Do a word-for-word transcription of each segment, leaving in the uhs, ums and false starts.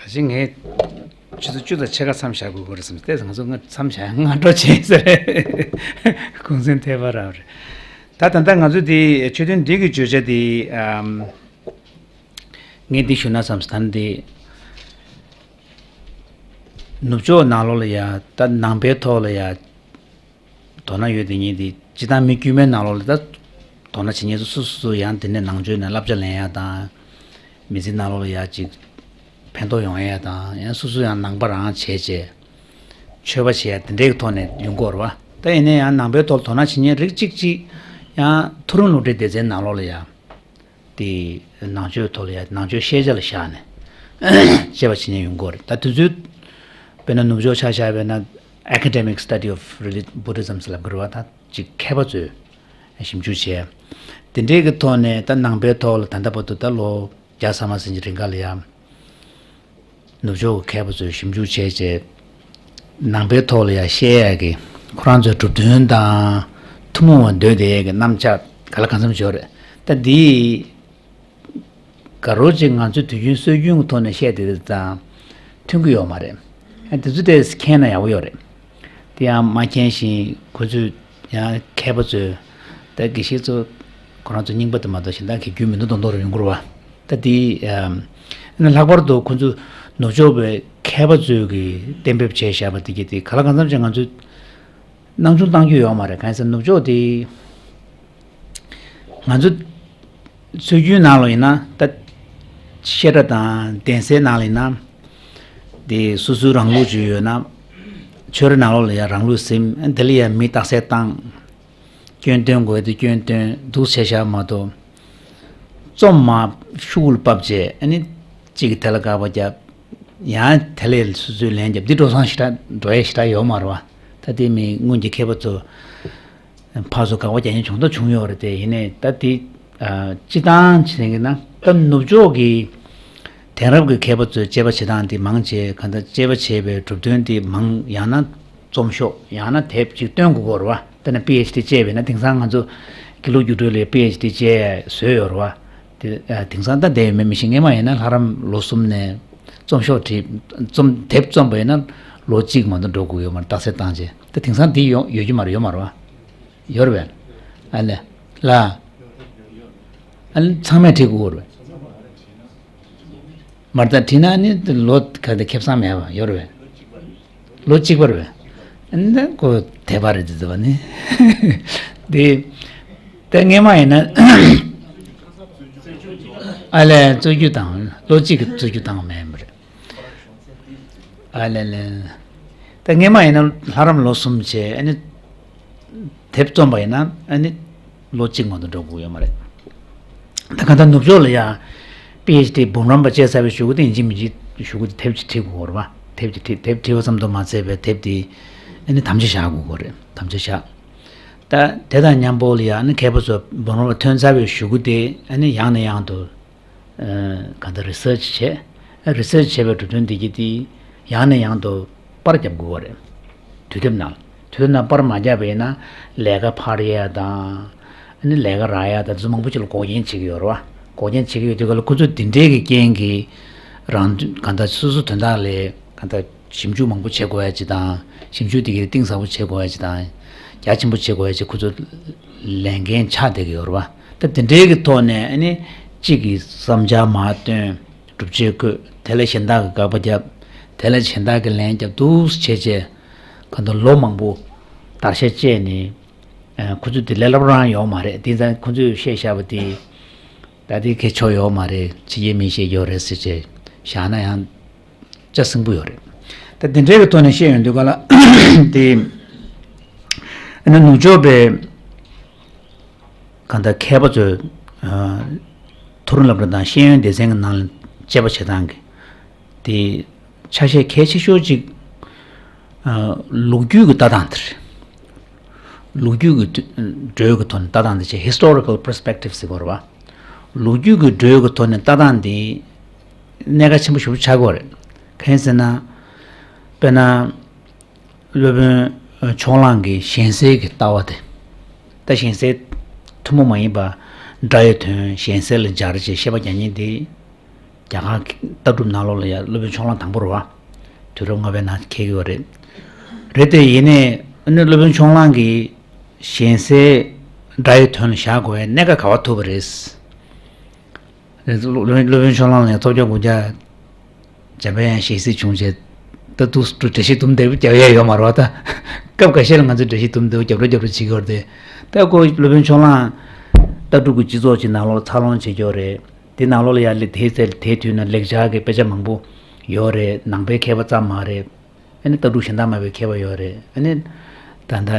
ད་གཞི་ངས་ཆུ་ཚོད་བཅུ་དང་ཕྱེད་ཀ་མཚམས་བཞག་དགོས་ཀྱི་རེད་བསམ་སྟེ། ང་ཚོ་སྔ་མཚམས་བཞག་ཡང་སྔ་དྲོ་བྱས་ཟེར། གུང་སེང་ཐེབས་པ་རང་རེད། ད་ད་ལྟ་ང་ཚོ་འདི་ཆོས་ཐུན་འདི་གི་བརྗོད་བྱ་འདི་ཨམ། ངས་འདི་ཞུ་ན་བསམ་སྟེ། ད་འདི་ནུབ་ཕྱོགས་ནང་ལོགས་ལ་ཡ། ད་ནང་པའི་ཐོག་ལ་ཡ། དོ་སྣང་ཡོད་དེ་ཉིད་དེ་སྤྱིར་བཏང་མི་དཀྱུས་མའི་ནང་ལོགས་ལ་ད་དོ་སྣང་བྱེད་མཁན་ཚོ་སོ་སོ་སོ་ཡང་དེ་ནས་ནང་ཆོས་ནས་བསླབ་བྱ་ལེན་ཡ་དང་། མི་ཚེའི་ནང་ལོགས་ལ་ཡ་ཅིག་ཕན་ཐོགས་ཡོང་ཡ་དང་། ཡང་སོ་སོ་ཡང་ནང་པ་རང་བྱས་བྱས་ཆོས་པ་བྱེད་ཡ་དེ་འདྲའི་ཐོག་ནས་ཡོང་གི་ཡོད་རེད་བ། ད་ཡིན་ན་ཡང་ནང་པའི་ཐོག་ལ་དོ་སྣང་བྱེད་མཁན་རིགས་གཅིག་གཅིག་ཡང་མཐོ་རིམ་སློབ་གྲྭའི་སྡེ་ཚན་ནང་ལོགས་ལ་ཡ། དེ་ནང་ཆོས་ཐོག་ལ་ཡ། ནང་ཆོས་ཤེས་བྱ་ལ་བཞག་ནས་དཔྱད་པ་བྱེད་མཁན་ཡོང་གི་ཡོད་རེད། ད་དུས་ཚོད་དཔེར་ན་ནུབ་ཕྱོགས་ཆ་བཞག་པ་ཡིན་ན་Academic Study of Reli- Buddhism ཟེར་ལབ་ཀྱི་རེད་བ། ད་ཅིག་མཁས་པ་ཚོས་ཞིབ་འཇུག་བྱས། དེ་འདྲའི་གི་ཐོག་ནས་ད་ནང་པའི་ཐོག་ལ་ད་ལྟ་བར་དུ་ད་ལོ་བརྒྱ་ས་མ་ཟིན་གྱི་རིང་ག་ལ་ཡ། ནུབ་ཕྱོགས་ཀྱི་མཁས་པ་ཚོས་ཞིབ་འཇུག་བྱས་རྗེས། ནང་པའི་ཐོག་ལ་ཡང་བཤད་ཡ་གི་ཁོ་རང་ཚོའི་གྲུབ་དོན་དང་ཐུན་མོང་བ་འདོད་བསྡད་ཡ་གི་རྣམ་གཞག་ག་ལ་གང་འཚམ་ཡོད་རེད། ད་འདི་ག་རོ་ཅིག་ང་ཚོའི་དུས་རྒྱུན་སྲོལ་རྒྱུན་གྱི་ཐོག་ནས་བཤད་བསྡད་དེ་དང་མཐུན་གྱི་ཡོད་མ་རེད། ཨ་དེ་ཚོ་དེ་མཁྱེན་ན་ཡག་པོ་ཡོད་རེད། དེ་ཡང་མ་མཁྱེན་ཞིང་ཁོ་ཚོས། ཡང་མཁས་པ་ཚོས་ད་དགེ་བཤེས་ཚོ་ཁོ་རང་ཚོ་རྙིང་པ་དེ་མ་གཏོགས་གཞན་དག་གི་རྒྱུས་མི་འདུག་མདོག་མདོག་རེ་ཡོང་གི་རེད་བ། ད་དེ་ཨམ། ལྷག་པར་དུ་ཁོ་ཚོ་ནུབ་ཕྱོགས་པའི་མཁས་པ་ཚོས་ཀྱིས་གཏན་འབེབས་བྱས་བཞག་པ་དེ་གྱིས་དེ་ག་ལ་གང་འཚམ་ཅིག་ང་ཚོས་སྣང་ཆུང་བཏང་རྒྱུ་ཡོད་མ་རེད། གང་ཡིན་ཟེར་ན་ནུབ་ཕྱོགས་དེ། ང་ཚོ་སྲོལ་རྒྱུན་ནང་ལ་ཡིན་ན་ད་བཤད་གྲྭ་དང་གདན་སའི་ནང་ལ་ཡིན་ན་དེ་སོ་སོའི་རང་ལུགས་ཅིག་ཡོད་ན། ཆོས་ར་ནང་ལོགས་ལ་ཡང་རང་ལུགས་ཟིན། དེ་ལ་ཡང་མི་རྟགས་གསལ་བཏང་། སྐྱོན་སྟོན་དགོས་དེ་སྐྱོན་སྟོན་འདུག་བྱས་བཞག་མ་གཏོགས། རྩོམ་མ་ཤུགས་ལ་ཕབ་བྱས་ཨ་ནི་གཅིག་གིས་དེ་ལ་དགག་པ་བརྒྱབ། ཡང་དེ་ལས་སོ་སོའི་ལན་བརྒྱབ། འདི་འགྲོ་སོང་ཞེ་དྲག་འགྲོ་ཡས་ཞེ་དྲག་ཡོད་མ་རེད་བ། ད་དེ་མི་སྔོན་གྱི་མཁས་པ་ཚོ། ཕར་ཚུར་དགག་པ་རྒྱག་མཁན་བྱུང་དང་བྱུང་ཡོད་རེད་དེ། ཡིན་ནའི་ད་དེ་ཨ། སྤྱིར་བཏང་བྱས་ན་ད་ནུབ་ཕྱོགས་ཀྱི་དེང་རབས་ཀྱི་མཁས་པ་ཚོས་དཔྱད་པ་བྱེད་སྟངས་དེ་མང་ཆེ་གང་ལྟར་དཔྱད་པ་བྱས་པའི་གྲུབ་དོན་དེ་མང་། ཡང་ན་རྩོམ་ཤོག་ཡང་ན་དེབ་ཅིག་བཏོན་དགོས་ཀྱི་ཡོད་རེད་བ། ད་ནི་པི་ཨེཆ་ཌི་བྱས་པས་ན་དེང་སང་ང་ཚོ་དགེ་ལུགས་རྒྱུགས་སྤྲོད་ལ་པི་ཨེཆ་ཌི་བྱས་བཟོས་ཡོད་རེད་བ། དེ་ཨ། དེང་སང་ད་བསྡད་ཡོད་མེད་མི་ཤེས། སྔས་མ་ཡིན་ན་ལྷ་རམས་ལོ་གསུམ་ནས་རྩོམ་ཤོག་བྲིས། རྩོམ་དེབ་རྩོམ་པ་ཡིན་ན་ལོ་གཅིག་མ་གཏོགས་འགྲོ་དགོས་ཡོད་མ་རེད། རྟགས་གསལ་བཏང་རྗེས། ད་དེང་སང་དེ་ཡོང་ཡོད་ཀྱི་མ་རེད། ཡོད་མ་རེད་བ། ཡོད་རེད་པས། ཨ་ལས། ལ། ཨ་ལས་ཚང་མས་བྲིས་དགོས་རེད་པས། མ་རེད། ད་བྲིས་ན་ནི་ལོ་ག་དེ་ཁེ་བཟང་མེད་པ་ཡོད་རེད་པས། ལོ་གཅིག་པ་རེད་པས། ཨ་ནི་ཁོ་དད་པ་རེད་དེ་ཚོ་བ་ནི། དེ། ད་སྔས་མ་ཡིན་ན། ཨ་ལས་རྩོད་རྒྱུགས་བཏང་། ལོ་གཅིག་གི་རྩོད་རྒྱུགས་བཏང་མེད་པ་རེད། ཨ་ལས་ལས། ད་སྔས་མ་ཡིན་ན་ལྷ་རམས་ལོ་གསུམ་བྱས། ཨ་ནི་དེབ་རྩོམ་པ་ཡིན་ན་ཨ་ནི་ལོ་གཅིག་མ་གཏོགས་འགྲོ་དགོས་ཡོད་མ་རེད། ད་གང་ལྟར་ནུབ་ཕྱོགས་ལ་ཡང་པི་ཨེཆ་ཌི་འབུམ་རམས་པ་བྱས་ཚར་བའི་གཞུག་གུ་དེ་ཡིན་གཅིག་མིན་གཅིག་གཞུག་གུ་དེ་དེབ་ཅིག་བྲིས་དགོས་རེད་བ། དེབ་ཅིག་བྲིས། དེབ་བྲིས་པ་ཙམ་དུ་མ་ཚད་པའི་དེབ་དེ་ཨ་ནི་དམ་བཅའ་བཞག་དགོས་ཀྱི་རེད། དམ་བཅའ་བཞག་ད་དེ་དང་མཉམ་པོ་ལ་ཡང་ཨ་ནི་མཁས་པ་ཚོ་འབུམ་རམས་པ་ཐོན་ཚར་བའི་གཞུག་གུ་དེ་ཨ་ནི་ཡང་ནས་ཡང་དུ། གང་ལྟར་རི་སར་ཆི་བྱས། རི་སར་ཆི་བྱས་པའི་གྲུབ་དོན་འདི་གྱིས་དེ་ཡང་ནས་ཡང་དུ་པར་རྒྱབ་དགོས་པ་རེད། དུས་དེབ་ནང་། དུས་དེབ་ནང་པར་མ་རྒྱབ་པ་ཡིན་ན་ལས་ཀ་འཕར་ཡས་དང་། ཨ་ནི་ལས་ཀ་རག་ཡས་དང་། དེ་ཚོ་མང་པོ་ཅིག་ལ་འགོག་རྐྱེན་བྱེད་ཀྱི་ཡོད་རེད་བ། འགོག་རྐྱེན་བྱེད་ཀྱི་ཡོད་དུས་ག་ལ་ཁོ་ཚོས་དེ་འདྲའི་གི་རྐྱེན་གྱིས་རང་གང་ལྟར་སོ་སོ་དོན་དག་ལས་གང་ལྟར། ཞིབ་འཇུག་མང་པོ་བྱེད་དགོས་ཡ་ཅིག་དང་། ཞིབ་འཇུག་དེ་གའི་གཏིང་ཟབ་པོ་བྱེད་དགོས་ཡ་ཅིག་དང་། རྒྱ་ཆེན་པོ་བྱེད་དགོས་ཡ་ཅིག་ཁོ་ཚོ་ལས་འགན་ཆགས་བསྡད་ཀྱི་ཡོད་རེད་བ། ད་དེ་འདྲའི་གི་ཐོག་ནས་ཨ་ནི་གཅིག་གིས་བསམ་འཆར་མར་བཏོན། སྒྲུབ་བྱེད་བཀོད། དེ་ལ་གཞན་དག་གིས་དགག་པ་བརྒྱབ། དེ་ལ་གཞན་དག་གིས་ལན་བརྒྱབ། འདུག་བྱས་བྱས་གང་ལྟར་ལོ་མང་པོ་བརྡར་ཤ་བཅད་ནས། ཁོ་ཚོ་དེ་ལས་སླ་པོ་རང་ཡོད་མ་རེད། དེ་ཙང་ཁོ་ཚོས་བཤད་བཞག་པ་དེ་ད་དེ་གལ་ཆེ་ཡོད་མ་རེད། ཕྱི་རྒྱལ་མིས་བཤད་ཡོད་རེད་ཟེར་བྱས་བཞག་ན་ཡང་། ལྕགས་སྲིན་པོ་ཡོད་རེད། ད་དེ་འདྲའི་གི་ཐོག་ནས་བཤད་ཡོང་དུས་ག་ལ་དེ། ཨ་ནི་ནུབ་ཕྱོགས་པའི་གང་ལྟར་མཁས་པ་ཚོས་ཨ། མཐོ་རིམ་སློབ་གྲྭ་དང་ཤེས་ཡོན་སྡེ་ཚན་གྱི་ནང་ལ་དཔྱད་པ་བྱེད་སྟངས་ཀྱི་དེ་ཆ་ཤས་གལ་ཆེ་ཤོས་ཅིག་ཨ། ལོ་རྒྱུས་ཀྱི་ལྟ་སྟངས་དེ་རེད། ལོ་རྒྱུས་ཀྱི་འགྲོས་ཀྱི་ཐོག་ནས་ལྟ་སྟངས་དེ་བྱས། Historical Perspective ཟེར་གྱི་ཡོད་རེད་བ། ལོ་རྒྱུས་ཀྱི་འགྲོས་ཀྱི་ཐོག་ནས་ལྟ་སྟངས་དེ། གནད་འགག་ཆེན་པོ་ཞེ་པོ་ཆགས་ཀྱི་ཡོད་རེད། གང་ཡིན་ཟེར་ན། དཔེར་ན། སློབ་དཔོན་ཕྱོགས་གླང་གི་གཞན་སེལ་གྱི་ལྟ་བ་དེ། ད་གཞན་སེལ་ཐུན་མོང་མ་ཡིན་པ། སྒྲ་ཡི་དོན་གཞན་སེལ་ལ་སྦྱར་བྱས་བཤད་པ་རྒྱག་མཁན་དེ། རྒྱ་གར་ལྟ་གྲུབ་ནང་ལོགས་ལ་ཡང་སློབ་དཔོན་ཕྱོགས་གླང་དང་པོ་རེད་བ། དུས་རབས་ལྔ་པའི་ནང་འཁེལ་གྱི་ཡོད་རེད། རེད་དེ་ཡིན་ནའི་ཨ་ནི་སློབ་དཔོན་ཕྱོགས་གླང་གིས་གཞན་སེལ་དགྲ་ཡི་དོན་ལ་བཞག་དགོས་པའི་གནད་འགག་ག་བ་ཐུག་པ་རེད། སློབ་དཔོན་ཕྱོགས་གླང་ལ་ཡང་ཐོབ་རྒྱལ་དགུང་རྒྱལ་འཇམ་དཔལ་དབྱངས་ཞལ་གཟིགས་བྱུང་རྗེས་ད་དུ་འགྲེལ་བཤད་དུམ་བདེ་པོ་རྒྱབ་ཡ་ཡོད་མ་རེད་བ། ད་སྐབས་འགའ་ཤས་ལ་ང་ཚོས་འགྲེལ་བཤད་དུམ་བདེ་པོ་རྒྱབ་རོགས་རྒྱབ་རོགས་བྱེད་ཀྱི་ཡོད་རེད་དེ། ད་ཁོ་སློབ་དཔོན་ཕྱོགས་གླང་ལྟ་གྲུབ་ཀྱི་སྤྱི་ཚོགས་ཀྱི་ནང་ལོགས་ལ་འཚར་ལོངས་བྱེད་ཀྱི་ཡོད་རེད། དེ་ནང་ལོགས་ལ་ཡར་སླེབས་དེའི་ཚེ་དེའི་དུས་ན་ལེགས་སྦྱར་གྱི་དཔེ་ཆ་མང་པོ་ཡོད་རེད། ནང་པའི་མཁས་པ་ཙམ་མ་རེད། ཨ་ནི་ལྟ་གྲུབ་གཞན་དག་མང་པོའི་མཁས་པ་ཡོད་རེད། ཨ་ནི་ད་ལྟ་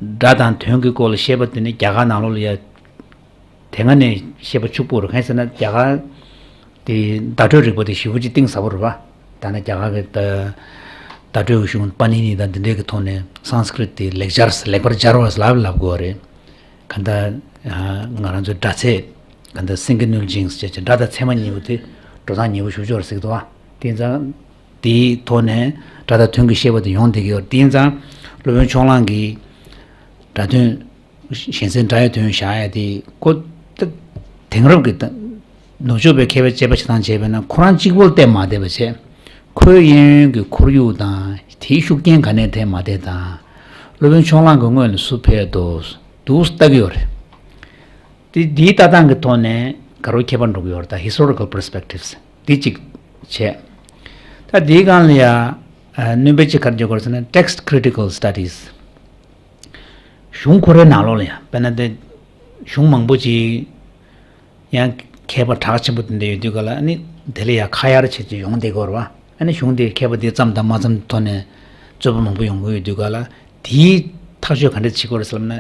སྒྲ་དང་དོན་གྱི་སྐོར་ལ་བཤད་པ་དེ་ནི་རྒྱ་གར་ནང་ལོགས་ལ་ཡར་དེ་སྔ་ནས་བཤད་པ་ཕྱུག་པོ་རེད། གང་ཡིན་ཟེར་ན་རྒྱ་གར་དེ་བརྡ་སྤྲོད་རིག་པ་དེ་ཞེ་པོ་ཅིག་གཏིང་ཟབ་པོ་རེད་བ། ད་ནི་རྒྱ་གར་གྱི་བརྡ་བརྡ་སྤྲོད་ཀྱི་གཞུང་པཱ་ནི་ནི་དང་འདི་འདྲའི་གི་ཐོག་ནས་སཾ་སྐྲྀཏ་དེ་ལེགས་སྦྱར་ལེགས་པར་སྦྱར་བ་ལབ་ལབ་དགོས་པ་རེད། གང་ལྟར་ང་རང་ཚོའི་སྒྲ་ཚད་གང་ལྟར་སེང་གེ་བསྣོལ་ཅིང་ཟེར་བྱས་སྒྲ་དང་ཚད་མ་གཉིས་པོ་དེ་འགྲོ་སྟངས་ཉེ་པོ་ཞེ་པོ་ཅིག་ཡོད་རེད་ཟེར་གྱི་འདུག་བ། དེ་ཡིན་ཙང་དེའི་ཐོག་ནས་སྒྲ་དང་དོན་གྱི་བཤད་པ་དེ་ཡོང་བསྡད་ཀྱི་ཡོད་རེད། དེ་ཡིན་ཙང་སློབ་དཔོན་ཕྱོགས་གླང་གིས་སྒྲ་དོན་གཞན་སེལ་དགྲ་ཡི་དོན་བཞག་ཡ་དེ་ཁོ་ད་དེང་རབས་ཀྱི་ད་ནུབ་ཕྱོགས་པའི་མཁས་པའི་དཔྱད་པ་བྱེད་སྟངས་བྱས་པས་ན་ཁོ་རང་གཅིག་པོར་བལྟས་མ་བསྡད་པ་བྱས། ཁོའི་གཡས་གཡོན་གྱི་ཁོར་ཡུག་དང་དེའི་ཤུགས་རྐྱེན་ག་ནས་ཐེབས་མ་ཐེབས་དང་། སློབ་དཔོན་ཕྱོགས་གླང་གི་སྔོན་ལ་སུ་ཕེབས་འདུག་འདུག་ལྟ་གི་ཡོད་རེད། དེ་འདིའི་ལྟ་སྟངས་ཀྱི་ཐོག་ནས་དགའ་རབ་ཁྱད་པར་འགྲོ་གི་ཡོད་རེད། ད་historical perspectives འདི་གཅིག་བྱས། ད་འདིའི་སྒང་ལ་ཡ་ཨ་སྣོན་པ་གཅིག་ག་རེ་བརྗོད་དགོས་རེད་ཟེར་ན་text critical studies། གཞུང་ཁོ་རའི་ནང་ལོགས་ལ་ཡང་དཔེར་ན་དེ་གཞུང་མང་པོ་ཅིག་ཡང་མཁས་པ་གྲགས་ཆེན་པོ་དེ་འདྲ་ཡོད་དུས་ག་ལ་ཨ་ནི་དེ་ལ་ཡང་ཁ་གཡར་བྱེད་ཀྱི་ཡོང་བསྡད་ཀྱི་ཡོད་རེད་བ། ཨ་ནི་གཞུང་དེ་མཁས་པ་དེ་བརྩམས་དང་མ་བརྩམས་ཐོག་ནས་རྩོད་པ་མང་པོ་ཡོང་གི་ཡོད་དུས་ག་ལ་དེའི་ཐག་གཅོད་ག་འདྲ་བྱེད་ཀྱི་ཡོད་རེད་ཟེར་ལབ་ན།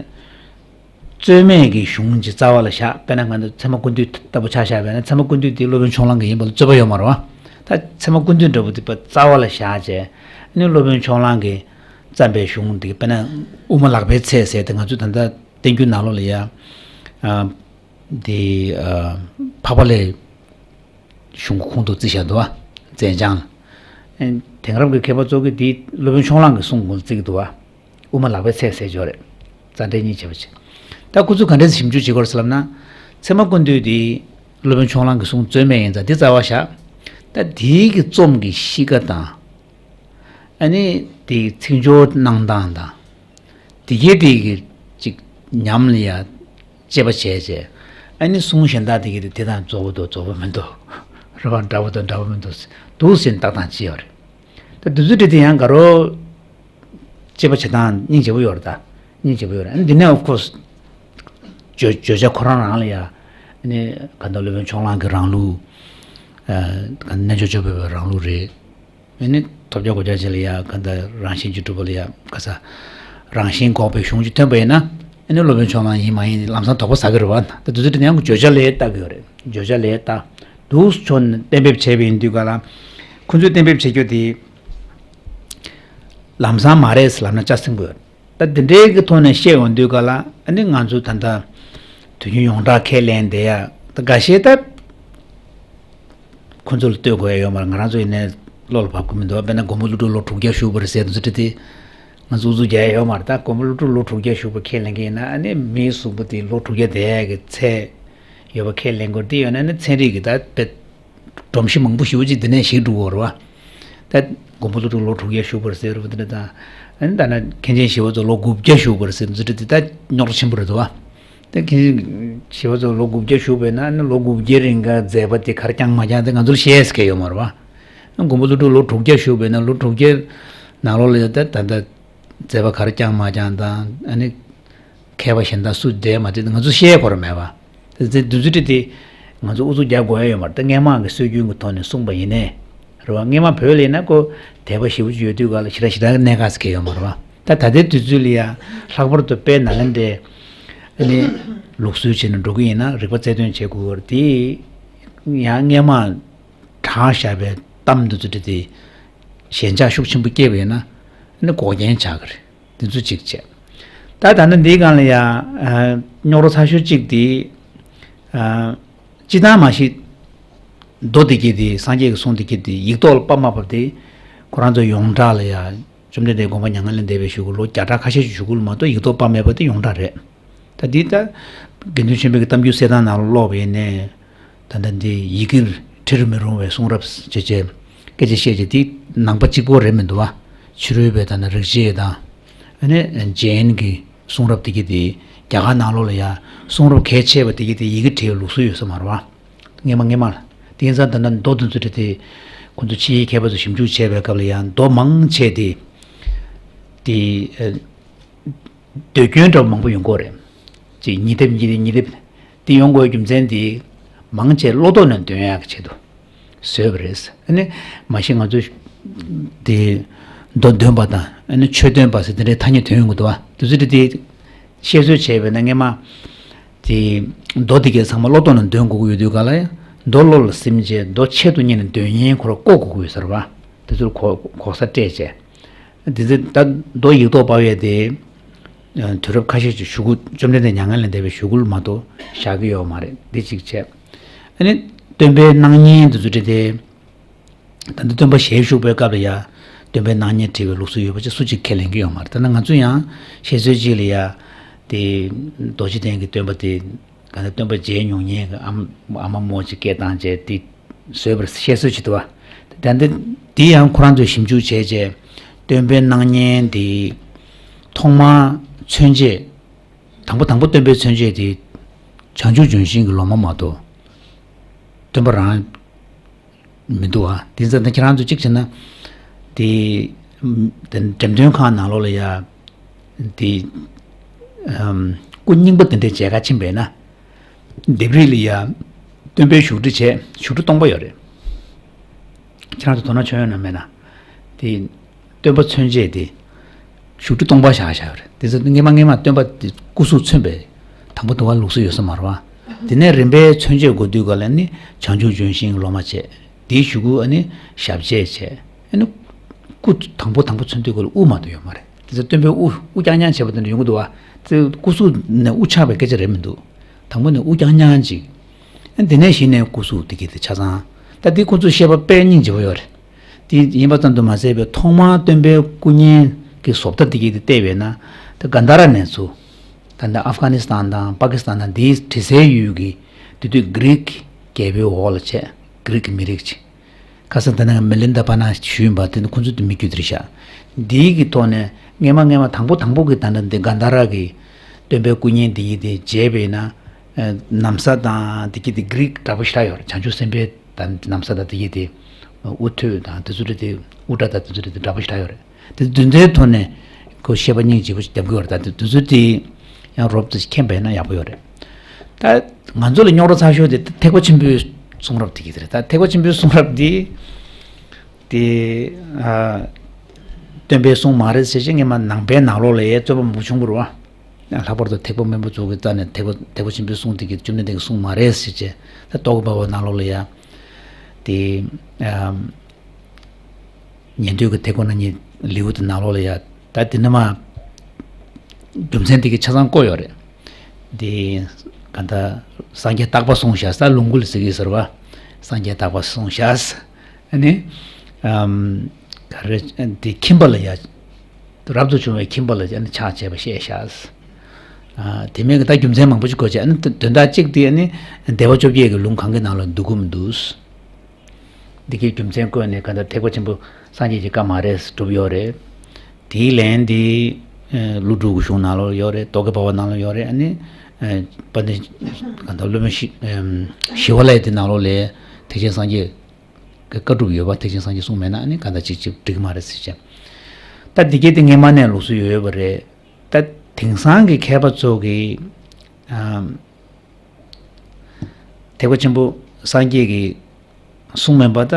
རྩོད་མེད་ཀྱི་གཞུང་གི་རྩ་བ་ལ་བཞག་དཔེར་ན་ང་ཚོ་ཚད་མ་ཀུན་བཏུས་ལྟ་བུ་ཆ་བཞག་པས་ན་ཚད་མ་ཀུན་བཏུས་དེ་སློབ་དཔོན་ཕྱོགས་གླང་གི་ཡིན་པ་ལ་རྩོད་པ་ཡོད་མ་རེད་བ། ད་ཚད་མ་ཀུན་བཏུས་འདྲ་པོ་དེ་རྩ་བ་ལ་བཞག་བྱས་ཨ་ནི་སློབ་དཔོན་ཕྱོགས་གླང་གི་བརྩམས་པའི་གཞུང་འདི་དཔེར་ན་དབུ་མ་ལག་པའི་ཚད་ཟེར་ཏེ་ང་ཚོས་ད་ལྟ་བསྟན་འགྱུར་ནང་ལོགས་ལ་ཡ། ཨ། འདི། ཨ། འཕགས་པ་ལྷའི་གཞུང་གི་ཁོངས་གཏོགས་བརྩི་བཞག་འདུག་བ། མཛད་བྱང་། ཨ། དེང་རབས་ཀྱི་མཁས་པ་ཚོ་གིས་འདི་སློབ་དཔོན་ཕྱོགས་གླང་གི་གསུང་གི་བརྩི་གི་འདུག་བ། དབུ་མ་ལག་པའི་ཚད་ཟེར་གྱི་ཡོད་རེད། རྩ་འགྲེལ་གཉིས་བྱས་པ་བྱས། ད་ཁོ་ཚོས་ག་འདྲས་ཞིབ་འཇུག་བྱེད་དགོས་རེད་ཟེར་ལབ་ན། ཚད་མ་ཀུན་བཏུས་འདི་སློབ་དཔོན་ཕྱོགས་གླང་གི་གསུང་རྩོད་མེད་ཡིན་ཙང་འདི་རྩ་བ་བཞག་ད་དེའི་གི་རྩོམ་གྱི་གཤིས་ཀ་དང་། ཨ་ནི་དེའི་ཚིག་སྦྱོར་གནང་སྟངས་དང་། དེ་གའི་དེ་གི་ཅིག་ཉམས་ལ་ཡ་དཔྱད་པ་བྱས་བྱས། ཨ་ནི་གསུང་གཞན་དག་དེ་གི་དེ་དང་རྫོགས་པ་འདུག་རྫོགས་པ་མི་འདུག་རེད་བ། འདྲ་པོ་དང་འདྲ་པོ་མི་འདུག་འདུག་ཟེར་ནས་ལྟ་སྟངས་ཅི་ཡོད་རེད། ད་དུས་ཚོད་དེ་དེ་ཡང་དགའ་རབ་དཔྱད་པ་བྱེད་སྟངས་སྙིང་རྗེ་པོ་ཡོད་རེད་ད། སྙིང་རྗེ་པོ་ཡོད་རེད། ཨ་ནི་འདི་ནས་of course་བརྗོད་བརྗོད་བྱ་ཁོ་རང་རང་ལ་ཡ། ཨ་ནི་ག་འདྲ་སློབ་དཔོན་ཕྱོགས་གླང་གི་རང་ལུགས། ཨ། ག་རྣལ་འབྱོར་སྤྱོད་པའི་རང་ལུགས་རེད། ཨ་ནི་ཐོབ་རྒྱལ་དགུང་རྒྱལ་རྗེ་ལ་ཡ་ག་འདྲ་རང་བཞིན་གྱིས་གྲུབ་པ་ལ་ཡ་ག་ས། རང་བཞིན་འགོག་པའི་གཞུང་ཅིག་ཐོན་པ་ཡིན་ན། ཨ་ནི་སློབ་དཔོན་ཕྱོགས་གླང་ཡིན་མ་ཡིན་ལམ་སང་དོགས་པ་ཟ་གི་རེད་བ། ད་དུས་ཚོད་དེ་ཡང་བརྗོད་བྱ་ལ་ལྟ་གི་ཡོད་རེད། བརྗོད་བྱ་ལ་ལྟ། འདུག་ཕྱོགས་ནས་གཏན་འབེབས་བྱས་པ་ཡིན་དུས་ག་ལ། ཁོ་ཚོས་གཏན་འབེབས་བྱེད་རྒྱུ་དེ། ལམ་སང་མ་རེད་ལབ་ན་ཅ་སིང་པོ་ཡོད། ད་འདི་འདྲའི་གི་ཐོག་ནས་བཤད་ཡོང་དུས་ག་ལ་ཨ་ནི་ང་ཚོ་ད་ལྟ་དུས་རྒྱུན་ཡོངས་གྲགས་ཁས་ལེན་བསྡད་ཡ་ད་འགའ་ཤས་ད་ཁོ་ཚོ་ལ་ལྟོས་དགོས་ཡ་ཡོད་མ་རེད། ང་རང་ཚོ་ཡིན་ནའི་བློ་ལ་བབ་གི་མི་འདུག་དཔེར་ན་མགོན་པོ་ཀླུ་སྒྲུབ་ལོ་དྲུག་བརྒྱ་བཞུགས་པ་རེད་ཟེར་དུས་ཚོད་དེ་ང་ཚོ་ཨུ་ཚུགས་རྒྱག་ཡ་ཡོད་མ་རེད། ད་མགོན་པོ་ཀླུ་སྒྲུབ་ལོ་དྲུག་བརྒྱ་བཞུགས་པ་ཁས་ལེན་གི་ཡིན་ན་ཨ་ནི་མིའི་གཟུགས་པོ་དེ་ལོ་དྲུག་བརྒྱ་བསྡད་ཡ་གི་ཚད་ཡོད་པ་ཁས་ལེན་དགོས་དེ་ཡོད་ན་ཨ་ནི་ཚན་རིག་གི་ད་དཔེ། སྒྲོམ་གཞི་མང་པོ་ཞེ་པོ་ཅིག་འདི་ནས་ཞིག་འགྲོ་གི་རེད་བ། ད་མགོན་པོ་ཀླུ་སྒྲུབ་ལོ་དྲུག་བརྒྱ་བཞུགས་པ་རེད་ཟེར་བ་འདི་འདྲ་དང་། ཨ་ནི་ད་ནི་མཁན་ཆེན་ཞི་བ་འཚོ་ལོ་དགུ་བརྒྱ་བཞུགས་པ་རེད་ཟེར་འདི་འདྲ་དེ་ད་རྙོག་དྲ་ཆེན་པོ་རེད་འདུག་བ། ད་མཁན་ཆེན་ཞི་བ་འཚོ་ལོ་དགུ་བརྒྱ་བཞུགས་པས་ན་ཨ་ནི་ལོ་དགུ་བརྒྱའི་རིང་ག་མཛད་པ་དེ་ག་རེ་བསྐྱངས་མ་བསྐྱངས་དེ་ང་ཚོར་བཤད་ས་གང་ཡང་ཡོད་མ་རེད་བ། ཨ་མགོན་པོ་ཀླུ་སྒྲུབ་ལོ་དྲུག་བརྒྱ་བཞུགས་པས་ན་ལོ་དྲུག་བརྒྱའི་ནང་ལོགས་ལ་ད་ད་ད་མཛད་པ་ག་རེ་བསྐྱངས་མ་བསྐྱངས་དང་ཨ་ནི། མཁས་པ་གཞན་དག་སུ་བསྡད་མ་བསྡད་ང་ཚོ་བཤད་དགོས་ར་མེད་པ། དེ་ཚེ་དུས་ཚོད་དེ་ང་ཚོ་ཨུ་ཚུགས་རྒྱག་དགོས་ཡ་ཡོད་མ་རེད། ད་སྔས་མ་གི་སྲོལ་རྒྱུན་གྱི་ཐོག་ནས་གསུངས་པ་ཡིན་ནའི་རེད་བ། སྔས་མ་བོད་ལ་ཡིན་ན་ཁོ་དད་པ་ཞེ་པོ་ཅིག་ཡོད་དུས་ག་ལ་ཞེ་དྲག་ཞེ་དྲག་གནད་འགག་ཟེར་གྱི་ཡོད་མ་རེད་བ། ད་ད་ལྟའི་དུས་ཚོད་ལ་ཡ་ལྷག་པར་དུ་དཔལ་ནཱ་ལེནྡྲའི་ཨ་ནི་ལུགས་སྲོལ་བྱས་ནས་འགྲོ་གི་ཡིན་ན་རིག་པ་རྩལ་འདོན་བྱེད་དགོས་པ་རེད། དེ་ཡང་སྔས་མ་དྲངས་བཞག་པའི་གཏམ་འདི་ཚོ་དེ་ཞེན་ཆགས་ཤུགས་ཆེན་པོ་སྐྱེས་པ་ཡིན་ན་ཨ་ནི་འགོག་རྐྱེན་ཆགས་ཀྱི་རེད། དེ་ཚོ་གཅིག་བྱས། ད་ད་ནི་འདིའི་སྒང་ལ་ཡ། རྙོག་དྲ་ཚ་ཤོས་གཅིག་དེ། སྤྱིར་བཏང་མ་གཞི། མདོ་སྡེ་བརྒྱད་དེ་སངས་རྒྱས་ཀྱི་གསུང་སྡེ་བརྒྱད་དེ་ཡིག་ཐོག་ལ་ཕབ་མ་ཕབ་དེ། ཁོ་རང་ཚོ་ཡོངས་གྲགས་ལ་ཡ། བཅོམ་ལྡན་འདས་དགོངས་པ་མྱ་ངན་ལས་འདས་པའི་གཞུག་གུ་ལོ་བརྒྱ་ཕྲག་ཁ་ཤས་ཤིག་གཞུག་གུ་ལ་མ་གཏོགས་ཡིག་ཐོག་ཕབ་མེད་པ་དེ་ཡོངས་གྲགས་རེད། ད་འདི་ལྟར་དགེ་འདུན་ཆོས་འཕེལ་གྱི་གཏམ་རྒྱུད་གསེར་ཐང་ནང་ལ་ཀློག་པ་ཡིན་ནའི། ད་ལྟ་འདི་ཡི་གེར་ བྲི་རུ་མི་རུང་བའི་གསུང་རབ་བྱས་བྱས་སྐད་ཆ་བཤད་བྱས་དེ་ནང་པ་གཅིག་པོ་རེད་མི་འདུག་བ། ཕྱི་རོལ་པའི་ད་ནི་རིག་བྱེད་དང་། ཨ་ནི་ཇེན་གྱི་གསུང་རབ་དེ་གྱད་དེ་རྒྱ་གར་ནང་ལོགས་ལ་ཡང་གསུང་རབ་གལ་ཆེ་བ་དེ་གྱད་དེ་ཡི་གེ་བྲིས་པའི་ལུགས་སྲོལ་ཡོད་ས་མ་རེད་བ། སྔས་མ་སྔས་མ་ལ། དེ་ཡིན་ཙང་ད་ནི་མདོ་དེ་ཚོ་བྲིས་ཏེ་ཁོང་ཚོ་ཕྱིའི་མཁས་པ་ཚོ་ཞིབ་འཇུག་བྱས་པའི་སྐབས་ལ་ཡང་མདོ་མང་ཆེ་དེ་དེ་ཨ། ཟློས་སྐྱོན་འདྲ་བོ་མང་པོ་ཡོང་གི་ཡོད་རེད། ཅིག་ཉིས་ལྡེབ་ཉིས་ལྡེབ་ཉིས་ལྡེབ། དེ་ཡོང་དགོས་རྒྱུ་མཚན་དེ་མང་ཆེ་བློ་ལྡོག་ནས་འདོན་ཡག་གི་ཆེད་དུ་བཟོས་པ་རེད། ཨ་ནི་མ་གཞི་ང་ཚོ་དེ་མདོ་འདོན་པ་དང་ཨ་ནི་ཆོས་འདོན་པ་ཟེར་དེ་འདྲའི་ཐ་སྙད་འདོན་ཡོང་གི་འདུག་བ། དེ་ཚོ་དེ་དེ་བཤད་སྲོལ་བྱས་པས་ན་སྔས་མ་དེ་མདོ་དེ་གྱད་ཚང་མ་བློ་ལྡོག་ནས་འདོན་དགོས་ཀྱི་ཡོད་དུས་ག་ལ་ཡང་མདོ་བློ་ལ་སིམ་བྱས་མདོ་ཆེད་དུ་གཉེར་ནས་འདོན་མཁན་ཁོ་རང་བསྐོ་དགོས་ཀྱི་ཡོད་ས་རེད་བ། དེ་ཚོར་གོ་གོ་ས་སྤྲད་བྱས། འདི་ཚེ་ད་མདོ་ཡིག་ཐོག་དཔར་ཡས་དེ། དུས་རབས་ཁ་ཤས་ཀྱི་གཞུག་གུ་བཅོམ་ལྡན་འདས་མྱ་ངན་ལས་འདས་པའི་གཞུག་གུ་ལ་མ་གཏོགས་བཞག་གི་ཡོད་མ་རེད། འདི་གཅིག་བྱས། ཨ་ནི་སྟོན་པའི་སྣང་བརྙན་འདི་ཚོ་བྲིས་ཏེ། ད་ལྟ་སྟོན་པ་ཞལ་བཞུགས་པའི་སྐབས་ལ་ཡ། སྟོན་པའི་སྣང་བརྙན་བྲིས་པའི་ལུགས་སྲོལ་ཡོད་པ་ཅིག་སུ་གཅིག་ཁས་ལེན་གྱི་ཡོད་མ་རེད། ད་ནི་ང་ཚོ་ཡང་བཤད་སྲོལ་གཅིག་ལ་ཡ། དེ་རྡོ་རྗེ་གདན་གྱི་སྟོན་པ་དེ། ག་ནས་སྟོན་པ་མཇལ་མྱོང་མཁན་གྱི་ཨ་མ་ཨ་མ་རྨོ་ཅིག་སྐད་བཏང་བྱས་དེ་བཟོས་པར་བཤད་སྲོལ་ཅིག་འདུག་བ། ད་འདི་འདི་ཡང་ཁོ་རང་ཚོས་ཞིབ་འཇུག་བྱས་རྗེས་སྟོན་པའི་སྣང་བརྙན་དེ་ཐོག་མར་མཚོན་བྱེད་དང་པོ་དང་པོ་སྟོན་པའི་མཚོན་བྱེད་དེ་བྱང་ཆུབ་ལྗོན་ཤིང་གི་ལོ་མ་མ་གཏོགས་སྟོན་པ་རང་མི་འདུག་བ། དེ་ཙང་ད་ཁྱེད་རང་ཚོ་གཅིག་བྱས་ན་དེ་འགྲེམས་སྟོན་ཁང་ནང་ལོགས་ལ་ཡ། དེ། ཨམ། སྐུ་རྙིང་པ་དེ་འདྲའི་མཇལ་ཁ་ཕྱིན་པས་ན། ལྡེབས་རིས་ལ་ཡ། སྟོན་པའི་བཞུགས་ཁྲི་བྱས་བཞུགས་ཁྲི་སྟོང་པ་ཡོད་རེད། ཁྱེད་རང་ཚོ་དོ་སྣང་བྱུང་ཡོད་ན་མེད་ན། དེ། སྟོན་པ་མཚོན་བྱེད་དེ། བཞུགས་ཁྲི་སྟོང་པ་བཞག་བཞག་ཡོད་རེད། དེ་ཚོ་སྔས་མ་སྔས་མ་སྟོན་པ་དེ་སྐུ་གཟུགས་མཚོན་པའི། དང་པོ་དུ་བ་ལུགས་སྲོལ་ཡོད་ས་མ་རེད་བ། དེ་ནས་རིམ་པས་མཚོན་བྱེད་དགོས་དུས་ག་ལ་ནི་བྱང་ཆུབ་ལྗོན་ཤིང་ལོ་མ་བྱས། དེའི་གཞུག་གུ་ཨ་ནི་ཞབས་རྗེས་བྱས། ཨ་ནི། སྐུ་དང་པོ་དང་པོ་མཚོན་དུས་ག་ལ་དབུ་མ་གཏོགས་ཡོད་མ་རེད། དེ་ཚོ་སྟོན་པའི་དབུ་དབུ་རྐྱང་རྐྱང་བྱས་པ་དེ་འདྲ་ཡོང་གི་འདུག་བ། དེ་སྐུ་གཟུགས་ནས་དབུ་ཆག་པའི་སྐད་ཆ་རེད་མི་འདུག་དང་པོ་ནས་དབུ་རྐྱང་རྐྱང་ཅིག་ཨ་དེ་ནས་གཞི་ནས་སྐུ་གཟུགས་དེ་གི་དེ་ཆ་ཚང་། ད་དེ་ཁོ་ཚོའི་བཤད་པ་དཔེ་སྙིང་རྗེ་པོ་ཡོད་རེད། དེ་ཡིན་པ་ཙམ་དུ་མ་ཟད་པའི་ཐོག་མར་སྟོན་པའི་སྐུ་བརྙན་གྱི་བཟོ་ལྟ་དེ་གི་དེ་བལྟས་པས་ན། དེ་གན་དྷ་ར་ནས་ཚུར། ད་ལྟ་ཨབ་གྷ་ནི་སི་ཐན་དང་པ་ཀི་སི་ཐན་དང་དེའི་དྲི་ཟའི་ཡུལ་གྱི་དེ་དུས་གྷི་རིག་རྒྱལ་པོའི་འོག་ལ་བྱས། གྷི་རིག་གི་མི་རིགས་ཅིག་ཁ་སང་ད་ནང་མི་ལིན་ད་པ་ན་ཞུས་ཡིན་པ་དེ་ནི་ཁོང་ཚོ་དེ་མི་རྒྱུད་དེ་རེད་ཤག་འདིའི་གི་ཐོག་ནས་སྔས་མ་སྔས་མ་དང་པོ་དང་པོ་གི་ད་ལྟ་འདི་གན་དྷ་ར་གི་སྟོན་པའི་སྐུ་བརྙན་འདི་ཡི་དེ་མཇལ་བས་ན། ཨ་ན་བཟའ་དང་དེ་གི་དེ་གྷི་རིག་འདྲ་པོ་ཞེ་དྲག་ཡོད་རེད། བྱང་ཆུབ་སེམས་དཔའི་ད་ན་བཟའ་དང་དེ་གི་དེ་དབུ་ཐོད་དང་དེ་ཚོ་རེད། དེ་དབུ་སྐྲ་དང་དེ་ཚོ་རེད། དེ་འདྲ་པོ་ཞེ་དྲག་ཡོད་རེད། དེ་དོན་དེའི་ཐོག་ནས་ཁོ་བཤད་པ་སྙིང་རྗེ་པོ་ཞིག་བརྒྱབ་ཀྱི་ཡོད་རེད། ད་དེ་དེ་ཚོ་དེ་ཡང་རོབ་ཙམ་མཁྱེན་པས་ན་ཡག་པོ་ཡོད་རེད། ད་ང་ཚོ་ལ་རྙོག་དྲ་ཚ་ཤོས་དེ་ཐེག་པ་ཆེན་པོའི་གསུང་རབ་དེ་གི་དེ་རེད། ད་ཐེག་པ་ཆེན་པོའི་གསུང་རབ་འདི་དེ་ཨ་སྟོན་པའི་གསུང་མ་རེད་ཟེར་བྱས་སྔས་མ་ནང་པའི་ནང་ལོགས་ལ་ཡང་རྩོད་པ་མང་པོ་བྱུང་བ་རེད་བ། ལྷག་པར་དུ་ཐེག་པ་དམན་པ་ཚོ་གི་རྩ་ནས་ཐེག་པ་ཐེག་པ་ཆེན་པོའི་གསུང་དེ་གི་བཅོམ་ལྡན་འདས་ཀྱི་གསུང་མ་རེད་ཟེར་བྱས། ད་རྟོག་གེ་བྷ་བ་ནང་ལོགས་ལ་ཡང་དེ་ཨ་ཉན་ཐོས་ཀྱི་ཐེག་པ་རྣམ་གཉིས་ལེའུ་དེ་ནང་ལོགས་ལ་ཡ། ད་དེ་ནི་མ་རྒྱུ་མཚན་དེ་གི་ཆ་ཚང་བཀོད་ཡོད་རེད། དེ་ག་ད་སངས་རྒྱས་རྟག་པ་གསུངས་བཞག་ས་ལུང་ཁུག་ལ་ཟེར་གི་ཟེར་བ། སངས་རྒྱས་རྟག་པ་གསུངས་བཞག་ཨ་ནི་ཨམ་ག་རེ་དེ་ཁྱིམ་པ་ལ་ཡ། རབ་ཏུ་བྱུང་བའི་ཁྱིམ་པ་ལ་ཡ་ནི་ཕྱག་བྱས་པ་བཤད་བཞག་ཨ་དེ་མིན་གི་ད་རྒྱུ་མཚན་མང་པོ་ཞིག་བཀོད་བྱས། ཨ་ནི་དོན་དག་གཅིག་དེ་ཨ་ནི་སྡེ་པ་བཅོ་བརྒྱད་ཀྱི་ལུང་གང་གི་ནང་ལ་འདུ་གི་མི་འདུག་འདི་གའི་རྒྱུ་མཚན་བཀོད་ནས་གང་ལྟར་ཐེག་པ་ཆེན་པོ་སངས་རྒྱས་ཀྱི་བཀའ་མ་རེད་སྒྲུབ་ཡོད་རེད། དེའི་ལན་འདི་ཀླུ་སྒྲུབ་ཀྱི་གཞུང་ནང་ལོགས་ཡོད་རེད། རྟོག་གེ་བྷ་བ་ནང་ལོགས་ཡོད་རེད། ཨ་ནི་དཔལ་ལྡན་གང་ལྟར་སློབ་དཔོན་ཞི་ཞི་བ་ལྷ་ཡི་དེ་ནང་ལོགས་ལས་ཐེག་ཆེན་སངས་རྒྱས་ཀྱི་བཀའ་སྒྲུབ་ཡོད་པ། ཐེག་ཆེན་སངས་རྒྱས་གསུངས་མེད་ན་ཨ་ནི་གང་ལྟར་ཅིག་ཅིག་འགྲིག་གི་མ་རེད་ཟེར་བྱས། ད་འདི་གའི་དེ་སྔས་མ་ནས་ལུགས་སྲོལ་ཡོད་ཡོད་པ་རེད། ད་དེང་སང་གི་མཁས་པ་ཚོ་གིས་ཐེག་པ་ཆེན་པོ་སངས་རྒྱས་ཀྱི་གསུང་མིན་པ་ད་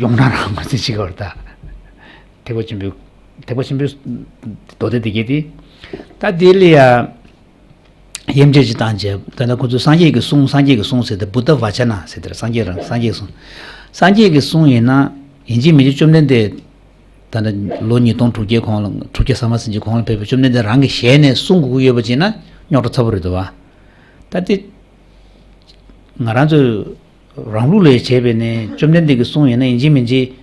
ཡོངས་གྲགས་རང་མ་ཚད་ཅིག་བར་ད། ཐེག་པ་ཆེན་པོའི་ཐེག་པ་ཆེན་པོའི་མདོ་སྡེ་དེ་གའི་དེ། ད་དེ་ལ་ཡ་དབྱེ་འབྱེད་ཅིག་བཏང་རྗེས་ད་ལྟ་ཁོ་ཚོས་སངས་རྒྱས་ཀྱི་གསུང་། སངས་རྒྱས་ཀྱི་གསུང་ཟེར་ཏེ་བུདྡྷ་བ་ཅ་ན་ཟེར་ཏེ་སངས་རྒྱས་རང་སངས་རྒྱས་ཀྱི་གསུང་། སངས་རྒྱས་ཀྱི་གསུང་ཡིན་ན་ཡིན་གཅིག་མིན་གཅིག་བཅོམ་ལྡན་འདས། ད་ལྟ་ལོ་ཉིས་སྟོང་དྲུག་བརྒྱའི་གོང་ལ་དྲུག་བརྒྱ་ས་མ་ཟིན་གྱི་གོང་ལ་ཕེབས་པའི་བཅོམ་ལྡན་འདས་རང་གི་ཞལ་ནས་གསུང་དགོས་ཀྱི་ཡོད་པ་ཅིག་ན་རྙོག་དྲ་ཚ་པོ་རེད་འདུག་བ། ད་དེ་ང་རང་ཚོས་རང་ལུགས་ལས་བྱས་པས་ནས་བཅོམ་ལྡན་འདས་ཀྱི་གསུང་ཡིན་ན་ཡིན་གཅིག་མིན་གཅིག་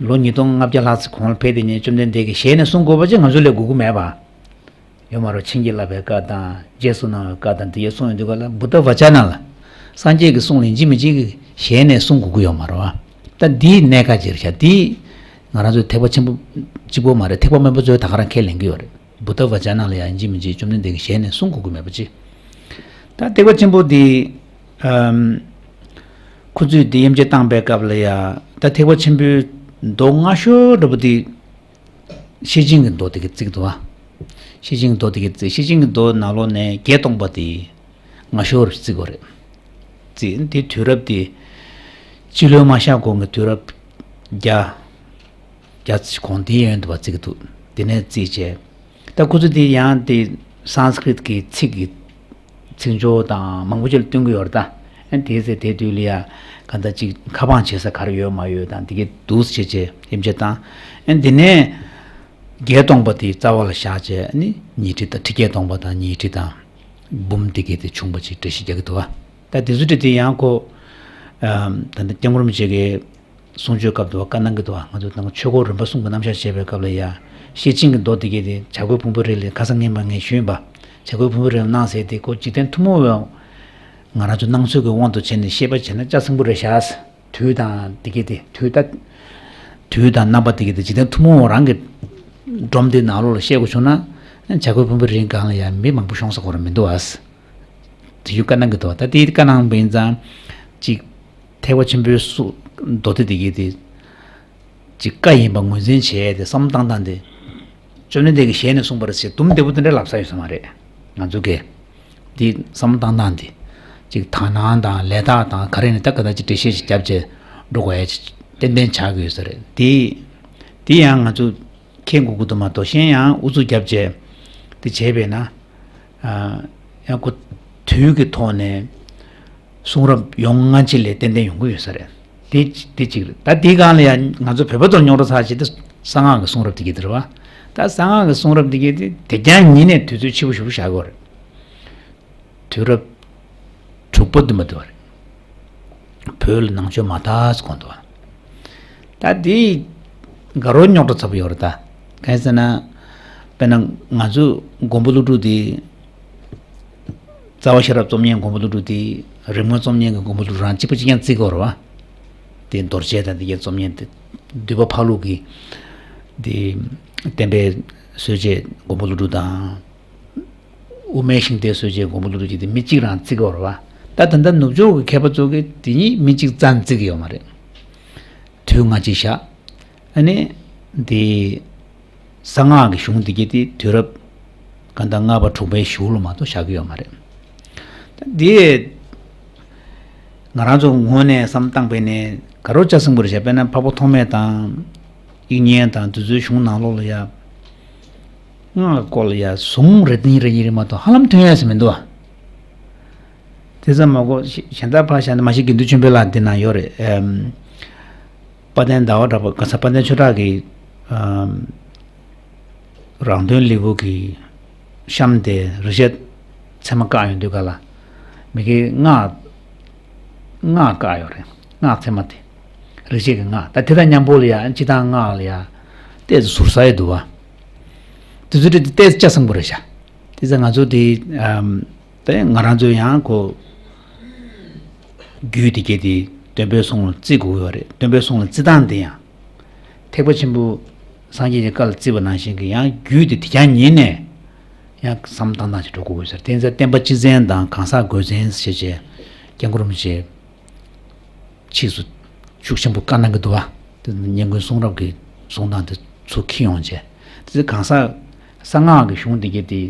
ལོ་ཉིས་སྟོང་ལྔ་བརྒྱ་ལྷག་ཙམ་གོང་ལ་ཕེབས་དེ་ནས་བཅོམ་ལྡན་འདས་ཀྱི་ཞལ་ནས་གསུང་དགོས་པ་ཅིག་ང་ཚོ་ལས་དགོས་ཀྱི་མེད་པ། ཡོད་མ་རེད། བྱིན་གྱིས་བརླབས་པའི་བཀའ་དང་རྗེས་སུ་གནང་བའི་བཀའ་དང་དེ་ཡས་གསུངས་ཡོང་དུས་ག་ལ་བུདྡྷ་བ་ཅ་ན་ལ། སངས་རྒྱས་ཀྱི་གསུང་ལ་ཡིན་གཅིག་མིན་གཅིག་གི་ ཞལ་ནས་གསུང་དགོས་ཀྱི་ཡོད་མ་རེད་བ། ད་འདིའི་གནད་འགག་ཅིག་རེད་ཤག་འདི་ང་རང་ཚོའི་ཐེག་པ་ཆེན་པོ་གཅིག་པོ་མ་རེད། ཐེག་པ་དམན་པ་ཚོས་ད་ག་རང་ཁས་ལེན་གྱི་ཡོད་རེད། བུདྡྷ་བ་ཅ་ན་ལ་ཡང་ཡིན་གཅིག་མིན་གཅིག་བཅོམ་ལྡན་འདས་ཀྱི་ཞལ་ནས་གསུང་དགོས་ཀྱི་མེད་པ་ཅིག་ད་ཐེག་པ་ཆེན་པོ་འདི་ཨམ། ཁོ་ཚོས་འདི་དབྱེ་འབྱེད་བཏང་པའི་སྐབས་ལ་ཡ། ད་ཐེག་པ་ཆེན་པོའི་མདོ་སྔ་ཤོས་འདྲ་པོ་འདི། ཤེར་ཕྱིན་གྱི་མདོ་དེ་གི་བརྩིགས་འདུག་བ། ཤེར་ཕྱིན་གྱི་མདོ་དེ་གི་བརྩིགས། ཤེར་ཕྱིན་གྱི་མདོ་ནང་ལོགས་ནས་བརྒྱད་སྟོང་པ་དེ་སྔ་ཤོས་བརྩིགས་པ་རེད། བརྩིགས་དེ་དུས་རབས་དེ་སྤྱི་ལོའི་མ་ཤར་གོང་གི་དུས་རབས་བརྒྱ། བརྒྱ་ཙམ་གོང་དེའི་ཡན་དུ་བ་བརྩིགས་འདུག་དེ་ནས་བརྩིགས་བྱས། ད་ཁོ་ཚོ་དེ་ཡང་དེ་སཾ་སྐྲྀ་ཏ་གི་ཚིག་གི་ཚིག་སྦྱོར་དང་མང་པོ་ཅིག་ལ་བསྟུན་གྱི་ཡོད་རེད་ད། ཨ་ནི་དེའི་ཚེ་དེ་དུས་ལ་ཡ་ག་འདྲ་ཅིག་ཁ་འཕངས་བྱེད་ས་ག་རེ་ཡོད་མ་ཡོད་དང་དེ་གའི་འདུག་སེ་བྱས་བྱས་དབྱེ་འབྱེད་བཏང་། ཨ་ནི་དེ་ནས་བརྒྱད་སྟོང་པ་དེ་རྩ་བ་ལ་བཞག་བྱས། ཨ་ནི་ཉི་ཁྲི་དང་ཁྲི་བརྒྱད་སྟོང་པ་དང་ཉི་ཁྲི་དང་འབུམ་དེ་གའི་དེ་བྱུང་བ་ཅིག་འགྲེལ་བཤད་རྒྱག་གི་འདུག་བ། ད་དེ་ཚོ་དེ་དེ་ཡང་ཁོ་ཨམ། ད་ལྟ་སྐྱབས་མགོན་རིན་པོ་ཆེ་གིས་གསུང་ཆོས་སྐབས་དུ་བ་བཀའ་གནང་གི་འདུག་བ། ང་ཚོ་ནང་ཆོས་འཁོར་རིམ་པ་གསུམ་གྱི་རྣམ་གཞག་བྱེད་པའི་སྐབས་ལ་ཡ། ཤེར་ཕྱིན་གྱི་མདོ་དེ་གའི་དེ་བྱ་རྒོད་ཕུང་པོའི་རི་ལས། ཁ་སང་ངས་མ་ངས་ཞུས་ཡིན་པ། བྱ་རྒོད་ཕུང་པོའི་རི་ལ་གནང་ཟེར་དེ་ཁོ་འཇིག་རྟེན་ཐུན་མོང་བའི་ང་རང་ཚོ་སྣང་ཚུལ་གྱི་དབང་དུ་བྱས་ནས་བཤད་པ་བྱས་ན་ལྕགས་སྲིན་པོ་རེད་ཤག་དུས་དང་དེ་གའི་དེ་དུས་ད། དུས་དང་རྣམ་པ་དེ་གའི་དེ་འཇིག་རྟེན་ཐུན་མོང་རང་གི་སྒྲོམ་དེ་ནང་ལོགས་ལ་བཤད་དགོས་བྱུང་ན། བྱ་རྒོད་ཕུང་པོའི་རིའི་སྒང་ལ་ཡ་མི་མང་པོ་ཤོང་ས་ཁོ་རང་མི་འདུག་ཨ། དེ་ཡུ་བཀའ་གནང་གི་འདུག་ད་དེའི་བཀའ་གནང་བ་ཡིན་ཙང་། གཅིག་ཐེག་པ་ཆེན་པོའི་སུ་མདོ་སྡེ་དེ་གའི་དེ། གཅིག་བཀའ་ཡིན་པ་ངོས་འཛིན་བྱས་ཏེ་བསམ་བློ་བཏང་སྟངས་དེ། བཅོམ་ལྡན་འདས་ཀྱི་ཞལ་ནས་གསུངས་པ་རེད་ཟེར་དུམ་བདེ་པོ་དེ་འདྲ་ལབ་ས་ཡོད་ས་མ་རེད། ང་ཚོ་གས། འདི་བསམ་བློ་བཏང་སྟངས་དེ། གཅིག་དག་སྣང་དང་ལས་དག་དང་ག་རེ་ནས་ད་ག་ད་ཅིག་འགྲེལ་བཤད་ཅིག་བརྒྱབ་བྱས་འགྲོ་དགོས་ཡ་ཅིག་ཏན་ཏན་ཆགས་ཀྱི་ཡོད་ས་རེད་དེ། དེ་ཡང་ང་ཚོ་མཁྱེན་དགོས་ཀྱི་འདུག་མ་གཏོགས་གཞན་ཡང་ཨུ་ཚུགས་བརྒྱབ་བྱས་དེ་བྱས་པས་ན། ཨ། ཡང་ཁོ་དུས་ཀྱི་ཐོག་ནས་གསུང་རབ་ཡོངས་སྔ་ཕྱི་ལས་ཏན་ཏན་ཡོང་གི་ཡོད་ས་རེད། དེ་དེ་གཅིག་རེད། ད་དེའི་སྒང་ལ་ཡང་ང་ཚོ་བོད་པ་ཚོར་རྙོག་དྲ་ཚ་ཆེ་དེ་གསང་སྔགས་ཀྱི་གསུང་རབ་དེ་གྱད་དེ་རེད་བ། ད་གསང་སྔགས་ཀྱི་གསུང་རབ་དེ་གྱད་དེ་དེ་རྐྱང་ཉིད་ནས་དུས་ཚོད་ཕྱི་པོ་ཞེ་པོ་བཞག་གི་ཡོད་རེད། དུས་རབས་དྲུག་པ་དུ་མ་དུ་བ་རེད། བོད་ལ་ནང་ཆོས་མ་དར་གོང་དུ་བ། ད་དེ་དགའ་རོགས་རྙོག་དྲ་ཚ་པོ་ཡོད་རེད་ད། གང་ཡིན་ཟེར་ན། དཔེར་ན་ང་ཚོ་མགོན་པོ་ཀླུ་སྒྲུབ་དེ། རྩ་བ་ཤེས་རབ་རྩོམ་མཁན་མགོན་པོ་ཀླུ་སྒྲུབ་དེ། རིམ་ལྔ་རྩོམ་མཁན་གྱི་མགོན་པོ་ཀླུ་སྒྲུབ་རང་གཅིག་པ་གཅིག་རྐྱང་བརྩི་གི་ཡོད་རེད་བ། དེ་རྡོ་རྗེ་དང་དེ་གའི་རྩོམ་མཁན་དེ། འདུས་པ་འཕགས་ལུགས་ཀྱི། དེ། བསྟན་པའི་སྲོལ་འབྱེད་མགོན་པོ་ཀླུ་སྒྲུབ་དང་། དབུ་མའི་ཤིང་རྟའི་སྲོལ་འབྱེད་མགོན་པོ་ཀླུ་སྒྲུབ་ཀྱི་དེ་མི་གཅིག་རང་བརྩི་གི་ཡོད་རེད་བ། ད་ད་ལྟ་ནུབ་ཕྱོགས་ཀྱི་མཁས་པ་ཚོ་གིས་དེ་གཉིས་མི་གཅིག་རྩ་ནས་བརྩི་གི་ཡོད་མ་རེད། དུས་སྔ་ཕྱི་བཞག་ཨ་ནི། འདི། གསང་སྔགས་ཀྱི་གཞུང་འདི་གྱད་དེ་དུས་རབས། གང་ལྟར་ལྔ་པ་དྲུག་པའི་གཞུག་ལ་མ་གཏོགས་བཞག་གི་ཡོད་མ་རེད། ད་འདི། ང་རང་ཚོ་ངོས་ནས་བསམ་བཏང་པས་ནས་དགའ་རོགས་ལྕགས་སྲིན་པོ་རེད་བྱས་པས་ན་འཕགས་པ་ཐོགས་མེད་དང་། དབྱིག་གཉེན་དང་དེ་ཚོའི་གཞུང་ནང་ལོགས་ལ་ཡ། སྔགས་སྐོར་ལ་ཡ་ཟུང་རེ་གཉིས་རེ་གཉིས་རེ་མ་གཏོགས་ཧ་ལམ་ཐོན་ཡ་ཟེར་མི་འདུག་ཨ། དེ་ཙམ་མ་གོ་གཞན་དག་ཕར་བཞག་ན་མ་གཞི་དགེ་འདུན་ཆོས་འཕེལ་ལགས་འདི་ན་ཡོད་རེད། ཨམ། དཔལ་ལྡན་ཟླ་བ་གྲགས་པ་ག་ས་དཔལ་ལྡན་ཆོས་གྲགས་ཀྱི། ཨམ། རང་དོན་ལེའུ་གི་གཤམ་དེ་རི་བྱེད་ཚད་མ་བཀག་ཡོང་དུས་ག་ལ། མི་གི་སྔགས། སྔགས་བཀག་ཡོད་རེད། སྔགས་ཚད་མ་དེ། རི་བྱེད་ཀྱི་སྔགས་ད་དེ་དང་མཉམ་པོ་ལ་ཡ་སྤྱི་བཏང་སྔགས་ལ་ཡ། ཏོག་ཙམ་ཟུར་ཟ་ཡི་འདུག་བ། དེ་ཚོ་དེ་ཏོག་ཙམ་ལྕགས་སྲིན་པོ་རེད་ཤག་དེ་ཚོ་ང་ཚོ་དེ། ཨམ། དེ་ང་རང་ཚོ་ཡང་ཁོ། རྒྱུད་དེ་གྱད་དེ་སྟོན་པའི་གསུང་ལ་བརྩི་དགོས་ཡོད་རེད། སྟོན་པའི་གསུང་ལ་བརྩི་སྟངས་དེ་ཡང་། ཐེག་པ་ཆེན་པོ་སངས་རྒྱས་ཀྱི་བཀའ་ལ་བརྩི་བ་ནང་བཞིན་གྱི་ཡང་རྒྱུད་དེ་དེ་རྐྱང་ཉིད་ནས་ཡང་བསམ་བཏང་སྟངས་ཤིག་འགྲོ་དགོས་ཡོད་ཟེར། དེ་ཚེ་བསྟན་པ་སྤྱི་བཙན་དང་གང་ཟག་སྒོས་བཙན་ཞེས་བྱས་སྐྱབས་མགོན་རིན་པོ་ཆེ་ཕྱིས་སུ་ཤུགས་ཆེན་པོ་བཀའ་གནང་གི་འདུག་བ། དེ་སྙན་ཁུང་གསུང་རབ་ཀྱི་གསུང་སྟངས་དེ་ཚུར་འཁྱེར་ཡོང་བྱས། དེ་ཚེ་གང་ཟག་གསང་སྔགས་ཀྱི་གཞུང་འདི་གྱད་དེ་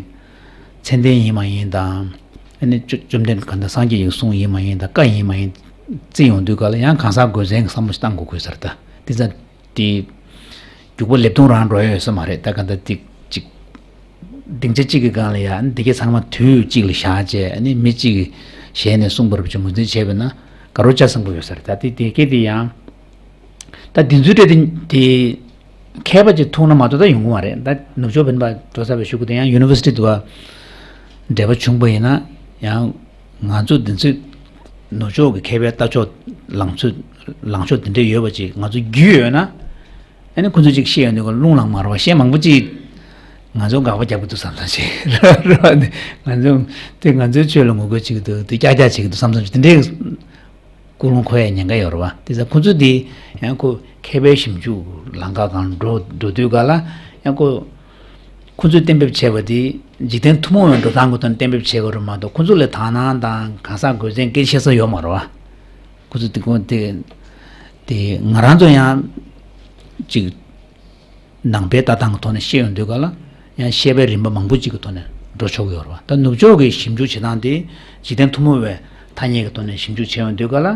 ཚད་ལྡན་ཡིན་མ་ཡིན་དང་། ཨ་ནི་བཅོ་བཅོམ་ལྡན་གང་ལྟར་སངས་རྒྱས་ཀྱི་གསུང་ཡིན་མ་ཡིན་དང་བཀའ་ཡིན་མ་ཡིན་བརྩི་ཡོང་དུས་ག་ལ་ཡང་གང་ཟག་སྒོས་བཙན་གྱི་བསམ་བློ་ཞིག་བཏང་དགོས་དགོས་ཟེར་ད། དེ་ཚ་དེ། རྒྱུག་པ་ལེབ་རྡུང་རང་འགྲོ་ཡ་ཡོད་ས་མ་རེད། ད་ག་འདྲ་ཏིག་ཅིག་སྡིངས་ཆ་གཅིག་གི་སྒང་ལ་ཡ་འདི་གའི་ཚང་མ་དུས་གཅིག་ལ་བཞག་བྱས་ཨ་ནི་མི་གཅིག་གི་ཞལ་ནས་གསུངས་པ་རུ་ཅིག་ངོས་འཛིན་བྱས་པས་ན་དགའ་རོགས་ལྕགས་སྲིན་པོ་ཡོད་ས་རེད། ད་དེ་དེ་སྐད་དེ་ཡང་། ད་འདི་ཚོའི་གྲས་དེ་དེ་མཁས་པ་ཅིག་ཐུག་ན་མ་གཏོགས་ད་ཡོང་གི་མ་རེད། ད་ནུབ་ཕྱོགས་བོད་པ་འགྲོ་ས་བའི་ཤུགས་ཀྱི་དེ་ཡང་ཡུ་ནི་ཝར་སི་ཊི་དུ་བ་འབྲེལ་བ་བྱུང་པ་ཡིན་ན་ཡང་ང་ཚོ་འདི་ཚོའི་ནུབ་ཕྱོགས་ཀྱི་མཁས་པའི་ལྟ་ཕྱོགས་ལངས་ཕྱོགས་ལངས་ཕྱོགས་དེ་འདྲས་ཡོད་པ་ཅིག་ང་ཚོ་རྒྱུས་ཡོད་ན། ཨ་ནི་ཁོ་ཚོས་ཅིག་བཤད་ཡོང་དུས་ཀ་རླུང་ལངས་མ་རེད་བ། བཤད་མང་པོ་ཅིག་ང་ཚོ་དགག་པ་རྒྱབ་ཀྱི་འདུག་བསམ་བསམ་ཞིག་རེད་བ། ང་ཚོ་དེ་ང་ཚོའི་ཆོས་ལ་ངོ་རྒོལ་བྱེད་ཀྱི་འདུག་དེ་ཀྱག་ཀྱག་བྱེད་ཀྱི་འདུག་བསམ་བསམ་ཞིག་དེ་འདྲའི་ ཀུན་སློང་འཁོར་ཡ་ཉེན་ཁ་ཡོད་རེད་བ། དེ་ཙང་ཁོ་ཚོ་དེ་ཡང་ཁོ་མཁས་པའི་ཞིབ་འཇུག་ལམ་ཁ་སྒང་འགྲོ་འགྲོ་དུས་ག་ལ་ཡང་ཁོ་ཁོ་ཚོས་གཏན་འབེབས་བྱས་པ་དེ་འཇིག་རྟེན་ཐུན་མོང་བའི་འགྲོ་སྟངས་ཀྱི་ཐོག་ནས་གཏན་འབེབས་བྱས་པ་རེད་མ་གཏོགས། ཁོ་ཚོ་ལ་དག་སྣང་དང་གང་ཟག་དགོས་མཚན་སྐད་ཆ་བཤད་ས་ཡོད་མ་རེད་བ། ཁོ་ཚོ་དེ་ཁོ་དེ་དེ་ང་རང་ཚོ་ཡང་ཅིག་ནང་པའི་ལྟ་སྟངས་ཀྱི་ཐོག་ནས་བཤད་ཡོང་དུས་ག་ལ་ཡང་བཤད་པའི་རིམ་པ་མང་པོ་ཅིག་གི་ཐོག་ནས་འགྲོ་ཆོག་གི་ཡོད་རེད་བ། ད་ནུབ་ཕྱོགས་ཀྱི་ཞིབ་འཇུག་བྱེད་སྟངས་དེ་འཇིག་རྟེན་ཐུན་མོང་བའི་ཐ་སྙད་ཀྱི་ཐོག་ནས་ཞིབ་འཇུག་བྱས་ཡོང་དུས་ག་ལ་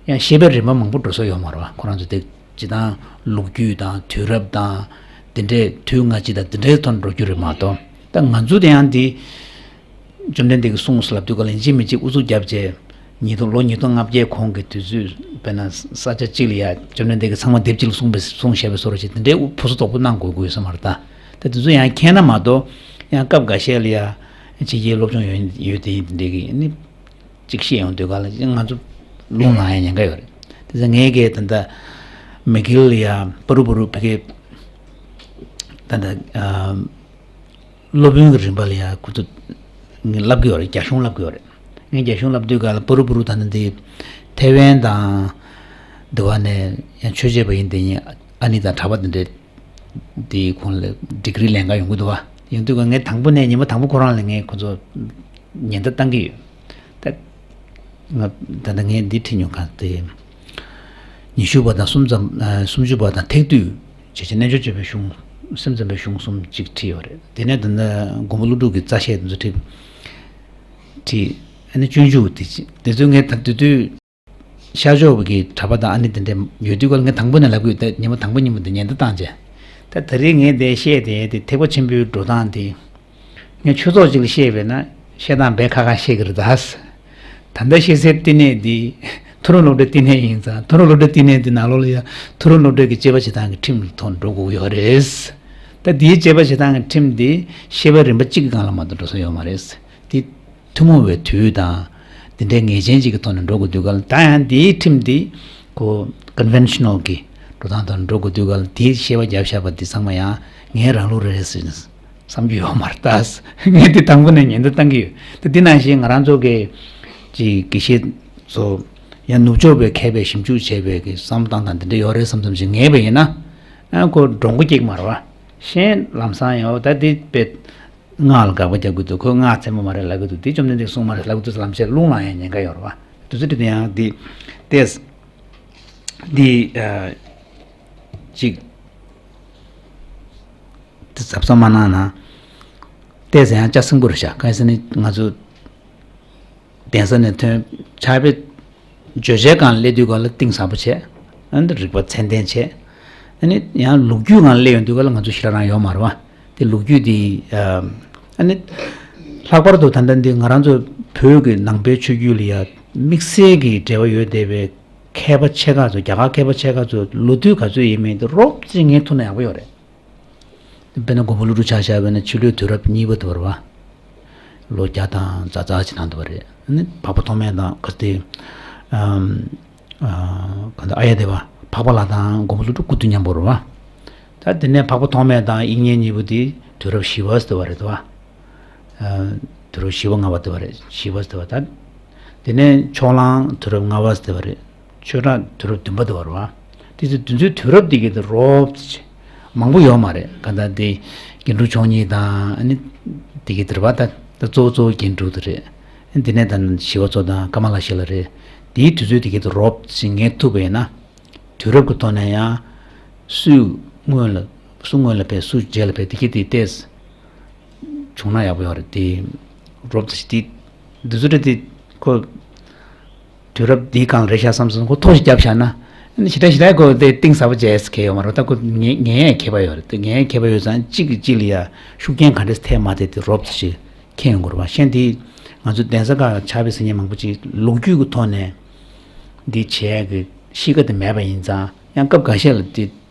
ཡང་བཤད་པའི་རིམ་པ་མང་པོ་འགྲོ་ས་ཡོད་མ་རེད་བ། ཁོ་རང་ཚོ་དེ་སྤྱིར་བཏང་ལོ་རྒྱུས་དང་དུས་རབས་དང་དེ་འདྲའི་དུས་སྔ་ཕྱི་དང་དེ་འདྲའི་ཐོག་འགྲོ་རྒྱུ་རེད་མ་གཏོགས། ད་ང་ཚོ་དེ་ཡང་དེ་བཅོམ་ལྡན་འདས་ཀྱིས་གསུངས་ལབ་དུས་ག་ལ་ཡིན་གཅིག་མིན་གཅིག་ཨུ་ཚུགས་བརྒྱབ་བྱས། ཉིས་སྟོང་ལོ་ཉིས་སྟོང་ལྔ་བརྒྱའི་གོང་གི་དུས་ཚོད་དཔེར་ན་ས་ཆ་གཅིག་ལ་ཡ་བཅོམ་ལྡན་འདས་ཀྱིས་ཚང་མ་སྡེབ་གཅིག་ལ་གསུངས་པའི་གསུངས་བཞག་པའི་བཟོ་འདྲ་ཅིག་དེ་འདྲའི་ཕུ་སུ་དོག་པོ་གནང་དགོས་དགོས་ས་མ་རེད་ད། ད་དེ་ཚོ་ཡང་མཁྱེན་ན་མ་གཏོགས་ཡང་སྐབས་འགའ་ཤས་ལ་ཡ་ཕྱི་རྒྱལ་སློབ་སྦྱོང་ཡོད་ཡོད་དེ་ཡིན་དེ་འདྲའི་གི་ནི་གཅིག་བཤད་ཡོང་དུས་ག་ལ་ང་ཚོ་རླུང་ལངས་ཡ་ཉེན་ཁ་ཡོད་རེད། དེ་ཚོ་ངས་གི་ད་ལྟ་མི་གིལ་ལ་ཡ་པ་རུ་པ་རུ་ཕ་གི་ད་ལྟ་ཨ། སློབ་དཔོན་གྱི་རིམ་པ་ལ་ཡང་ཁོ་ཚོ་ངས་བསླབ་ཀྱི་ཡོད་རེད། རྒྱ་གཞུང་བསླབ་ཀྱི་ཡོད་རེད། ངས་རྒྱ་གཞུང་བསླབ་དུས་ག་ལ་པུ་རུ་པུ་རུ་ད་ནི་འདི་ཐེ་ཝན་དང་འདི་བ་ནས་ཡང་ཆོས་བྱེད་པ་ཡིན་དེ་ཡིན་ཨ་ནི་དང་གྲྭ་པ་འདི་འདྲས་འདི་ཁོང་ལ་ཌིག་རི་ལེན་ག་ཡོང་གི་འདུག་བ། ཡོང་དུས་ག་ངས་དང་པོ་ནས་ཉི་མ་དང་པོ་ཁོ་རང་ལ་ངས་ཁོ་ཚོ་ཉེན་བརྡ་བཏང་གི་ཡོད། ད་ང་ད་ལྟ་ངས་འདི་ཁྲིད་མྱོང་ག་དེ། ཉི་ཤུ་པ་དང་གསུམ་ཙམ་ཨ་སུམ་ཅུ་པ་དང་ཐེག་བསྡུས་བྱས་རྗེས་རྣལ་འབྱོར་སྤྱོད་པའི་གཞུང་སེམས་ཙམ་པའི་གཞུང་གསུམ་གཅིག་ཁྲིད་ཡོད་རེད། དེ་ནས་ད་ལྟ་མགོན་པོ་ཀླུ་སྒྲུབ་ཀྱི་རྩ་བཤད་དེ་ཚོ་ཁྲིད་ཁྲིད་ཨ་ནི་སྤྱོད་འཇུག་དེ་དེ་ཚོ་ངས་ད་དེ་དུས་ཤར་ཕྱོགས་ཀྱི་གྲྭ་པ་དང་ཨ་ནི་དེ་འདྲ་ཡོད་དུས་སྐོར་ངས་དང་པོ་ནས་ལབ་གི་ཡོད། ད་ཉི་མ་དང་པོ་ཉིན་མོ་དེ་ཉེན་བརྡ་བཏང་རྗེས་ད་ད་རེས་ངས་དེ་བཤད་དེ་དེ་ཐེག་པ་ཆེན་པོའི་འགྲོ་སྟངས་དེ། ངས་ཆོས་ཚོགས་གཅིག་ལ་བཤད་པས་ན་བཤད་སྟངས་རྦད་ཁག་ཁག་བཤད་ཀྱི་རེད་ད། ད་ལྟ་བཤད་སའི་བསྟི་གནས་འདི་མཐོ་རིམ་སློབ་གྲྭའི་བསྟི་གནས་ཡིན་ཙང་། མཐོ་རིམ་སློབ་གྲྭའི་བསྟི་གནས་འདི་ནང་ལོགས་ལ་ཡང་མཐོ་རིམ་སློབ་གྲྭའི་གི་དཔྱད་པ་བྱེད་སྟངས་ཀྱི་ཁྲིམས་ལ་ཐོག་འགྲོ་དགོས་ཀྱི་ཡོད་རེད། ད་འདིའི་དཔྱད་པ་བྱེད་སྟངས་ཀྱི་ཁྲིམས་འདི་བཤད་པའི་རིམ་པ་གཅིག་གི་སྒང་ལ་མ་གཏོགས་འགྲོ་ས་ཡོད་མ་རེད། འདི་ཐུན་མོང་བའི་དུས་དང་འདི་འདྲའི་ངེས་ཅན་ཅིག་གི་ཐོག་ནས་འགྲོ་དགོས་དུས་ག་ལ། ད་ཡང་འདིའི་ཁྲིམས་འདི་ཁོ་ཀོན་ཝེན་ཤ་ནལ་གྱི་འགྲོ་སྟངས་དང་འགྲོ་དགོས་དུས་ག་ལ། འདིའི་བཤད་པ་བརྒྱབ་བཞག་པ་འདི་ཚང་མ་ཡང་ངའི་རང་ལུགས་རེད་ཟེར་ནས་བསམ་རྒྱུ་ཡོད་མ་རེད་ད། ངས་འདི་དང་པོ་ནས་ཉེན་བརྡ་བཏང་གི་ཡོད། ད་འདི་ནང་བཞིན་ང་རང་ཚོ་གི་ཅིག་དགེ་བཤེས་ཚོ་ཡང་ནུབ་ཕྱོགས་པའི་མཁས་པའི་ཞིབ་འཇུག་བྱས་པའི་གི་བསམ་བློ་བཏང་སྟངས་འདི་འདྲ་ཡོད་རེད་བསམ་བསམ་ཞིག་ངེས་པ་ཡིན་ན། ཨ་ཁོ་འགྲོ་མགོ་སྐྱེག་མ་རེད་བ། གཞན་ལམ་སང་ཡང་ད་འདི་དཔེ་སྔགས་ལ་དགག་པ་རྒྱག་གི་འདུག་ཁོས་སྔགས་ཚད་མ་མ་རེད་ལབ་གི་འདུག་འདི་བཅོམ་ལྡན་འདས་གསུངས་མ་རེད་ལབ་གི་འདུག་ལམ་སང་རླུང་ལངས་ཡ་ཉེན་ཁ་ཡོད་རེད་བ། དུས་ཚོད་དེ་ཡང་འདི་ཏེས་འདི་ཨ་ཅིག་དེ་གཟབ་གཟབ་མ་གནང་ན། བལྟས་ཟེར་ཡང་ལྕགས་སྲིན་པོ་རེད་ཤག་གང་ཡིན་ཟེར་ན་ང་ཚོ་གདན་ས་ནས་ཐོན་ཕྱག་དཔེ་བརྗོད་བྱའི་སྒང་སླེབས་དུས་སྒང་ལ་གཏིང་ཟབ་པོ་བྱས། ཨ་ནི་རིག་པ་ཚད་ལྡན་བྱས། ཨ་ནི་ཡང་ལོ་རྒྱུས་སྒང་སླེབས་ཡོང་དུས་སྒང་ལ་ང་ཚོ་ཞེ་དྲག་རང་ཡོད་མ་རེད་བ། དེ་ལོ་རྒྱུས་དེ་ཨ་ནི་ལྷག་པར་དུ་ད་ལྟ་འདི་ང་རང་ཚོ་བོད་ཀྱི་ནང་པའི་ཆོས་བརྒྱུད་ལ་ཡ་དམིགས་བསལ་གྱི་འབྲེལ་བ་ཡོད་བསྡད་པའི་མཁས་པ་ཆེ་ཁག་ཚོ། རྒྱ་གར་མཁས་པ་ཆེ་ཁག་ཚོ་ལོ་དུས་ག་ཚོད་ཡིན་མིན་དེ་རོབ་ཙམ་ངས་ཐུག་ན་ཡག་པོ་ཡོད་རེད། དཔེར་ན་མགོན་པོ་ཀླུ་སྒྲུབ་ཆ་བཞག་པ་ཡིན་ན་ཕྱི་ལོའི་དུས་རབས་གཉིས་པ་དེ་རེད་བ། ལོ་བརྒྱ་དང་ཛ་ཛ་ཅིག་ནང་དེ་རེད། ཨ་ནི་འཕགས་པ་ཐོགས་མེད་དང་ག་ཚོད་དེ་ཨམ་ཨ་ག་འདྲ་ཨཱརྱ་དེ་བ་འཕགས་པ་ལྷ་དང་མགོན་པོ་ཀླུ་སྒྲུབ་སྐུ་དུས་མཉམ་པོ་རེད་བ། ད་དེ་ནས་འཕགས་པ་ཐོགས་མེད་དང་དབྱིག་གཉེན་གཉིས་པོ་དེ་དུས་རབས་བཞི་པ་ཟེར་བ་རེད་བ། ཨ་དུས་རབས་བཞི་པ་ལྔ་པ་དེ་བ་རེད། བཞི་པ་ཟེར་བ་ད། དེ་ནས་ཕྱོགས་གླང་དུས་རབས་ལྔ་པ་ཟེར་བ་རེད། ཆོས་གྲགས་དུས་རབས་བདུན་པ་དེ་བ་རེད་བ། དེ་ཚོ་དེ་ཚོའི་དུས་རབས་དེ་གའི་དེ་རོབ་ཙམ་མང་པོ་ཡོད་མ་རེད། གང་ལྟར་དེ་རྒྱན་དྲུག་མཆོག་གཉིས་དང་ཨ་ནི་དེ་གའི་དེ་རེད་བ། ད་ད་གཙོ་བོ་གཙོ་བོ་རྒྱན་དྲུག་དེ་རེད། དེ་ནས་ད་ཞི་བ་འཚོ་དང་ཀ་མ་ལ་ཤཱི་ལ་རེད། དེའི་དུས་ཚོད་དེ་གའི་དེ་རོབ་ཙམ་ངེས་ཐུབ་པ་ཡིན་ན། དུས་རབས་ཀྱི་ཐོག་ནས་ཡང་སུས་སྔོན་ལ་སུ་སྔོན་ལ་ཕེབས་སུ་རྗེས་ལ་ཕེབས་དེ་གའི་དེ་ཏོག་ཙམ་བྱུང་ན་ཡག་པོ་ཡོད་རེད་དེ། རོབ་ཙམ་ཞིག་དེ་འདི་ཚོ་རེད་དེ་ཁོ། དུས་རབས་འདིའི་སྒང་རེད་ཤག་བསམ་སོང་ཁོ་ཐོག་ཞིག་བརྒྱབ་བཞག་ན། ཞེ་དྲག་ཞེ་དྲག་ཁོ་དེ་གཏིང་ཟབ་པོ་བྱས་ཁེལ་ཡོད་མ་རེད། ད་ཁོ་ངེས་ངེས་ཡང་མཁས་པ་ཡོད་རེད། དེ་ངེས་ཡང་མཁས་པ་ཡོད་ཙང་གཅིག་གིས་གཅིག་ལ་ཡ་ཤུགས་རྐྱེན་ག་འདྲས་ཐེབས་མ་ཐེབས་དེ་རོབ་ཙམ་ཞིག་མཁྱེན་ཡོང་དགོས་རེད་བ། གཞན་དེ་ང་ཚོ་གདན་ས་ཁག་ཕྱག་དཔེ་གཟིགས་མཁན་མང་པོ་ཅིག་ལོ་རྒྱུས་ཀྱི་ཐོག་ནས་འདི་བྱས་ཀྱི་གཤིས་ཀ་དེ་མེད་པ་ཡིན་ཙང་ཡང་སྐབས་འགའ་ཤས་ལ་དེ་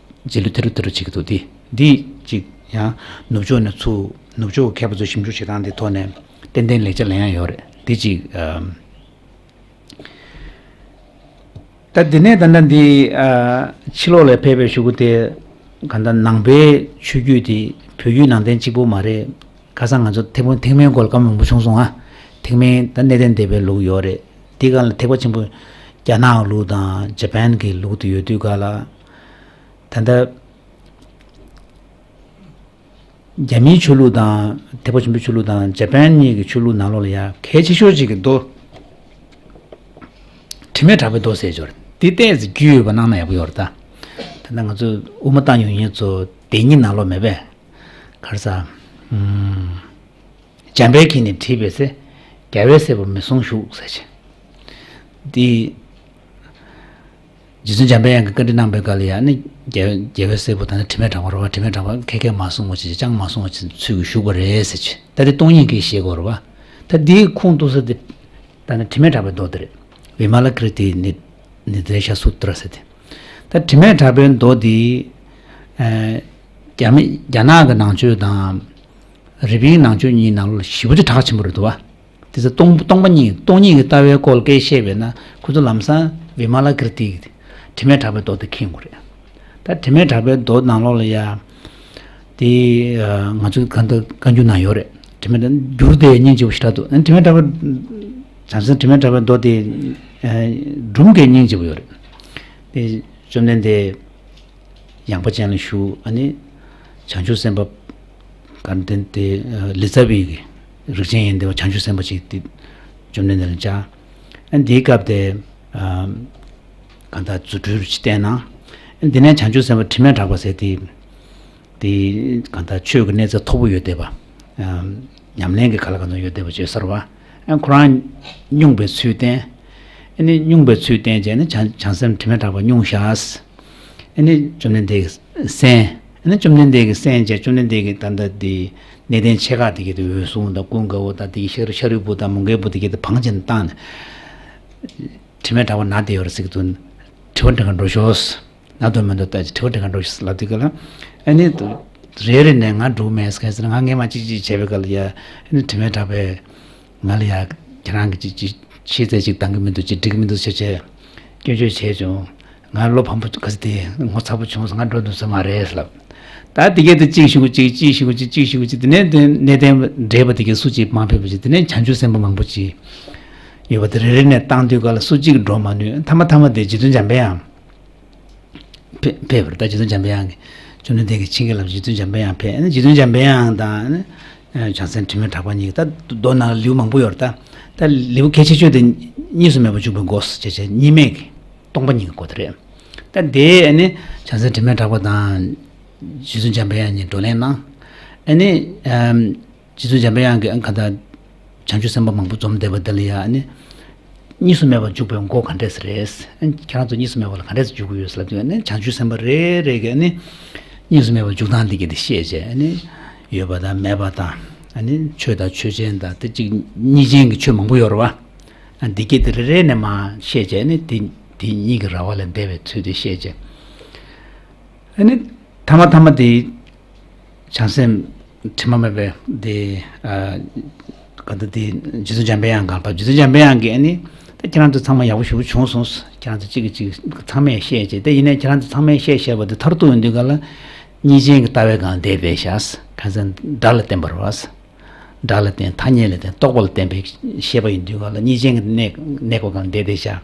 རྗེས་ལུས་ཐེ་རུ་ཐེ་རུ་བྱེད་ཀྱི་འདུག་དེ་འདི་གཅིག་ཡང་ནུབ་ཕྱོགས་ནས་ཚུར་ནུབ་ཕྱོགས་ཀྱི་མཁས་པ་ཚོས་ཞིབ་འཇུག་བྱེད་སྟངས་དེ་ཐོག་ནས་ཏན་ཏན་ལེགས་ཆ་ལེན་ཡ་ཡོད་རེད། དེ་གཅིག་ཨམ། ད་འདི་ནས་ད་ལྟ་འདི་ཨ་ཕྱི་ལོགས་ལ་ཕེབས་པའི་གཞུག་གུ་དེ་གང་ལྟར་ནང་པའི་ཆོས་བརྒྱུད་དེ་བོད་བརྒྱུད་ནང་བསྟན་གཅིག་པུ་མ་རེད། ཁ་སང་ང་ཚོ་ཐེག་པ་ཐེག་དམན་སྐོར་ལ་སྐར་མ་མང་པོ་བྱུང་སོང་ཨ། ཐེག་དམན་ད་གནས་བརྟན་སྡེ་པའི་ལུགས་ཡོད་རེད། དེ་ག་ལ་ཐེག་པ་ཆེན་པོ་ རྒྱ་ནག་ལུགས་དང་ཇ་པན་གྱི་ལུགས་དེ་ཡོད་དུས་ག་ལ། ད་ལྟ་རྒྱ་མིའི་ཆོས་ལུགས་དང་ཐེག་པ་ཆེན་པོའི་ཆོས་ལུགས་དང་ཇ་པན་གཉིས་ཀྱི་ཆོས་ལུགས་ནང་ལོགས་ལ་ཡང་གལ་ཆེ་ཤོས་གཅིག་གི་མདོ། དྲི་མེད་གྲགས་པའི་མདོ་ཟེར་ཅིག་ཡོད་རེད། འདི་ཏོག་ཙམ་རྒྱུས་ཡོད་པ་གནང་ན་ཡག་པོ་ཡོད་རེད་ད། ད་ལྟ་ང་ཚོས་དབུ་མ་བཏང་ཡོང་མཁན་ཚོ་དེ་གཉིས་ནང་ལོགས་མེད་པས། ག་རེ་ཟ། ཨུམ། འཇམ་དཔལ་གྱིས་ནི་བྲིས་པའི་ཚེ། རྒྱལ་བའི་སྲས་པོ་མི་གསུང་བཞུགས་ཟེར་ཅིག་འདི། རྗེ་བཙུན་འཇམ་པའི་དབྱངས་ཀྱིས་བཀའ་འདྲི་གནང་པའི་སྐབས་ལ་ཡང་ནི་རྒྱལ་རྒྱལ་བའི་སྲས་པོ་ད་ནི་དྲི་མེད་གྲགས་པ་རེད་པ། དྲི་མེད་གྲགས་པ་ཁ་ཁས་མ་གསུང་བ་ཅིག་ཅང་མ་གསུང་བ་ཅིག་ཚུལ་གྱིས་བཞུགས་པ་རེད་ཟེར་ཅིག་ད་དེ་སྟོང་ཉིད་ཀྱིས་བཤད་དགོས་རེད་པ། ད་འདིའི་ཁུངས་གཏུགས་ས་དེ་ད་ནི་དྲི་མེད་གྲགས་པའི་མདོ་དེ་རེད། བི་མ་ལ་ཀིརྟི་ནི་ནི་དེ་ཤ་སུ་ཏྲ་ཟེར་དེ། ད་དྲི་མེད་གྲགས་པའི་མདོ་འདི། ཨ། རྒྱ་མི་རྒྱ་ནག་གི་ནང་ཆོས་དང་། རི་པིན་ནང་ཆོས་གཉིས་ནང་ལོགས་ཞེ་པོ་ཅིག་གྲགས་ཆེན་པོ་རེད་འདུག་པ། དེ་ཚོ་སྟོང་སྟོང་པ་ཉིད་སྟོང་ཉིད་ཀྱི་ལྟ་བའི་སྐོར་སྐད་བཤད་པས་ན་ཁོ་ཚོ་ལམ་སང་བི་མ་ལ་ཀིརྟི་གི་དྲི་མེད་གྲགས་པའི་མདོ་དེ་མཁྱེན་དགོས་རེད། ད་དྲི་མེད་གྲགས་པའི་མདོ་ནང་ལོགས་ལ་ཡ། དེ་ང་ཚོའི་ག་འདི་བཀའ་འགྱུར་ནང་ཡོད་རེད། དྲི་མེད་འདི་འགྱུར་དེ་སྙིང་རྗེ་པོ་ཞེ་དྲག་འདུག་དྲི་མེད་གྲགས་པའི། བྱང་སེམས་དྲི་མེད་གྲགས་པའི་མདོ་དེ་སྒྲུང་གི་སྙིང་རྗེ་པོ་ཡོད་རེད། དེ་བཅོམ་ལྡན་འདས། ཡངས་པ་ཅན་ལ་བཞུགས། ཨ་ནི་བྱང་ཆུབ་སེམས་དཔའ་ག་འདྲ་དེ་ལི་ཙ་བི་གི་རིགས་ཅན་ཡོན་ཏན་པ་བྱང་ཆུབ་སེམས་དཔའ་ཅིག་དེ་བཅོམ་ལྡན་འདས་ལ་བཅར། ཨ་ནི་དེའི་སྐབས་དེ་གང་ལྟར་རྫུ་འཕྲུལ་ཅིག་བསྟན་ན། ཨ་ནི་དེ་ནས་བྱང་ཆུབ་སེམས་དཔའ་དྲི་མེད་གྲགས་པ་ཟེར་དེ་དེ་གང་ལྟར་ཆོས་ཀྱི་གནས་ཚད་མཐོ་པོ་ཡོད་བསྡད་པ། ཉམས་ལེན་གྱི་ཁ་ལ་གང་ཚོད་ཡོད་བསྡད་པ་བརྗོད་ས་རེད་པ། ཨ་ཁོ་རང་སྙུང་བའི་ཚུལ་བསྟན། ཨ་ནི་སྙུང་བའི་ཚུལ་བསྟན་བྱས་ནས་བྱང་བྱང་སེམས་དྲི་མེད་གྲགས་པ་སྙུང་བཞག་ཨ་ནི་བཅོམ་ལྡན་འདས་ཀྱིས་གསན། ཨ་ནི་བཅོམ་ལྡན་འདས་ཀྱིས་གསན་བྱས་བཅོམ་ལྡན་འདས་ཀྱིས་ད་ལྟ་འདི་གནས་བརྟན་ཆེ་ཁག་དེ་གའི་དེ་འོད་སྲུང་དང་ཀུན་དགའ་བོ་དང་དེ་གའི་ཤཱ་རུ་ཤཱ་རུའི་བུ་དང་མོའུ་འགལ་བུ་དེ་གའི་དེ་བང་ཅན་བཏང་ནས། དྲི་མེད་གྲགས་པ་ན་བསྡད་ཡོད་རེད་ཟེར་གྱི་འདུག་དྲི་བ་འདྲི་ག་འགྲོ་ཤོག་ན་དོན་མེད་དོ་ལྟ་ཅི་དྲི་བ་འདྲི་ག་འགྲོ་ཤོག་ལབ་དུས་སྐབས་ལ། ཨ་ནི། རེ་རེ་ནས་ང་འགྲོ་མེད་ཟེར་ཟེར་ང་ངས་མ་གཅིག་གཅིག་བྱས་པའི་སྐབས་ལ་ཡ། ཨ་ནི་དྲི་མེད་གྲགས་པས། ང་ལ་ཡ། ཁྱེད་རང་གིས་ཅིག་ཅིག་ཤེས་ཚད་ཅིག་འདང་གི་མི་འདུག་ཅིག་འགྲིག་གི་མི་འདུག་ཟེར་བྱས། སྐྱོན་བརྗོད་བྱས་བྱུང་། ང་ལོ་བམ་པོ་ག་ཚོད་དེ་ངོ་ཚ་པོ་བྱུང་སོང་། ང་འགྲོ་འདུག་ས་མ་རེད་ལབ། ད་དེ་གས་དེ་གཅིག་ཞུ་གུ་གཅིག་གཅིག་ཞུ་གུ་གཅིག་གཅིག་ཞུ་གུ་གཅིག་དེ་ནས་དེ་གནས་བརྟན་འདྲེས་པ་དེ་གས་སུ་གཅིག་མ་ཕེབས་པ་ཅིག་དེ་ནས་བྱང་ཆུབ་སེམས་དཔའ་མང་པོ་ཅིག་ཡོད་པ་དེ་རེ་རེ་ནས་བཏང་དུས་སྐབས་ལ་སུ་གཅིག་འགྲོ་མ་ནུས། མཐའ་མ་མཐའ་མ་དེ་རྗེ་བཙུན་འཇམ་པའི་དབྱངས། ཕེབས་ཕེབས་པ་རེད། ད་རྗེ་བཙུན་འཇམ་པའི་དབྱངས་ཀྱིས་བཅོམ་ལྡན་འདས་ཀྱི་ཆིངས་ཀྱི་ལམ་རྗེ་བཙུན་འཇམ་པའི་དབྱངས་ཕེབས། ཨ་ནི་རྗེ་བཙུན་འཇམ་པའི་དབྱངས་དང་ཨ་ནི་བྱང་སེམས་དྲི་མེད་གྲགས་པ་གཉིས་ཀྱིས་ད་མདོ་ནང་ལེའུ་མང་པོ་ཡོད་རེད་ད། ད་ལེའུ་གལ་ཆེ་ཤོས་དེ་གཉིས་སུ་མེད་པར་འཇུག་པའི་སྒོ་ཟེར་བྱས་གཉིས་མེད་ཀྱི་སྟོང་པ་ཉིད་ཀྱི་སྒོ་དེ་རེད། ད་དེ་ཨ་ནི་བྱང་སེམས་དྲི་མེད་གྲགས་པ་དང་རྗེ་བཙུན་འཇམ་པའི་དབྱངས་གཉིས་བགྲོ་གླེང་གནང་། ཨ་ནི། རྗེ་བཙུན་འཇམ་པའི་དབྱངས་ཀྱིས་ཨ་ག་ད། བྱང་ཆུབ་སེམས་དཔའ་མང་པོ་འཛོམས་བསྡད་པ་དེ་ལ་ཡ་ཨ་ནི། གཉིས་སུ་མེད་པར་འཇུག་པའི་སྒོ་ག་འདྲས་རེད། ཨ་ནི་ཁྱེད་རང་ཚོ་གཉིས་སུ་མེད་པ་ལ་ག་འདྲས་འཇུག་གི་ཡོད་ཟེར་ལབ་དུས་ཨ་ནི་བྱང་ཆུབ་སེམས་དཔའ་རེ་རེ་གིས་ཨ་ནི། གཉིས་སུ་མེད་པར་འཇུག་སྟངས་འདི་གས་དེ་བཤད་བྱས་ཨ་ནི། ཡོད་པ་དང་མེད་པ་དང་། ཨ་ནི་ཆོས་དང་ཆོས་ཅན་དང་དེ་གཅིག་གཉིས་ཅན་གྱི་ཆོས་མང་པོ་ཡོད་རེད་བ། ཨ་འདི་གས་དེ་རེ་རེ་ནས་མར་བཤད་བྱས་ཨ་ནི་དེ་དེ་གཉིས་ཀྱི་ར་བ་ལས་འདས་པའི་ཚུལ་དེ་བཤད་བྱས། ཨ་ནི། ཐ་མ་ཐ་མ་དེ། བྱང་སེམས་དྲི་མ་མེད་པའི་དེ། ཨ། ག་ད་དེ་རྗེ་བཙུན་འཇམ་པའི་དབྱངས་སྒང་ལ་བབས། རྗེ་བཙུན་འཇམ་པའི་དབྱངས་ཀྱིས་ཨ་ནི། ད་ཁྱེད་རང་ཚོ་ཚང་མ་ཡག་པོ་ཞེ་པོ་བྱུང་སོང་། ཁྱེད་རང་ཚོ་གཅིག་གིས་གཅིག་ཚང་མས་བཤད་བྱས་ཏེ་ཡིན་ནའི་ཁྱེད་རང་ཚོ་ཚང་མས་བཤད་བཤད་པ་དེ་མཐར་ཐུག་ཡོང་དུས་ག་ལ། གཉིས་ཆེན་གྱི་ལྟ་བའི་སྒང་བསྡད་པའི་ཤག་གང་ཟེར་སྒྲ་ལ་བརྟེན་པར་བ། སྒྲ་ལ་བརྟེན་ཐ་སྙད་ལ་བརྟེན་རྟོག་པ་ལ་བརྟེན་པའི་ཤེས་པ་ཡིན་དུས་ག་ལ་གཉིས་ཆེན་གྱི་གནས་གནས་སྐབས་སྒང་བསྡད་དེ་ཤག་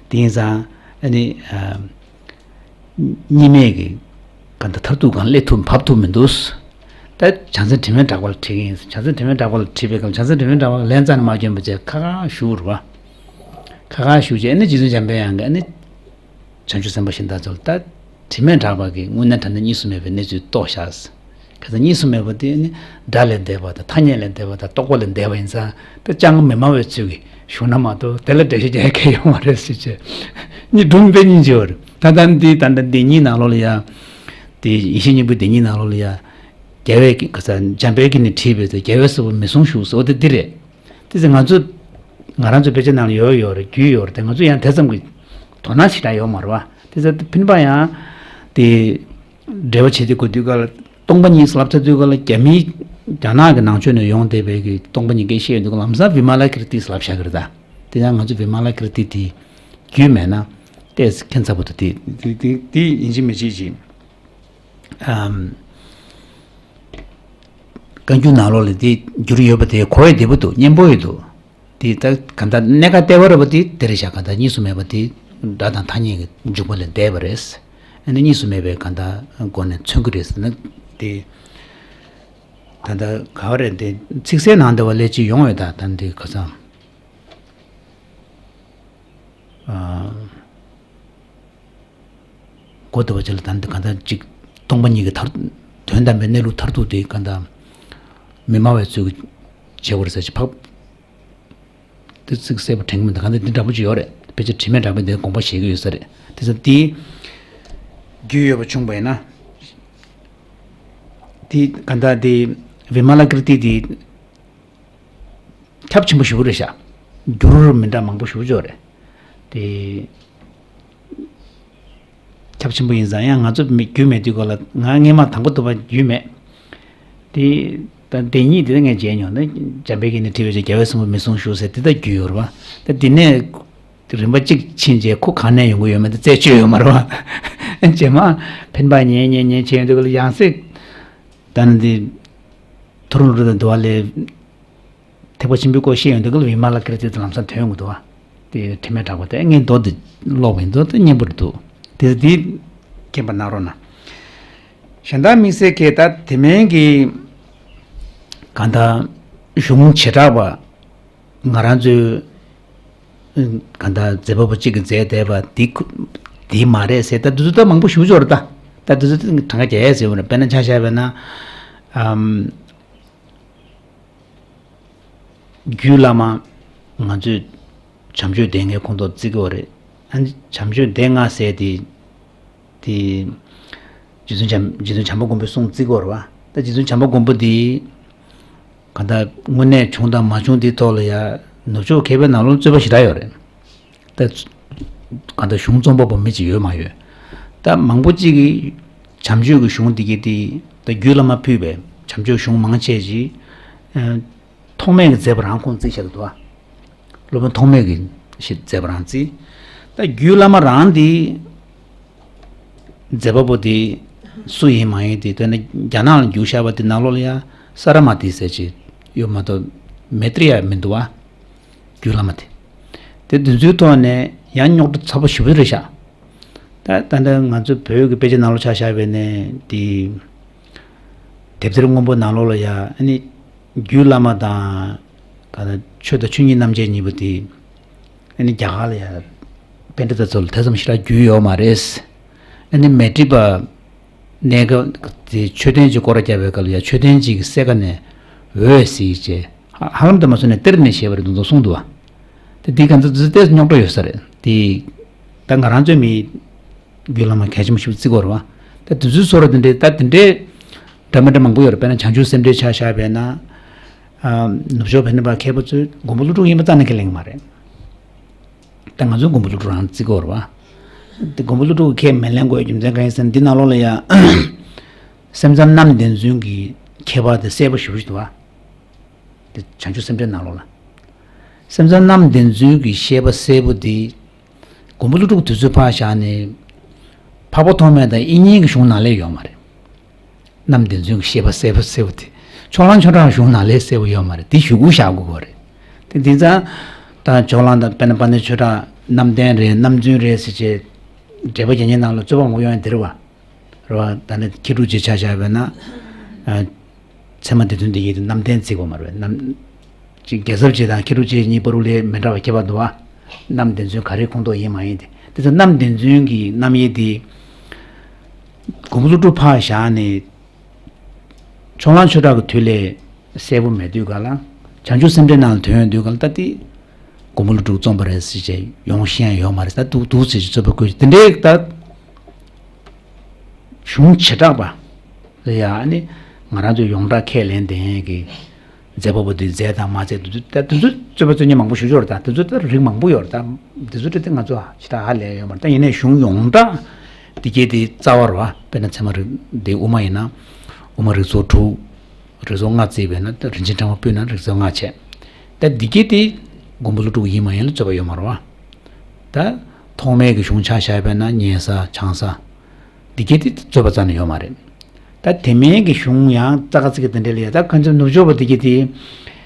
དེ་ཡིན་ཙང་ཨ་ནི། གཉིས་མེད་ཀྱི་གང་ལྟར་མཐར་ཐུག་སྒང་སླེབས་ཐུབ་བབས་ཐུབ་མི་འདུག་ད་བྱང་སེམས་དྲི་མེད་གྲགས་པ་ལ་དྲིས་ཀྱི་ཡིན། བྱང་སེམས་དྲི་མེད་གྲགས་པ་ལ་དྲིས་པའི་སྐབས་བྱང་སེམས་དྲི་མེད་གྲགས་པ་ལ་ལན་རྩ་ནས་མ་བསྐྱོན་པ་བྱས་ཁ་ཁ་བཞུགས་རེད་བ། ཁ་ཁ་བཞུགས་བྱས་ཨ་ནི་རྗེ་བཙུན་འཇམ་པའི་དབྱངས་ཀྱིས་ཨ་ནི། བྱང་ཆུབ་སེམས་དཔའ་གཞན་དག་ཚོ་ལ་ད་དྲི་མེད་གྲགས་པ་གིས་དངོས་གནས་དྲང་གནས་གཉིས་སུ་མེད་པའི་གནས་ཚུལ་རྟོགས་བཞག་ཁ་སང་གཉིས་སུ་མེད་པ་དེ་ནི་སྒྲ་ལས་འདས་པ་དང་ཐ་སྙད་ལས་འདས་པ་དང་རྟོག་པ་ལས་འདས་པ་ཡིན་ཙང་ད་ཅང་མི་སྨྲ་བའི་ཚུལ་གྱིས་བཞུགས་ན་མ་གཏོགས་དེ་ལ་འགྲེལ་བཤད་རྒྱག་མཁན་ཡོད་མ་རེད་ཟེར་བྱས། གཉིས་སྒྲུང་དཔེ་སྙིང་རྗེ་བ་རེད། ད་ལྟ་འདི་ད་ལྟ་འདི་གཉིས་ནང་ལོགས་ལ་ཡ། དེ་ཡེ་ཤེས་སྙིང་པོ་དེ་གཉིས་ནང་ལོགས་ལ་ཡ། རྒྱལ་བའི་གི་ག་ས་འཇམ་དཔལ་གྱིས་ནི་བྲིས་པའི་ཚེ་རྒྱལ་བའི་སྲས་པོ་མི་གསུང་བཞུགས་ཟེར་བ་དེ་འདི་རེད། དེ་ཚེ་ང་ཚོ། ང་རང་ཚོ་དཔེ་ཆ་ནང་ལ་ཡོད་ཡོད་རེད་རྒྱུས་ཡོད་རེད་དེ་ང་ཚོ་ཡང་དེ་ཙམ་གྱི་དོ་སྣང་ཞེ་དྲག་ཡོད་མ་རེད་བ། དེ་ཚེ་ཕན་པ་ཡང་། དེ། འགྲེལ་པ་བྱེད་དུས་གོ་དུས་ག་ལ་སྟོང་པ་ཉིད་ལབ་ཚར་དུས་ག་ལ་རྒྱ་མིའི་རྒྱ་ནག་གི་ནང་ཆོས་ནས་ཡོང་བསྡད་པའི་གི་སྟོང་པ་ཉིད་སྐད་བཤད་ཡོང་དུས་ག་ལམ་སང་བི་མ་ལ་ཀིར་ཏི་ལབ་བཞག་གི་རེད་ད། དེ་ཡང་ང་ཚོ་བི་མ་ལ་ཀིར་ཏི་དེ་རྒྱུས་མེད་ན་ཏོག་ཙམ་ཁྱད་མཚར་པོ་འདུག་དེ་དེ་དེ་དེ་ཡིན་གཅིག་མིན་གཅིག་ཅིག་ཨམ། བཀའ་འགྱུར་ནང་ལོགས་ལ་དེ་འགྱུར་ཡོད་པ་དེ་གོ་ཡི་བདེ་པོ་འདུག་སྙན་པོ་ཡོད་འདུག་དེ་ད་ག་འདྲ་གནད་འགག་ལྟེ་བ་རེད་པ། དེ་དེ་རེད་ཤག་ག་འདྲ་གཉིས་སུ་མེད་པ་དེ་སྒྲ་དང་ཐ་སྙད་ཀྱི་འཇུག་པ་ལས་འདས་པ་རེད། ཨ་ནི་གཉིས་སུ་མེད་པའི་ག་འདྲ་སྒོ་ནས་མཚོན་གྱི་རེད་ཟེར་ན་དེ། ད་ལྟ་ག་བ་རེད་དེ། ཚིག་གསལ་ནང་དེ་བ་ལས་ཅིག་ཡོང་བས། ད་ད་འདི་ཁ་སང་། ཨ། གོ་བདེ་བ་ཅིག་ལ་ད་འདི་ག་འདྲ་ཅིག་སྟོང་པ་ཉིད་ཀྱི་མཐར། དོན་དམ་པའི་གནས་ལུགས་མཐར་ཐུག་དེ་ག་འདྲ་མི་སྨྲ་བའི་ཚུལ་གྱིས་བྱེད་དགོས་རེད་ཟེར་ཅིག་ཕབ། དེ་ཚིག་གསལ་པོ་དྲན་གྱི་མི་འདུག་ག་འདྲ་འདི་འདྲ་པོ་ཅིག་ཡོད་རེད། དཔེ་ཆ་དྲི་མེད་གྲགས་པས་འདིར་དགོངས་པ་བཞེས་ཀྱི་ཡོད་ས་རེད། དེ་ཚོ་དེའི་རྒྱུས་ཡོད་པ་བྱུང་བ་ཡིན་ན། དེ་ག་འདྲ་དེ་བི་མ་ལ་ཀིརྟི་དེ། ཁྱབ་ཆེན་པོ་ཞེ་པོ་རེད་ཤག་འགྱུར་མི་འདྲ་མང་པོ་ཞེ་པོ་ཅིག་ཡོད་རེད། དེ་ཁྱབ་ཆེན་པོ་ཡིན་ཙང་ཡང་ང་ཚོ་མི་རྒྱུས་མེད་དུས་སྐོར་ལ། ང་སྔས་མ་དང་པོ་དུ་བ་རྒྱུས་མེད། དེ་ད་དེ་ཉིད་དེ་ངས་མཇལ་མྱོང་། ད་འཇམ་དཔལ་དགྱེས་ནས་བྲིས་པའི་ཆེད། རྒྱལ་བའི་གསུང་པ་མི་གསུང་བཞུགས་ཟེར་དེ་ད་རྒྱུས་ཡོད་རེད་པ། ད་དེ་ནས་རིམ་པ་གཅིག་ཕྱིན་རྗེས་ཁོ་གང་ནས་ཡོང་གི་ཡོད་མེད་དེ་རྩད་གཅོད་ཡོད་མ་རེད་པ། རྗེས་མ་འཕེན་པ་ཉན་ཉན་ཉན་བྱས་ཡོང་དུས་སྐབས་ལ་ཡང་སྲིད་ད་ནི་འདི་ཐུ་རུ་རུ་དང་འདུ་བ་ལས། ཐེག་པ་ཆེན་པོའི་སྐོར་བཤད་ཡོང་དུས་སྐབས་ལ་བི་མ་ལ་ཀིརྟི་དེ་ལམ་སང་ཐོན་ཡོང་གི་འདུག་བ། དེ་དྲི་མེད་གྲགས་པ་དེ་ངས་མདོ་འདི་ཀློག་པ་ཡིན། མདོ་དེ་སྙན་པོ་རེད་འདུག་དེ་འདི་མཁྱེན་པ་གནང་རོགས་གནང་། གཞན་དག་དམིགས་བསལ་གྱི་ད་དེ་མིན་གྱི་གང་ལྟར་གཞུང་བྱེ་བྲག་པ་ང་རང་ཚོའི་གང་ལྟར་མཛད་པ་པོ་གཅིག་གིས་མཛད་བསྡད་པ་འདི་ཁུ་འདི་མ་རེད་ཟེར། ད་འདི་ཚོ་ད་མང་པོ་ཞེ་པོ་ཅིག་ཡོད་རེད། ད་ད་འདི་ཚོ་གྲངས་ཀ་རྒྱག་ཡས་ཟེར་བ་ན། དཔེར་ན་ཆ་བཞག་པ་ཡིན་ན། ཨམ། རྒྱུད་བླ་མ་ང་ཚོས་བྱམས་ཆོས་སྡེ་ལྔའི་ཁོངས་གཏོགས་བརྩི་གི་ཡོད་རེད། ཨ་ནི་བྱམས་ཆོས་སྡེ་ལྔ་ཟེར་དེ། དེ་རྗེ་བཙུན་བྱམས་རྗེ་བཙུན་བྱམས་པ་མགོན་པོའི་གསུང་བརྩི་གི་ཡོད་རེད་པ། ད་རྗེ་བཙུན་བྱམས་པ་མགོན་པོ་དེ་གང་ལྟར་དངོས་གནས་བྱུང་དང་མ་བྱུང་དེའི་ཐོག་ལ་ཡ། ནུབ་ཕྱོགས་མཁས་པའི་ནང་ལོགས་རྩོད་པ་ཞེ་དྲག་ཡོད་རེད། ད་གང་ལྟར་གཞུང་རྩོམ་པ་པོ་མི་གཅིག་ཡོད་མ་ཡོད། ད་མང་པོ་གཅིག་གིས་བྱམས་ཆོས་ཀྱི་གཞུང་འདི་གའི་དེ་ད་རྒྱུད་བླ་མ་ཕུད་པའི་བྱམས་ཆོས་གཞུང་མང་ཆེ་ཅིག་ཨ། ཐོགས་མེད་ཀྱིས་མཛད་པ་རང་ཁོང་བརྩི་བཞག་གི་འདུག་བ། སློབ་དཔོན་ཐོགས་མེད་ཀྱིས་ཞིག་མཛད་པ་རང་བརྩི། ད་རྒྱུད་བླ་མ་རང་འདི་མཛད་པ་པོ་དེ་སུ་ཡིན་མ་ཡིན་དེ། དཔེར་ན་རྒྱ་ནག་ལ་བསྒྱུར་བཞག་པ་དེ་ནང་ལོགས་ལ་ཡ་ས་ར་མ་ཏི་ཟེར་ཅིག་ཡོད་མ་གཏོགས་མེ་ཏྲི་ཡ་མི་འདུག་བ། རྒྱུད་བླ་མ་དེ། དེ་འདི་ཚོའི་ཐོག་ནས་ཡང་རྙོག་དྲ་ཚ་པོ་ཞེ་པོ་རེད་ཤག་ད་ད་ལྟ་ང་ཚོ་བོད་ཀྱི་དཔེ་ཆ་ནང་ལོགས་ཆ་བཞག་པ་ཡིན་ན་དེ། དེབ་ཐེར་སྔོན་པོ་ནང་ལོགས་ལ་ཡ། ཨ་ནི་རྒྱུད་བླ་མ་དང་ག་ད་ཆོས་དང་ཆོས་ཉིད་རྣམ་འབྱེད་གཉིས་པོ་དེ། ཨ་ནི་རྒྱ་གར་ལ་ཡ་པཎྜི་ཏ་ཚོ་ལ་དེ་ཙམ་ཞེ་དྲག་རྒྱུས་ཡོད་མ་རེད། ཨ་ནི་མཻ་ཏྲི་པ་གནས་སྐབས་དེ་མཆོད་རྟེན་གྱི་སྐོར་ར་བརྒྱབ་པའི་སྐབས་ལ་ཡ། མཆོད་རྟེན་གཅིག་གི་སྲས་ཀ་ནས་འོད་ཟེར་བྱས། ཧ་ཧ་ལམ་དུ་མ་སོང་ནས་གཏེར་ནས་བཞེས་པ་རེད་འདུག་འདུག་གསུངས་འདུག་བ། དེ་འདི་ག་ཚོད་ཚོད་ཏོག་ཙམ་རྙོག་དྲ་ཡོད་ས་རེད་དེ། ད་ང་རང་ཚོའི་མི་རྒྱུད་བླ་མ་གལ་ཆེན་པོ་ཞིག་བརྩི་དགོས་རེད་བ། ད་དེ་ཚོའི་བཟོ་འདྲ་དེ་འདྲའི། ད་དེ་འདྲའི་འདྲ་མི་འདྲ་མང་པོ་ཡོད་རེད། དཔེར་ན་བྱང་ཆུབ་སེམས་འགྲེལ་ཆ་བཞག་པ་ཡིན་ན། ཨ། ནུབ་ཕྱོགས་བོད་ནང་པ་མཁས་པ་ཚོས་མགོན་པོ་ཀླུ་སྒྲུབ་ཡིན་པ་རྩ་ནས་ཁས་ལེན་གྱི་མ་རེད། ད་ང་ཚོས་མགོན་པོ་ཀླུ་སྒྲུབ་རང་བརྩི་དགོས་རེད་བ། དེ་མགོན་པོ་ཀླུ་སྒྲུབ་ཀྱིས་ཁས་མི་ལེན་དགོས་རྒྱུ་མཚན་གང་ཡིན་ཟེར་ན། འདི་ནང་ལོགས་ལ་ཡ་སེམས་ཙམ་རྣམ་བདེན་རྫུན་གྱི་མཁས་པ་དེ་གསལ་པོ་ཞེ་པོ་ཞིག་འདུག་བ། དེ་བྱང་ཆུབ་སེམས་འགྲེལ་ནང་ལོགས་ལ། སེམས་ཙམ་རྣམ་བདེན་རྫུན་གྱི་བཤད་པ་གསལ་པོ་དེ། མགོན་པོ་ཀླུ་སྒྲུབ་དུས་ཚོད་ཕར་བཞག་ནས། འཕགས་པ་ཐོགས་མེད་དང་དབྱིག་གཉེན་གྱི་གཞུང་ནང་ལ་ཡོད་མ་རེད། རྣམ་བདེན་རྫུན་གྱི་བཤད་པ་གསལ་པོ་གསལ་པོ་དེ། ཕྱོགས་གླང་ཆོས་གྲགས་གཞུང་ནང་ལ་གསལ་པོ་ཡོད་མ་རེད། དེ་ཞུ་དགོས་བཞག་དགོས་པ་རེད། དེ་དེང་སང་ད་ཕྱོགས་གླང་དང་། དཔེར་ན་དཔལ་ལྡན་ཆོས་གྲགས་རྣམ་བདེན་རེད། རྣམ་རྫུན་རེད་ཟེར་བྱས་འགྲེལ་པ་རྒྱག་མཁན་ནང་ལ་རྩོད་པ་མང་པོ་ཡོང་ཡ་དེ་རེད་བ། རེད་བ། ད་ནི་མཁས་གྲུབ་རྗེ་ཆ་བཞག་པ་ཡིན་ན། ཨ། ཚད་མ་སྡེ་བདུན་འདི་གའི་རྣམ་བདེན་བརྩི་དགོས་མ་རེད། རྣམ། ཅིག་རྒྱལ་ཚབ་རྗེ་དང་མཁས་གྲུབ་རྗེ་གཉིས་བར་ལ་མི་འདྲ་བ་ཁྱད་པར་འདུག་བ། རྣམ་བདེན་རྫུན་ག་རེ་ཁོངས་གཏོགས་ཡིན་མ་ཡིན་དེ། དེ་ཚོ་རྣམ་བདེན་རྫུན་གྱི་རྣམ་དབྱེ་དེ། མགོན་པོ་ཀླུ་སྒྲུབ་ཕར་བཞག་ནས། ཕྱོགས་གླང་ཆོས་གྲགས་ཀྱི་དུས་ལ་གསལ་པོ་མེད་དུས་ག་ལ། བྱང་ཆུབ་སེམས་འགྲེལ་ནང་ལ་ཐོན་ཡོང་དུས་ག་ལ། ད་དེ་མགོན་པོ་ཀླུ་སྒྲུབ་རྩོམ་པ་རེད་ཟེར་བྱས་ཡོང་ཤེས་ཡ་ཡོད་མ་རེད། ད་འདུག་འདུག་ཟེར་བྱས་རྩོད་པ་བཀོད་བྱས། དེ་འདྲའི་ད་གཞུང་བྱེ་བྲག་པ་ལ་ཡ། ཨ་ནི་ང་རང་ཚོས་ཡོངས་གྲགས་ཁས་ལེན་བསྡད་མཁན་གྱི་མཛད་པ་པོ་དེ་མཛད་དང་མ་མཛད་དེ་ཚོ། ད་དེ་ཚོ་རྩོད་པ་རྩོད་མཁན་མང་པོ་ཞེ་པོ་ཅིག་ཡོད་རེད། ད་དེ་ཚོ་ད་རིགས་མང་པོ་ཡོད་རེད། ད་དེ་ཚོ་ད་ང་ཚོ་ཞེ་དྲག་ཧ་ལས་ཡོད་མ་རེད། ད་ཡིན་ནའི་གཞུང་ཡོངས་གྲགས་འདི་གའི་དེ་རྩ་བ་རེད་བ། དཔེར་ན་ཚད་མ་རིག་འདི་དབུ་མ་ཡིན་ན། དབུ་མ་རིགས་ཚོགས་དྲུག། རིགས་ཚོགས་ལྔ་བརྩིས་པས་ན། ད་རིན་ཆེན་ཕྲེང་བ་སྤུས་ན་རིགས་ཚོགས་ལྔ་བྱས། ད་འདི་གའི་དེ་མགོན་པོ་ཀླུ་སྒྲུབ་ཡིན་མ་ཡིན་ལ་རྩོད་པ་ཡོད་མ་རེད་བ། ད་ཐོགས་མེད་ཀྱི་གཞུང་ཆ་བཞག་པས་ན་སྙན་ས་བྱང་ས། འདི་གའི་དེ་རྩོད་པ་རྩ་ནས་ཡོད་མ་རེད། ད་དེ་མིན་གྱི་གཞུང་ཡང་ཙག་ཙིག་གི་དེ་འདྲ་ལ་ཡ། ད་ཁ་ཚ་ནུབ་ཕྱོགས་པ་འདི་གའི་དེ་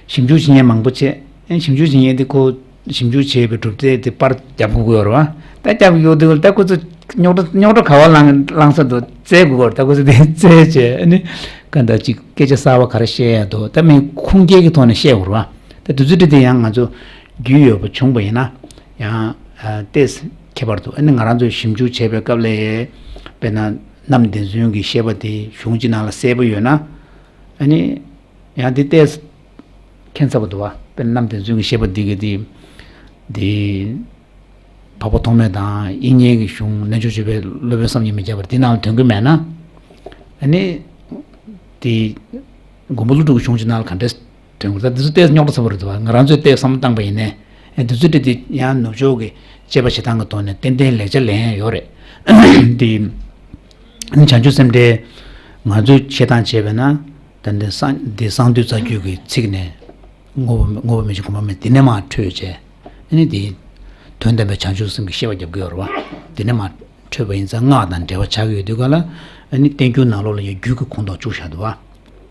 ཞིབ་འཇུག་བྱེད་མཁན་མང་པོ་བྱས། ཨ་ནི་ཞིབ་འཇུག་བྱེད་མཁན་དེ་ཁོ་ཞིབ་འཇུག་བྱས་པའི་གྲུབ་རྫས་དེ་པར་རྒྱབ་དགོས་ཀྱི་ཡོད་རེད་བ། ད་རྒྱབ་ཡོད་དུས་ད་ཁོ་ཚོ་རྙོག་དྲ་རྙོག་དྲ་ག་བ་ལངས་ལངས་ས་འདུག་བཙལ་དགོས་ཀྱི་ཡོད་རེད། ད་ཁོ་ཚོ་དེ་བཙལ་བྱས་ཨ་ནི་ག་འདྲ་ཅིག་སྐད་ཆ་གསར་བ་ག་རེ་བཤད་ཡ་འདུག་ད་མི་ཁུངས་སྐྱེལ་གྱི་ཐོག་ནས་བཤད་དགོས་རེད་བ། ད་དུས་ཚོད་དེ་ཡང་ང་ཚོ་རྒྱུས་ཡོད་པ་བྱུང་པ་ཡིན་ན་ཡང་ཨ་ཏོག་ཙམ་ཁྱད་པར་འདུག་ཨ་ནི་ང་རང་ཚོས་ཞིབ་འཇུག་བྱས་པའི་སྐབས་ལ་དཔེར་ན་གནམ་བདེ་ཚོན་གྱི་བཤད་པ་དེ་གཞུང་གཅིག་ནང་ལ་གསལ་པོ་ཡོད་ན་ཨ་ནི་ཡང་དེ་ཏོག་ཙམ་ཁྱད་མཚར་པོ་འདུག་བ། དཔེར་ན་གནམ་བདེ་ཚོན་གྱི་བཤད་པ་འདི་གི་དེ་དེ་འཕགས་པ་ཐོགས་མེད་དང་དབྱིག་གཉེན་གྱི་གཞུང་རྣལ་འབྱོར་སྤྱོད་པའི་སློབ་དཔོན་བསམ་གྱིས་མི་ཁྱབ་པ་འདི་ནང་ལ་དོན་གྱི་མེད་ན་ཨ་ནི་དེ་མགོན་པོ་ཀླུ་སྒྲུབ་ཀྱི་གཞུང་གཅིག་ནང་ལ་ག་འདྲས་དོན་གྱི་ད་འདི་ཚོ་ཏོག་ཙམ་རྙོག་དྲ་ཚ་པོ་རེད་འདུག་བ། ང་རང་ཚོས་ཏོག་ཙམ་བསམ་བློ་བཏང་པ་ཡིན་ནའི་ཨ་འདི་ཚོ་དེ་དེ་ཡང་ནུབ་ཕྱོགས་ཀྱི་དཔྱད་པ་བྱེད་སྟངས་ཀྱི་ཐོག་ནས་ཏན་ཏན་ལེགས་ཆ་ལེན་ཡ་ཡོད་རེད། དེ་བྱང་ཆུབ་སེམས་འགྲེལ་ང་ཚོས་བཤད་སྟངས་བྱས་པས་ན་ད་འདི་གསང་འདི་གསང་འདུས་རྩ་རྒྱུད་ཀྱི་ཚིག་ནས་དངོས་པོ་དངོས་པོ་མེད་ཅིང་གོང་མ་མེད་དེ་ནས་མར་འཕྲོས་བྱས་ཨ་ནི་དེ་དོན་དམ་པའི་བྱང་ཆུབ་སེམས་ཀྱི་བཤད་པ་རྒྱབ་ཀྱི་ཡོད་རེད་བ། དེ་ནས་མར་འཕྲོས་པ་ཡིན་ཙང་སྔགས་དང་འབྲེལ་བ་ཆགས་ཀྱི་ཡོད་དུས་ག་ལ་ཨ་ནི་བསྟན་འགྱུར་ནང་ལོགས་ལ་ཡང་རྒྱུད་ཀྱི་ཁོངས་གཏོགས་བཅུག་བཞག་འདུག་བ།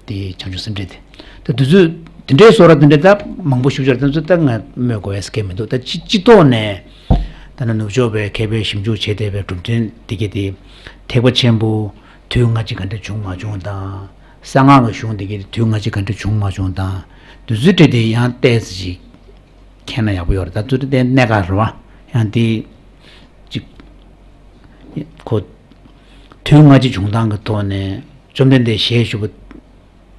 དེ་བྱང་ཆུབ་སེམས་འགྲེལ་དེ། ད་དུས་ཚོད་དེ་འདྲའི་བཟོ་འདྲ་དེ་འདྲའི་ད་མང་པོ་ཞིག་ཅར་དེ་ཚོ་ད་ང་སྨོས་དགོས་ཡ་སྐད་མི་འདུག་ད་སྤྱི་སྤྱི་ཐོག་ནས་ད་ནི་ནུབ་ཕྱོགས་པའི་མཁས་པའི་ཞིབ་འཇུག་བྱས་བསྡད་པའི་གྲུབ་དོན་དེ་གས་དེ་ཐེག་པ་ཆེན་པོ་དུས་སྔ་ཕྱི་ག་འདྲ་བྱུང་མ་བྱུང་དང་། གསང་སྔགས་ཀྱི་གཞུང་དེ་གས་དེ་དུས་སྔ་ཕྱི་ག་འདྲ་བྱུང་མ་བྱུང་དང་། དུས་ཚོད་དེ་དེ་ཡང་ཏོག་ཙམ་ཞིག་མཁྱེན་ན་ཡག་པོ་ཡོད་རེད། ད་དུས་ཚོད་དེ་གནད་འགག་རེད་བ། ཡང་དེ་ཅིག་ཁོ་དུས་སྔ་ཕྱི་བྱུང་སྟངས་ཀྱི་ཐོག་ནས་བཅོམ་ལྡན་འདས་ཞལ་བཞུགས་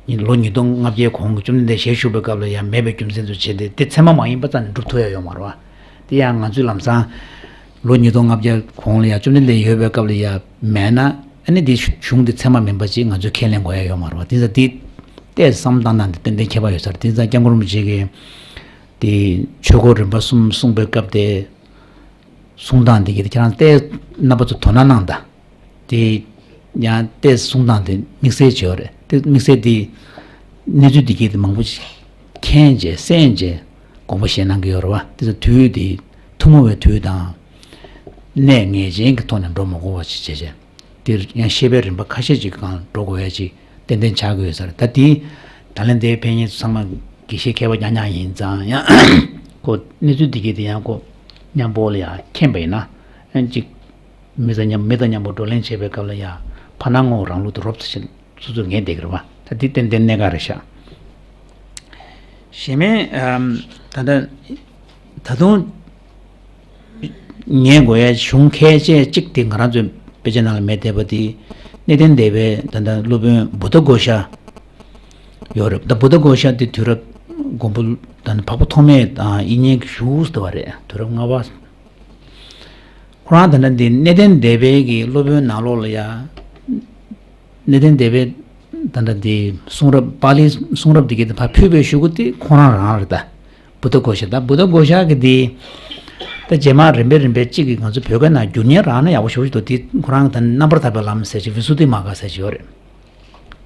པ། ལོ་ཉིས་སྟོང་ལྔ་བརྒྱའི་གོང་གི་བཅོམ་ལྡན་འདས་ཞལ་བཞུགས་པའི་སྐབས་ལ་ཡང་མེད་པའི་རྒྱུ་མཚན་དུ་བྱས་ཏེ་དེ་ཚད་མ་མ་ཡིན་པ་རྩ་ནས་འགྲུབ་ཐུབ་ཡ་ཡོད་མ་རེད་བ། དེ་ཡང་ང་ཚོས་ལམ་སང་ལོ་ཉིས་སྟོང་ལྔ་བརྒྱ་གོང་ལ་ཡང་བཅོམ་ལྡན་འདས་ཡོད་པའི་སྐབས་ལ་ཡང་མེད་ན་ཨ་ནི་དེ་གཞུང་དེ་ཚད་མ་མིན་པ་ཅིག་ང་ཚོས་ཁས་ལེན་དགོས་ཡ་ཡོད་མ་རེད་བ། དེ་ཚ་དེ་ཏོག་ཙམ་བསམ་བཏང་ན་དེ་ཏན་ཏན་ཁྱད་པར་ཡོད་ས་རེད། དེ་ཚ་སྐྱབས་མགོན་རིན་པོ་ཆེ་གིས་དེ་ཆོས་འཁོར་རིམ་པ་གསུམ་གསུངས་པའི་སྐབས་དེ། གསུང་སྟངས་འདི་གི་ཁྱེད་རང་ཏོག་ཙམ་རྣམ་པ་ཚོ་དོ་སྣང་གནང་དང་། དེ་ཡང་ཏོག་ཙམ་གསུང་སྟངས་དེ་དམིགས་བསལ་བྱས་ཡོད་རེད། དེ་དམིགས་བསལ་དེ་གནས་ཚུལ་འདི་གི་དེ་མང་པོ་ཞིག་མཁྱེན་བྱས་གསན་བྱས་དགོངས་པ་བཞེས་གནང་གི་ཡོད་རེད་བ། དེ་ཚོ་དུས་དེ་ཐུན་མོང་བའི་དུས་དང་། གནས་ངེས་ཅན་གྱི་ཐོག་ནས་འགྲོ་མ་དགོས་པ་ཞིག་བྱས་བྱས། འདིར་ཡང་བཤད་པའི་རིམ་པ་ཁ་ཤས་ཅིག་གང་འགྲོ་དགོས་ཡ་ཅིག་ཏན་ཏན་ཆགས་ཀྱི་ཡོད་ས་རེད། ད་དེ་ད་ལན་དེའི་ཕན་ཡོན་ཚང་མ་དགེ་བཤེས་མཁས་པ་རྐྱང་རྐྱང་ཡིན་ཙང་ཡང་ཁོ་གནས་ཚུལ་འདི་གས་དེ་ཡང་ཁོ་མཉམ་པོ་ལ་ཡང་མཁྱེན་པ་ཡིན་ན་ཡང་ཅིག་མི་དང་མཉམ་མི་དང་མཉམ་པོ་བགྲོ་གླེང་བྱེད་པའི་སྐབས་ལ་ཡང་ཕར་སྣང་ངོ་བོ་རང་ལུགས་དེ་རོབ་ཙམ་ཞིག་སོ་སོས་ངེས་བསྡད་ཀྱི་རེད་བ། ད་འདི་ཏན་ཏན་གནད་འགག་རེད་ཤག་གཞན་མའི་ཨམ་ད་ལྟ་ད་དུང་ཉན་དགོས་ཡ་གཞུང་ཁ་ཤས་གཅིག་དེ་ང་རང་ཚོའི་དཔེ་ཆ་ནང་ལ་མེད་བསྡད་པ་དེ་གནས་བརྟན་སྡེ་པའི་ད་ལྟ་སློབ་དཔོན་བུདྡྷ་ཀོ་ཤ་ཡོད་རེད། ད་བུདྡྷ་ཀོ་ཤ་དེ་དུས་རབས་མགོན་པོ་ད་ནི་འཕགས་པ་ཐོགས་མེད་དང་དབྱིག་གཉེན་གྱི་བཞུགས་ཟེར་བ་རེད། དུས་རབས་ལྔ་པ། ཁོ་རང་ད་ལྟ་འདི་གནས་བརྟན་སྡེ་པའི་གི་སློབ་དཔོན་ནང་ལོགས་ལ་ཡ། གནས་བརྟན་སྡེ་པའི་ད་ལྟ་འདི་གསུང་རབ་པཱ་ལིའི་གསུང་རབ་འདི་གི་ཕར་ཕུལ་བའི་ཤོག་གུ་དེ་ཁོ་རང་རང་རེད་ད། བུདྡྷ་ཀོ་ཤ་ད་བུདྡྷ་ཀོ་ཤ་གི་འདི། ད་རྗེས་མ་རིམ་པས་རིམ་པས་གཅིག་གི་ང་ཚོ་བོད་སྐད་ནང་བསྒྱུར་ཉན་རག་ན་ཡག་པོ་ཞེ་པོ་ཅིག་འདུག་དེ་ཁོ་རང་གི་ད་རྣམ་པར་དག་པའི་ལམ་ཟེར་ཅིག་བི་སུ་ཏི་མ་ག་ཟེར་ཅིག་ཡོད་རེད།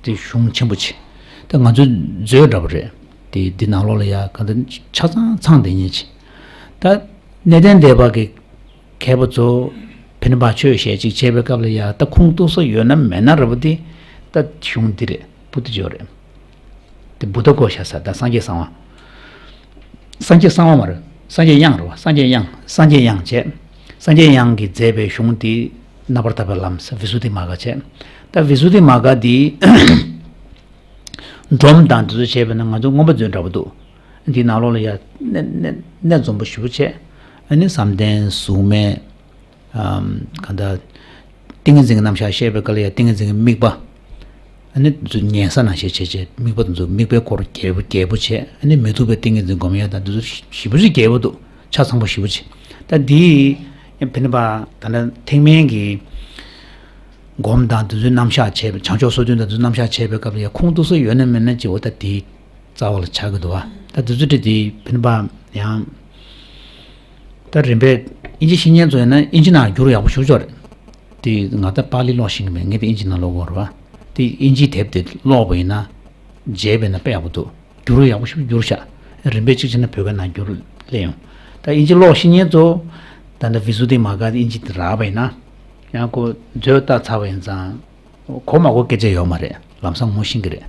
དེ་གཞུང་ཆེན་པོ་ཆེ། ད་ང་ཚོའི་མཛོད་འདྲ་པོ་རེད། དེ་འདི་ནང་ལོགས་ལ་ཡ་ག་འདི་ཆ་ཚང་ཚང་བསྡད་མཁན་ཆེ། ད་གནས་བརྟན་སྡེ་པ་གི་མཁས་པ་ཚོ་ཕན་པ་ཆོས་བཤད་ཅིག་བྱས་པའི་སྐབས་ལ་ཡ་ད་ཁུངས་གཏུགས་ས་ཡོད་ན་མེད་ན་འདྲ་པོ་དེ་ད་གཞུང་འདི་རེད། བུ་དེ་ཅོ་རེད། དེ་བུདྡྷ་ཀོ་ཤ་ཟེར་ད་སངས་རྒྱས་གསང་བ། སངས་རྒྱས་གསང་བ་མ་རེད། སངས་རྒྱས་དབྱངས་རེད་བ། སངས་རྒྱས་དབྱངས། སངས་རྒྱས་དབྱངས་བྱས། སངས་རྒྱས་དབྱངས་ཀྱིས་མཛད་པའི་གཞུང་དེ་རྣམ་པར་དག་པའི་ལམ་ཟེར་བི་སུ་ཏི་མ་ག་བྱས། ད་བི་སུ་ཏི་མ་ག་དེ་སྒྲོམ་དང་དེ་ཚོ་བྱས་པས་ན་ང་ཚོ་མངོན་པ་མཛོད་འདྲ་པོ་འདུག་འདི་ནང་ལོགས་ལ་ཡ་གནས་གནས་གནས་འཛོམས་པོ་ཞེ་པོ་བྱས། ཨ་ནི་བསམ་གཏན་གཟུགས་མེད། ཨམ། གང་ལྟར། ཏིང་ངེ་འཛིན་གྱི་རྣམ་གཞག་བཤད་པའི་སྐབས་ལ་ཡང་ཏིང་ངེ་འཛིན་གྱི་དམིགས་པ། ཨ་ནི་ཚུར་ཉན་ས་ནང་བཞིན་བྱས་བྱས་དམིགས་པ་དེ་ཚོ་དམིགས་པའི་སྐོར་རྒྱས་པོ་རྒྱས་པོ་བྱས། ཨ་ནི་མི་སྡུག་པའི་ཏིང་ངེ་འཛིན་སྒོམ་ཡས་དང་དེ་ཚོ་ཞེ་པོ་ཅིག་རྒྱས་པོ་འདུག་ཆ་ཚང་པོ་ཞེ་པོ་ཅིག་ད་འདི་ཡང་ཕན་པ་ད་ལྟ་ཐེག་དམན་གྱི་སྒོམ་དང་དེ་ཚོའི་རྣམ་གཞག་བྱས་པའི་བྱང་ཕྱོགས་སོ་བདུན་དང་དེ་ཚོའི་རྣམ་གཞག་བྱས་པའི་སྐབས་ལ་ཡང་ཁུངས་གཏུགས་ས་ཡོད་ན་མེད་ན་ཅིག་འོ་ད་འདི། རྩ་བ་ལ་ཆགས་ཀྱི་འདུག་བ། ད་དུས་ཚོད་དེ་དེའི་ཕན་པ་ཡང་། ད་རིམ་པས་ཨིན་ཇི་ཤེས་མཁན་ཚོ་ཡིན་ན་ཨིན་ཇི་ནང་བསྒྱུར་ཡག་པོ་ཞུ་ཆོག་རེད། དེ་ང་ད་པཱ་ལི་ཀློག་ཤེས་ཀྱི་མེད། ངས་དེ་ཨིན་ཇི་ནང་ཀློག་དགོས་རེད་བ། དེ་ཨིན་ཇིའི་དེབ་དེ་ཀློག་པ་ཡིན་ན། མཇལ་བས་ན་དཔེ་ཡག་པོ་འདུག་བསྒྱུར་ཡག་པོ་ཞིག་བསྒྱུར་ཤག་རིམ་པས་གཅིག་བྱས་ན་བོད་སྐད་ནང་བསྒྱུར་སླེབས་ཡོང་། ད་ཨིན་ཇི་ཀློག་ཤེས་མཁན་ཚོ། ད་ལྟ་བི་སུ་ཏི་མ་ག་ཨིན་ཇི་དེ་རག་པ་ཡིན་ན། ཡང་ཁོ་མཛོད་ལྟ་ཚར་བ་ཡིན་ཙང་། གོ་མ་གོ་སྐད་ཆ་ཡོད་མ་རེད། ལམ་སང་ངོ་ཤེས་ཀྱི་རེད།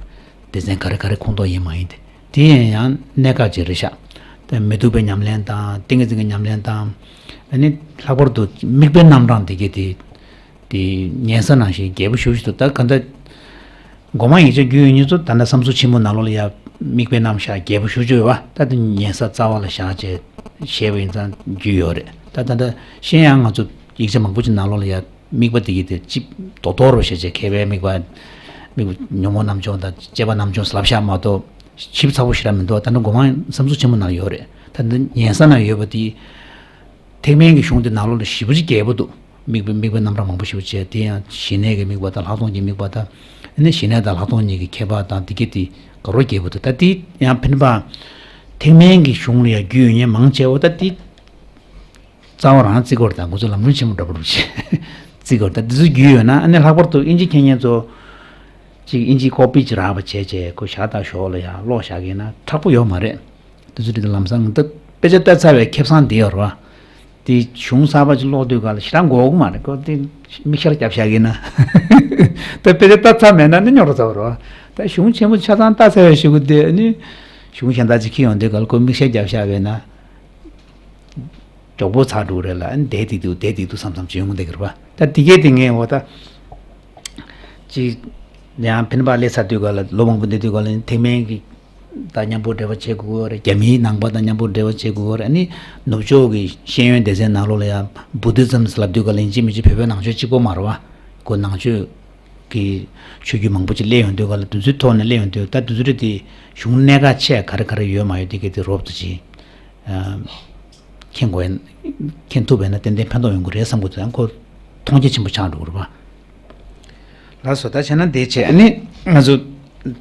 སྡེ་ཚན་ག་རེ་ག་རེ་ཁོངས་གཏོགས་ཡིན་མ་ཡིན་དེ། དེ་ཡིན་ཡང་གནད་འགག་ཅིག་རེད་ཤག་དང་། མི་སྡུག་པའི་ཉམས་ལེན་དང་། ཏིང་ངེ་འཛིན་གྱི་ཉམས་ལེན་དང་། ཨ་ནི་ལྷག་པར་དུ་དམིགས་པའི་རྣམ་གྲངས་དེ་གས་དེ་དེ་ཉན་ས་ནང་བཞིན་རྒྱས་པོ་ཞེ་པོ་ཅིག་འདུག་ད་ག་འདྲ་སྒོ་མང་ཡིག་ཆ་བརྒྱུད་ཡོད་མཁན་ཚོ་ད་ལྟ་བསམ་ཚུལ་ཆེན་མོ་ནང་ལོགས་ལ་ཡ་དམིགས་པའི་རྣམ་གཞག་རྒྱས་པོ་ཞེ་པོ་ཅིག་ཡོད་པ། ད་དེ་ཉན་ས་རྩ་བ་ལ་བཞག་བྱས་བཤད་པ་ཡིན་ཙང་རྒྱུས་ཡོད་རེད། ད་ད་ལྟ་གཞན་ཡང་ང་ཚོ་ཡིག་ཆ་མང་པོ་ཅིག་ནང་ལོགས་ལ་ཡ་དམིགས་པ་དེ་གས་དེ་ཅིག་རྡོག་རྡོག་རུ་བཤད་བྱས། མཁས་པའི་དམིགས་པ། དམིགས་པ་ཉོན་མོངས་རྣམ་སྦྱོང་དང་། དཔྱད་པ་རྣམ་སྦྱོང་ཟེར་ལབ་བཞག་མ་གཏོགས་ཞིབ་ཚགས་པོ་ཞེ་དྲག་མི་འདུག་ད་ནི་སྒོ་མང་བསམ་ཚུལ་ཆེན་མོ་ནང་ཡོད་རེད། ད་འདི་ཉན་ས་ན་ཡོད་པ་དེ་ཐེག་དམན་གྱི་གཞུང་དེ་ནང་ལོགས་ལ་ཞེ་པོ་ཅིག་རྒྱས་པོ་འདུག་དམིགས་པའི་དམིགས་པའི་རྣམ་གྲངས་མང་པོ་ཞེ་པོ་བྱས། དེ་ཡང་ཞི་གནས་ཀྱི་དམིགས་པ་དང་། ལྷག་མཐོང་གི་དམིགས་པ་དང་། ཨ་ནི་ཞི་གནས་དང་ལྷག་མཐོང་གཉིས་ཀྱི་ཁྱད་པར་དང་། དེ་གས་དེ་དགའ་རབ་རྒྱས་པོ་འདུག་ད་དེ་ཡང་ཕན་པ་ཐེག་དམན་གྱི་གཞུང་ལ་ཡང་རྒྱུས་ཡོད་མཁན་མང་ཆེ་བ་ད་དེ་རྩ་བ་རང་བརྩི་དགོས་རེད། ད་ང་ཚོ་ལམ་རིམ་ཆེན་མོ་འདྲ་པོ་རུ་བྱེད་བརྩི་དགོས་རེད། ད་འདི་ཚོ་རྒྱུས་ཡོད་ན། ཨ་ནི་ལྷག་པར་དུ་དབྱིན་ཇི་མཁྱེན་མཁན་ཚོ་ཅིག་དབྱིན་ཇི་ཀོ་པི་ཅིག་རག་པ་བྱས་བྱས་ཁོ་ཞར་དང་ཞོར་ལ་ཡང་ཀློག་བཞག་གི་ཡིན་ན་དྲག་པོ་ཡོད་མ་རེད། འདི་ཚོ་འདི་ལམ་སང་ད་དཔེ་ཆ་ལྟ་ཚར་བའི་ཁེ་བཟང་དེ་ཡོད་རེད་བ། དེ་གཞུང་གསར་པ་ཅིག་ཀློག་དུས་ག་ལ་ཞེ་དྲག་དགོས་ཀྱི་མ་རེད། ཁོ་དེ་མིག་ཤར་རྒྱབ་བཞག་གི་ཡིན་ན། ད་དཔེ་ཆ་ལྟ་ཚར་མེད་ན་ནི་རྙོག་དྲ་ཚ་བ་རེད་བ། ད་གཞུང་ཆེན་པོ་ཆ་ཚང་ལྟ་ཚར་བའི་གཞུག་གུ་དེ་ནི་གཞུང་གཞན་དག་ཅིག་འཁྱེར་ཡོང་དུས་ག་ལ་ཁོ་མིག་ཤར་རྒྱབ་བཞག་པས་ན། མགྱོགས་པོ་ཚར་འགྲོ་རེད་ལ། ཨ་ནི་བསྡད་ཏིག་ཏུ་བསྡད་ཏིག་ཏུ་བསམ་བསམ་བྱེད་ཡོང་གི་འདུག་རེད་པ། ད་དེ་གས་དེ་ངས་འོ་ད་ཅིག་ཡང་ཕན་པ་སླེབས་ཚར་དུས་ག་ལ། ལོ་མང་པོ་འདས་དུས་ག་ལ་ཐེག་དམན་གྱི་དང་མཉམ་པོ་འབྲེལ་བ་བྱེད་དགོས་རེད། རྒྱ་མིའི་ནང་པ་དང་མཉམ་པོ་འབྲེལ་བ་བྱེད་དགོས་རེད། ཨ་ནི་ནུབ་ཕྱོགས་ཀྱི་ཤེས་ཡོན་སྡེ་ཚན་ནང་ལོགས་ལ་ཡང་བུ་དྷི་ཛམ་ཟེར་ལབ་དུས་ག་ལ་ཡིན་གཅིག་མིན་གཅིག་བོད་པའི་ནང་ཆོས་གཅིག་པོ་མ་རེད་པ། ཁོ་ནང་ཆོས་གི་ཆོས་བརྒྱུད་མང་པོ་ཅིག་སླེབས་ཡོང་དུས་ག་ལ། དེ་ཚོའི་ཐོག་ནས་སླེབས་ཡོང་དུས། ད་དེ་ཚོ་རེད་དེ་གཞུང་གནད་འགག་ཆེ་ག་རེ་ག་རེ་ཡོད་མ་ཡོད་དེ་གས་དེ་རོབ་ཏུ་ཅིག་མཁྱེན་དགོས། མཁྱེན་ཐུབ་པས་ན་ཏན་ཏན་ཕན་ཐོགས་ཡོང་གི་རེད་བསམ་གི་འདུག་ཡང་ཁོ་མཐོང་རྒྱ་ཆེན་པོ་ཆགས་འགྲོ་གི་རེད་པ། ལགས་སོ། ད་བྱས་ན་འདི་བྱས། ཨ་ནི་ང་ཚོ་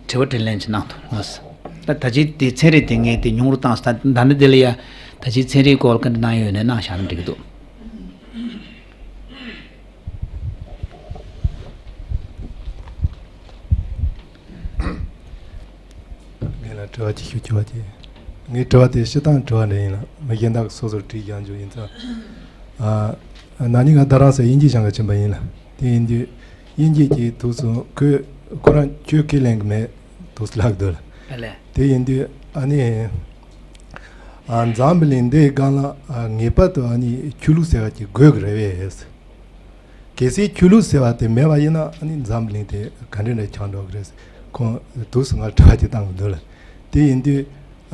དྲི་བ་དྲིས་ལན་ཅིག་གནང་དང་། ལགས་སོ། ད་ད་ཅི་དེ་ཚན་རིག་དེ་ངས་དེ་ཉུང་རུ་བཏང་སོང་། ད་ད་ནི་དེ་ལ་ཡ་ད་ཅི་ཚན་རིག་སྐོར་བཀའ་འདྲི་གནང་ཡོད་ན་གནང་བཞག་ན་འགྲིག་གི་འདུག་ངས་ལ་དྲི་བ་ཅིག་ཞུ་རྒྱུ་བ་དེ། ངའི་དྲི་བ་དེ་སྤྱིར་བཏང་དྲི་བ་འདྲ་ཡིན་ལ། མི་གཞན་དག་སོ་སོར་དྲིས་རྒྱག་རྒྱུ་ཡིན་ཙང་། ཨ། ན་ནིང་ང་རྡ་རམ་ས་དབྱིན་ཇི་སྦྱང་ག་ཕྱིན་པ་ཡིན་ལ། དེ་ཡིན་དུས་དབྱིན་ཇི་གི་དུས་སུ་ཁོས་ཁོ་རང་ཆོས་ཁས་ལེན་གི་མེད་དུས་སུ་ལབ་འདུག་ལ། ཨ་ལས། དེ་ཡིན་དུས་ཨ་ནི། ཨ། འཛམ་བུ་གླིང་འདིའི་སྒང་ལ། ཨ། ངེས་པར་དུ་ཨ་ནི་ཆོས་ལུགས་ཟེར་བ་ཅིག་དགོས་ཀྱི་རེད་པས། གལ་སྲིད་ཆོས་ལུགས་ཟེར་བ་དེ་མེད་པ་ཡིན་ན། ཨ་ནི་འཛམ་བུ་གླིང་དེ་ག་འདྲ་འདྲ་ཆགས་འགྲོ་གི་རེད། ཁོང་དུས་སུ་ང་དྲི་བ་ཅིག་བཏང་གི་འདུག་ལ། དེ་ཡིན་དུས་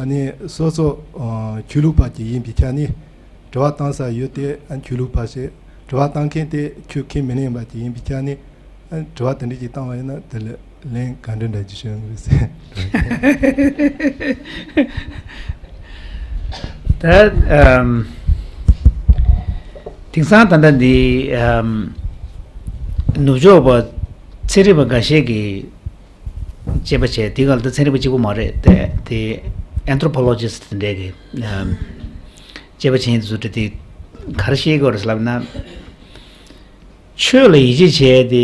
ཨ་ནི་སོ་སོ། ཨ། ཆོས་ལུགས་པ་ཅིག་ཡིན་པའི་ཆ་ནས་དྲི་བ་བཏང་ས་ཡོད་དེ། ཨ། ཆོས་ལུགས་པ་ཞིག་དྲི་བ་བཏང་མཁན་དེ་ཆོས་ཁས་མི་ལེན་པ་ཅིག་ཡིན་པའི་ཆ་ནས། ཨ། དྲི་བ་དེ་འདྲ་ཅིག་བཏང་བ་ཡིན་ན་དེ་ལ་ལན་ག་འདྲ་འདྲ་ཅིག་ཞུ་ཡོང་གི་རེད་ཟེར། ད་ཨམ། དེང་སང་ད་ལྟ་འདི་ཨམ། ནུབ་ཕྱོགས་པ་ཚན་རིག་པ་འགའ་ཤས་ཀྱིས་དཔྱད་པ་བྱས། དེ་ག་ལ་ད་ཚན་རིག་པ་གཅིག་པོ་མ་རེད་དེ། དེ་ཨན་ཐྲོ་པོ་ལོ་ཇི་སི་དེ་འདྲས་ཀྱིས་ཨམ། དཔྱད་པ་བྱེད་མཁན་དེ་ཚོ་དེ་ག་རེ་བཤད་ཀྱི་ཡོད་རེད་ལབ་ན། ཆོས་ལ་ཡིད་ཆེས་བྱས་ཏེ་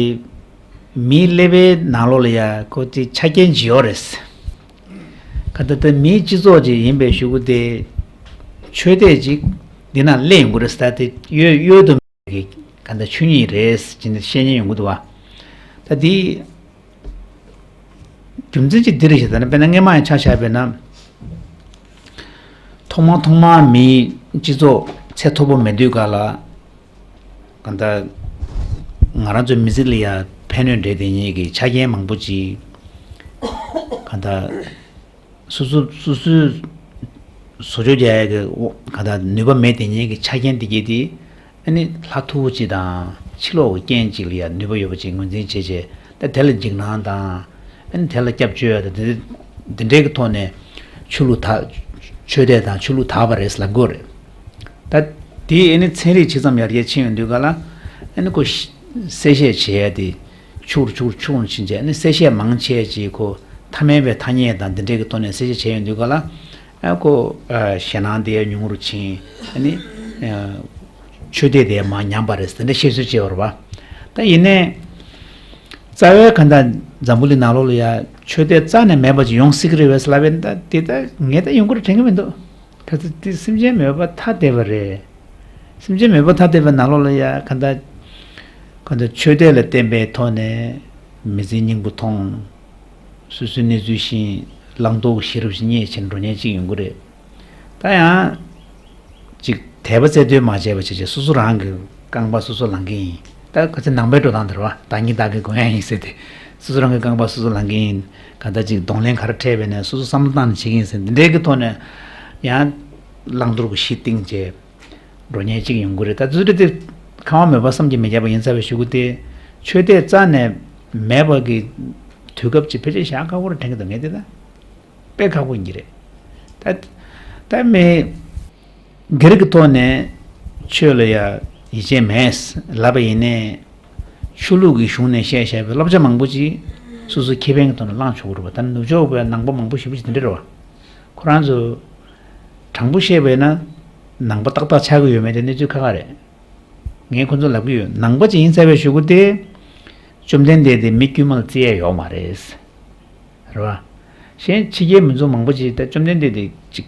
མིའི་ཀླད་པའི་ནང་ལོགས་ལ་ཡ་ཁོ་དེ་ཆ་རྐྱེན་ཅིག་ཡོད་རེད། ག་ད་ལྟ་མིའི་སྤྱི་ཚོགས་ཅིག་ཡིན་པའི་གཞུག་གུ་དེ་ཆོས་དད་ཅིག་འདི་ན་སླེབས་ཡོང་གི་རེད། ད་དེ་གཡོལ་གཡོལ་དུ་མེད་ཀྱི་ག་ད་ཆོས་ཉིད་རེད་ཅེས་ནས་བཤད་ཉན་ཡོང་གི་འདུག་བ། ད་དེ་རྒྱུ་མཚན་ཅིག་འདི་རེད་ཤག་ད་ནི་དཔེར་ན་སྔས་མ་ཡང་ཆ་བཞག་པས་ན། ཐོག་མ་ཐོག་མ་མིའི་སྤྱི་ཚོགས་ཚད་མཐོ་པོ་མེད་དུས་ག་ལ། གང་ལྟར་ང་རང་ཚོའི་མི་ཚེ་ལ་ཡ་ཕན་གནོད་འདྲེས་བསྡད་མཁན་གྱི་ཆ་རྐྱེན་མང་པོ་ཅིག་གང་ལྟར་སོ་སོ་སོ་སོའི་བཟོ་བཅོས་རྒྱག་ཡ་གི་གང་ལྟར་ནུས་པ་མེད་བསྡད་མཁན་གྱི་ཆ་རྐྱེན་དེ་གས་དེ། ཨ་ནི་ལྷ་མཐུ་བོ་ཅིག་དང་ཕྱི་ལོགས་ཀྱི་རྐྱེན་ཅིག་ལ་ཡ་ནུས་པ་ཡོད་པ་ཅིག་ངོས་འཛིན་བྱས་བྱས། ད་དེ་ལ་འཇིགས་སྣང་དང་། ཨ་ནི་དེ་ལ་སྐྱབས་བཅོལ་ཡ་དང་། དེ་འདྲའི་གི་ཐོག་ནས་ཆོས་ལུགས་དར། ཆོས་དད་དང་ཆོས་ལུགས་དར་བ་རེད་ལབ་དགོས་རེད། ད་དེ་ཨ་ནི་ཚན་རིག་ཇི་ཙམ་ཡར་རྒྱས་ཕྱིན་ཡོང་དུས་ག་ལ། ཨ་ནི་ཁོ་གསལ་བཤད་བྱེད་ཡ་དེ་ཕྱུག་རུ་ཕྱུག་རུ་ཕྱུག་རུ་ཕྱིན་བྱས། ཨ་ནི་གསལ་བཤད་མང་ཆེ་ཅིག་ཁོ་ཐ་མལ་པའི་ཐ་སྙད་དང་འདི་འདྲའི་གི་ཐོག་ནས་གསལ་བཤད་བྱས་ཡོང་དུས་ག་ལ། ཨ་ཁོ། ཨ། ཞེད་སྣང་དེ་ཉུང་རུ་ཕྱིན། ཨ་ནི། ཨ། ཆོས་དད་དེ་མར་ཉམས་པ་རེད་ཟེར་འདྲ་བཤད་སྲོལ་ཅིག་ཡོད་རེད་པ། ད་ཡིན་ནའི་རྩ་བའི་གང་ལྟར་འཛམ་བུ་གླིང་ནང་ལོགས་ལ་ཡ་ཆོས་དད་རྩ་ནས་མེད་པ་ཅིག་ཡོང་སྲིད་ཀྱི་རེད་པས་ལབ་པས། ད་དེ་ད་ངས་ད་ཡོང་གི་རེད་དྲན་གྱི་མི་འདུག་ག་ཚོད་དེ་སེམས་ཅན་མོས་པ་ཐ་དད་པ་རེད། སེམས་ཅན་མོས་པ་ཐ་དད་པའི་ནང་ལོགས་ལ་ཡ་གང་ལྟར། གང་ལྟར་ཆོས་དད་ལ་བརྟེན་པའི་ཐོག་ནས་མི་ཚེའི་སྙིང་པོ་མཐོང་། སོ་སོའི་གནས་ཚུལ་ཤེས། བླང་དོར་གྱི་ཤེས་རབ་ཅིག་རྙེད་བྱས་འགྲོ་མཁན་ཅིག་ཡོང་གི་རེད། ད་ཡང་ཅིག་དད་པ་རྩལ་འདོན་མ་བྱས་པ་བྱས་བྱས་སོ་སོ་རང་གི་རྐང་པ་སོ་སོ་ལངས་ཀྱི་ཡིན། ད་ག་ཚོད་ནང་པའི་འགྲོ་སྟངས་དེ་རེད་བ། བདག་ཉིད་བདག་གིས་སྒོམ་ཡ་ཡིན་ཟེར་ཏེ། སོ་སོ་རང་གི་རྐང་པ་སོ་སོ་ལངས་ཀྱི་ཡིན། ག་ད་ཅིག་གདོང་ལེན་ག་རེ་འཕྲད་པས་ནས་སོ་སོ་བསམ་བློ་བཏང་ནས་བྱེད་ཀྱི་ཡིན་ཟེར། འདི་འདྲའི་གི་ཐོག་ནས་ཡང་བླང་དོར་གྱི་གཞི་བཏིང་བྱས་འགྲོ་མཁན་ཅིག་ཡོང་གི་རེད། ད་དུས་ཚོད་དེ་ཁ་བ་མོས་པ་བསམ་གྱིས་མི་ཁྱབ་པ་ཡིན་ཚར་བའི་གཞུག་གུ་དེ། ཆོས་དད་རྩ་ནས་མེད་པ་གི་དུས་སྐབས་ཅིག་ཕལ་ཆེར་ཞེ་དྲག་ཁག་པོ་རེད་དྲན་གྱི་འདུག་ངས་དེ་ད། དཔེ་ཁག་པོ་ཡིན་གྱི་རེད། ད་ད་མི་སྒེར་གྱི་ཐོག་ནས་ཆོས་ལ་ཡ་ཡིད་ཆེས་མེད་ལབ་པ་ཡིན་ནའི། ཆོས་ལུགས་ཀྱི་གཞུང་ནས་བཤད་བཞག་པའི་བསླབ་བྱ་མང་པོ་ཅིག་སོ་སོའི་ཁེ་ཕན་གྱི་ཐོག་ནས་བླངས་ཆོག་གི་རེད་པ། ད་ནུབ་ཕྱོགས་པའི་ནང་པ་མང་པོ་ཞེ་པོ་ཅིག་དེ་འདྲ་རེད་པ། ཁོ་རང་ཚོ་དྲང་པོ་བཤད་པ་ཡིན་ན་ནང་པ་ཏག་ཏག་ཆགས་ཀྱི་ཡོད་མེད་དེ་གནས་ཚུལ་ཁ་ཁ་རེད། ངས་ཁོ་ཚོ་ལབ་ཀྱི་ཡོད། ནང་པ་ཅིག་ཡིན་ཚར་བའི་གཞུག་གུ་དེ། བཅོམ་ལྡན་འདས་དེ་མི་དཀྱུས་མ་ལ་བརྩི་ཡས་ཡོད་མ་རེད། རེད་བ། གཞན་ཕྱི་རྒྱལ་མི་ཚོ་མང་པོ་ཅིག་ད་བཅོམ་ལྡན་འདས་དེ་ཅིག་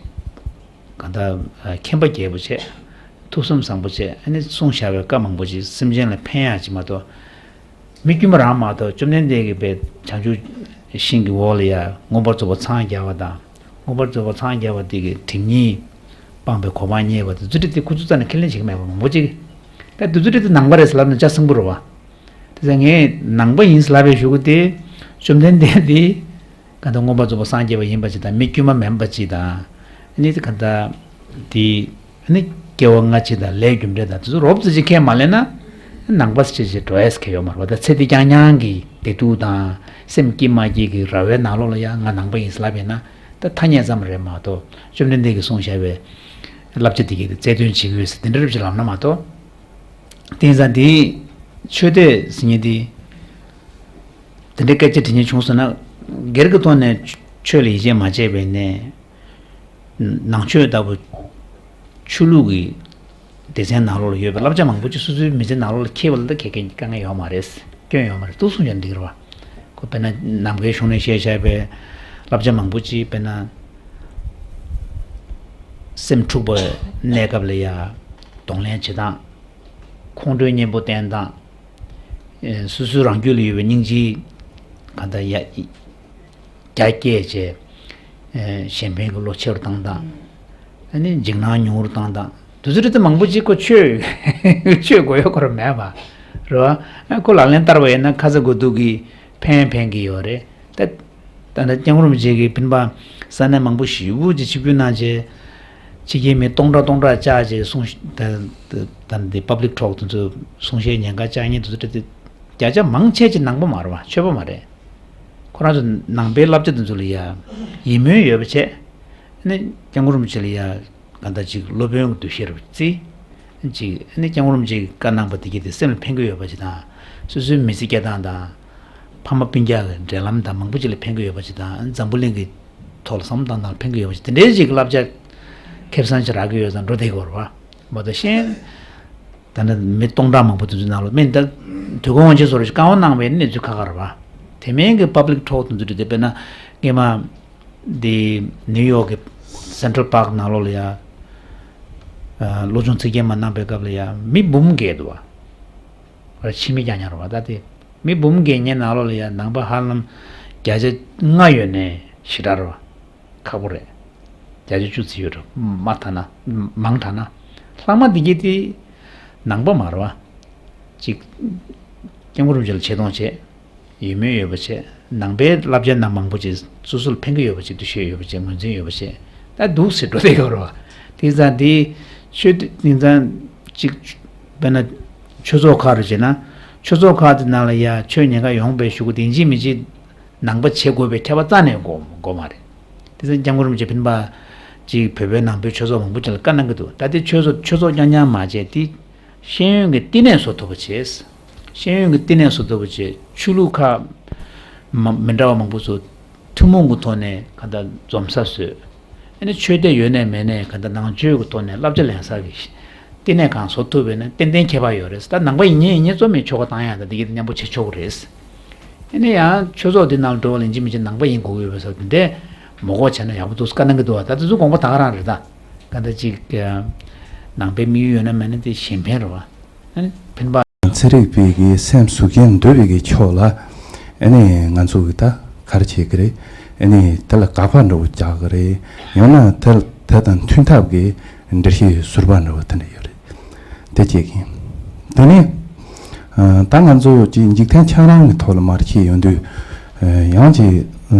གང་ལྟར་མཁྱེན་པ་རྒྱས་པོ་བྱས། ཐུགས་བསམ་བཟང་པོ་བྱས། ཨ་ནི་གསུངས་བཞག་པའི་བཀའ་མང་པོ་ཅིག་སེམས་ཅན་ལ་ཕན་ཡག་ཅིག་མ་གཏོགས། མི་དཀྱུས་མ་རང་མ་གཏོགས། བཅོམ་ལྡན་འདས་ཀྱིས་པའི་བྱང་ཆུབ་ཤིང་གི་འོག་ལ་ཡ་མངོན་པར་རྫོགས་པར་འཚང་རྒྱ་བ་དང་། མངོན་པར་རྫོགས་པར་འཚང་རྒྱ་བ་དེ་གི་སྒྲིབ་གཉིས་སྤངས་པའི་གོ་འཕང་བརྙེས་པ་དེ་ཚོ་དེ་ཁོ་ཚོ་རྩ་ནས་ཁས་ལེན་བྱེད་ཀྱི་མེད་པ་མང་པོ་ཅིག་ད་དེ་ཚོ་དེ་ནང་པ་རེད་ཟེར་ལབ་ན་ཆ་ཚང་པོ་རེད་བ། དེ་ཚོ་ངས་ནང་པ་ཡིན་ཟེར་ལབ་པའི་གཞུག་གུ་དེ། བཅོམ་ལྡན་འདས་དེ་གང་ལྟར་མངོན་པར་རྫོགས་པར་སངས་རྒྱས་པ་ཡིན་པ་ཅིག་དང་། མི་དཀྱུས་མ་མིན་པ་ཅིག་དང་། ཨ་ནི་དེ་གང་ལྟར་དེ། ཨ་ནི་སྐྱེ་བ་སྔ་ཕྱི་དང་ལས་རྒྱུ་འབྲས་དང་དེ་ཚོ་རོབ་ཙམ་ཅིག་ཁས་མ་ལེན་ན། ནང་པ་ཟེར་ཅིག་འགྲོ་ཡས་ཁེལ་ཡོད་མ་རེད་བ། ད་ཚེ་འདི་རྐྱང་རྐྱང་གི་བདེ་སྡུག་དང་སེམས་སྐྱིད་མ་སྐྱིད་ཀྱི་ར་བའི་ནང་ལོགས་ལ་ཡང་ང་ནང་པ་ཡིན་ཟེར་ལབ་ཡོད་ན། ད་ཐ་སྙད་ཙམ་རེད་མ་གཏོགས། བཅོམ་ལྡན་འདས་ཀྱིས་གསུངས་བཞག་པའི་བསླབ་བྱ་དེ་གའི་རྩལ་འདོན་བྱེད་ཀྱི་ཡོད་ཟེར་དེ་འདྲ་རབ་ཅིག་ལབ་ན་མ་གཏོགས། དེང་སང་འདི་ཆོས་དད་ཟེར་མཁན་འདི་དེ་འདྲའི་སྐད་ཆ་དྲི་མཁན་བྱུང་སོང་ན། སྒེར་གྱི་ཐོག་ནས་ཆོས་ལ་ཡིད་ཆེས་མ་བྱས་པས་ནས། ནང་ཆོས་ལྟ་བུ་ཆོས་ལུགས་ཀྱི་སྡེ་ཚན་ནང་ལོགས་ལ་ཡོད་པའི་བསླབ་བྱ་མང་པོ་ཅིག་སོ་སོའི་མི་ཚེ་ནང་ལོགས་ལ་འཁྱེར་བ་ལ་ད་གལ་གལ་དཀའ་ངལ་ཡོད་མ་རེད། སྐྱོན་ཡོད་མ་རེད། འདུག་གསུངས་ཀྱང་འགྲིག་གི་རེད་བ། ཁོ་དཔེར་ན་ནམ་མཁའི་གཞུང་ནས་བཤད་བཞག་པའི་བསླབ་བྱ་མང་པོ་ཅིག་དཔེར་ན། སེམས་འཁྲུགས་པའི་གནས་སྐབས་ལ་ཡ་གདོང་ལེན་བྱེད་སྟངས། ཁོང་ཁྲོའི་གཉེན་པོ་བསྟེན་སྟངས། ཨེ། སོ་སོའི་རང་རྒྱུད་ལ་ཡོད་པའི་སྙིང་རྗེ་གང་ལྟར་ཡ་རྒྱ་བསྐྱེད་བྱས། ཨེ། གཞན་ཕན་གྱི་བློ་ཆེ་རུ་བཏང་སྟངས། ཨ་ནི་འཇིགས་སྣང་ཉུང་རུ་བཏང་སྟངས། དེ་ཚོ་རེད་དེ་མང་པོ་ཅིག་ཁོ་ཆོས་ཆོས་དགོས་ཡོད་ཁོ་རང་མེད་པ་རེད་བ། ཁོ་ལག་ལེན་བསྟར་བ་ཡིན་ན་ཁ་ཚ་དགོས་གཏུགས་ཀྱི་ཕན་ཕན་གྱི་ཡོད་རེད་ད། ད་ལྟ་སྐྱབས་མགོན་རིན་པོ་ཆེ་གིས་སྤེན་པ་ས་གནས་མང་པོ་ཞེ་པོ་ཅིག་ཆིབས་བསྒྱུར་གནང་རྗེས། ཕྱི་རྒྱལ་མི་སྟོང་ཕྲག་སྟོང་ཕྲག་བཅར་རྗེས་གསུང་ད་ད་ད་འདི་པབ་ལིག་ཊོག་དེ་ཚོ་གསུང་བཤད་ཉན་ག་བཅར་མཁན་དེ་ཚོ་ད་བརྒྱ་ཆ་མང་ཆེ་ཅིག་ནང་པ་མ་རེད་བ། ཆོས་པ་མ་རེད། ཁོ་རང་ཚོ་ནང་པའི་བསླབ་བྱ་དེ་ཚོ་ལ་ཡ་ཡིད་སྨོན་ཡོད་པ་བྱས། ཨ་ནི་སྐྱབས་མགོན་རིན་པོ་ཆེ་ལ་ཡ་གང་ལྟར་ཅིག་སློབ་དཔོན་གྱི་འདུ་ཤེས་རུ་བརྩིས། ཅིག་ཨ་ནི་སྐྱབས་མགོན་རིན་པོ་ཆེ་གི་བཀའ་གནང་པ་དེ་གྱིས་དེ་སེམས་ལ་ཕན་གྱི་ཡོད་པ་ཅིག་དང་། སོ་སོའི་མི་ཚེ་སྐྱེལ་སྟངས་དང་། ཕ་མ་སྤུན་ཀྱག་གི་འབྲེལ་ལམ་དང་མང་པོ་ཅིག་ལ་ཕན་གྱི་ཡོད་པ་ཅིག་དང་། འཛམ་བུ་གླིང་གི་ཐོག་ལ་བསམ་བློ་བཏང་སྟངས་ལ་ཕན་གྱི་ཡོད་པ་ཅིག་དེ་འདྲའི་ཅིག་བསླབ་བྱ་ཁེ་བཟང་ཅིག་རག་གི་ཡོད་ཙང་འགྲོ་བསྡད་ཀྱི་ཡོད་རེད་བ། མ་གཏོགས་གཞན། ད་ནི་མི་སྟོང་ཕྲག་མང་པོ་དེ་ཚོའི་ནང་ལ་མི་འདི་དུས་འཁོར་དབང་ཆེན་ཟེར་བ་ཞིག་བཀའ་དབང་གནང་བའི་གནས་ཚུལ་ཁག་ཁག་རེད་བ། དེ་མིན་གྱི་པབ་ལིག་ཊོག་དེ་ཚོ་རེད་དེ། དཔེར་ན་སྔོན་མ། འདི་ནིའུ་ཡོག་གི་སེན་ཊྲལ་པཱརྐ་ནང་ལོགས་ལ་ཡ། ཨ། བློ་སྦྱོང་ཚིག་བརྒྱད་མ་གནང་པའི་སྐབས་ལ་ཡ་མི་འབུམ་བརྒལ་འདུག་བ། ཕྱི་མི་རྐྱང་རྐྱང་རེད་བ། ད་དེ་མི་འབུམ་བརྒལ་མཁན་ནང་ལོགས་ལ་ཡ་ནང་པ་ཧ་ལམ་བརྒྱ་ཆ་ལྔ་ཡོད་ནའི་ཞེ་དྲག་རེད་བ། ཁག་པོ་རེད། བརྒྱ་ཆ་བཅུ་ཙམ་ཡོད་རེད། མ་དྲག་ན། མང་དྲགས་ན། ལྷག་མ་འདི་གྱད་དེ་ནང་པ་མ་རེད་བ། ཅིག་སྐྱབས་མགོན་རིན་པོ་ཆེ་ལ་ཆེ་མཐོང་བྱས། ཡིད་སྨོན་ཡོད་པ་བྱས། ནང་པའི་བསླབ་བྱ་རྣམས་མང་པོ་ཅིག་སོ་སོ་ལ་ཕན་གྱི་ཡོད་པ་ཅིག་འདུ་ཤེས་ཡོད་པ་ཅིག་ངོས་འཛིན་ཡོད་པ་བྱས། ད་འདུག་སེ་འགྲོ་བསྡད་ཡོད་རེད་བ། དེང་སང་དེ་ཆོས་དེང་སང་ཅིག་དཔེར་ན་ཆོས་ཚོགས་ཁག་རུ་བྱས་ན། ཆོས་ཚོགས་ཁག་དེ་ནང་ལ་ཡ་ཆོས་ཉན་ག་ཡོང་པའི་གཞུག་གུ་དེ་ཡིན་གཅིག་མིན་གཅིག་ནང་པ་བྱེད་དགོས་པའི་ཁྱབ་པ་རྩ་ནས་དགོས་དགོས་མ་རེད། དེ་ཚོ་སྐྱབས་མགོན་རིན་པོ་ཆེ་སྤེན་པ་ཅིག་བོད་པའི་ནང་པའི་ཆོས་ཚོགས་མང་པོ་ཅིག་ལ་བཀའ་གནང་གི་འདུག་ད་དེ་ཆོས་ཚོགས་ཆོས་ཚོགས་རྐྱང་རྐྱང་མ་བྱས་ཏེ། ཤེས་ཡོན་གྱི་བསྟི་གནས་བཟོ་ཐུབ་པ་བྱས། ཤེས་ཡོན་གྱི་བསྟི་གནས་བཟོ་ཐུབ་པ་བྱས། ཆོས་ལུགས་ཁག་མ་མི་འདྲ་བ་མང་པོ་ཚོ་ཐུན་མོང་གི་ཐོག་ནས་ག་འདྲ་འཛོམས་ས་བཟོས། ཨ་ནི་ཆོས་དད་ཡོད་ནའི་མེད་ནའི་ག་འདྲ་ནང་ཆོས་ཀྱི་ཐོག་ནས་བསླབ་བྱ་ལེན་ས་གི་བསྟི་གནས་གང་བཟོ་ཐུབ་པས་ན་ཏན་ཏན་ཁྱད་པར་ཡོད་རེད། ད་ནང་པ་ཡིན་ཉན་ཡིན་ཉན་རྩོད་མེད་ཆོ་ག་བཏང་ཡག་ད་འདི་གི་མཉམ་པོ་བྱེད་ཆོག་གི་རེད། ཨ་ནི་ཡང་ཆོས་ཚོགས་འདི་ནང་འགྲོ་བ་ལ་ཡིན་གཅིག་མིན་གཅིག་ནང་པ་ཡིན་དགོས་ཀྱི་ཡོད་པའི་ས་དེ་འདྲས་མ་དགོས་བྱས་ན་ཡག་པོ་འདུག་བཀའ་གནང་གི་འདུག་བ། ད་དེ་ཚོ་དགོངས་པ་ད་ག་རང་རེད་ད། ག་འདྲ་ཅིག་ནང་པའི་དམིགས་ཡུལ་ཡོད་ན་མེད་ན་དེ་གཞན་ཕན་རེད་བ། ཨ་ནི་ཕན་པ། ཚན་རིག་པའི་གི་སེམས་གཟུགས་ཅན་འདོད་པའི་གི་ཕྱོགས་ལ། ཨ་ནི་ང་ཚོ་གི་ད་ག་རེ་བྱེད་ཀྱི་རེད། ཨ་ནི་དེ་ལ་དགག་པ་འདྲ་བོ་རྒྱག་གི་རེད། ཡང་ན་དེ་ལ་ དེ་དང་མཐུན་ཐབས་ཀྱི་འགྲེལ་བཤད་ཟུར་པ་འདྲ་བ་དེ་འདྲ་ཡོད་རེད། དེ་གཅིག་ཡིན། དེ་ནས་ཨ་ད་ང་ཚོ་གཅིག་འཇིག་རྟེན་ཆགས་སྡང་གི་ཐོག་ལ་མར་བཤད་ཡོང་དུས། ཨ་ཡང་གཅིག་ཨ་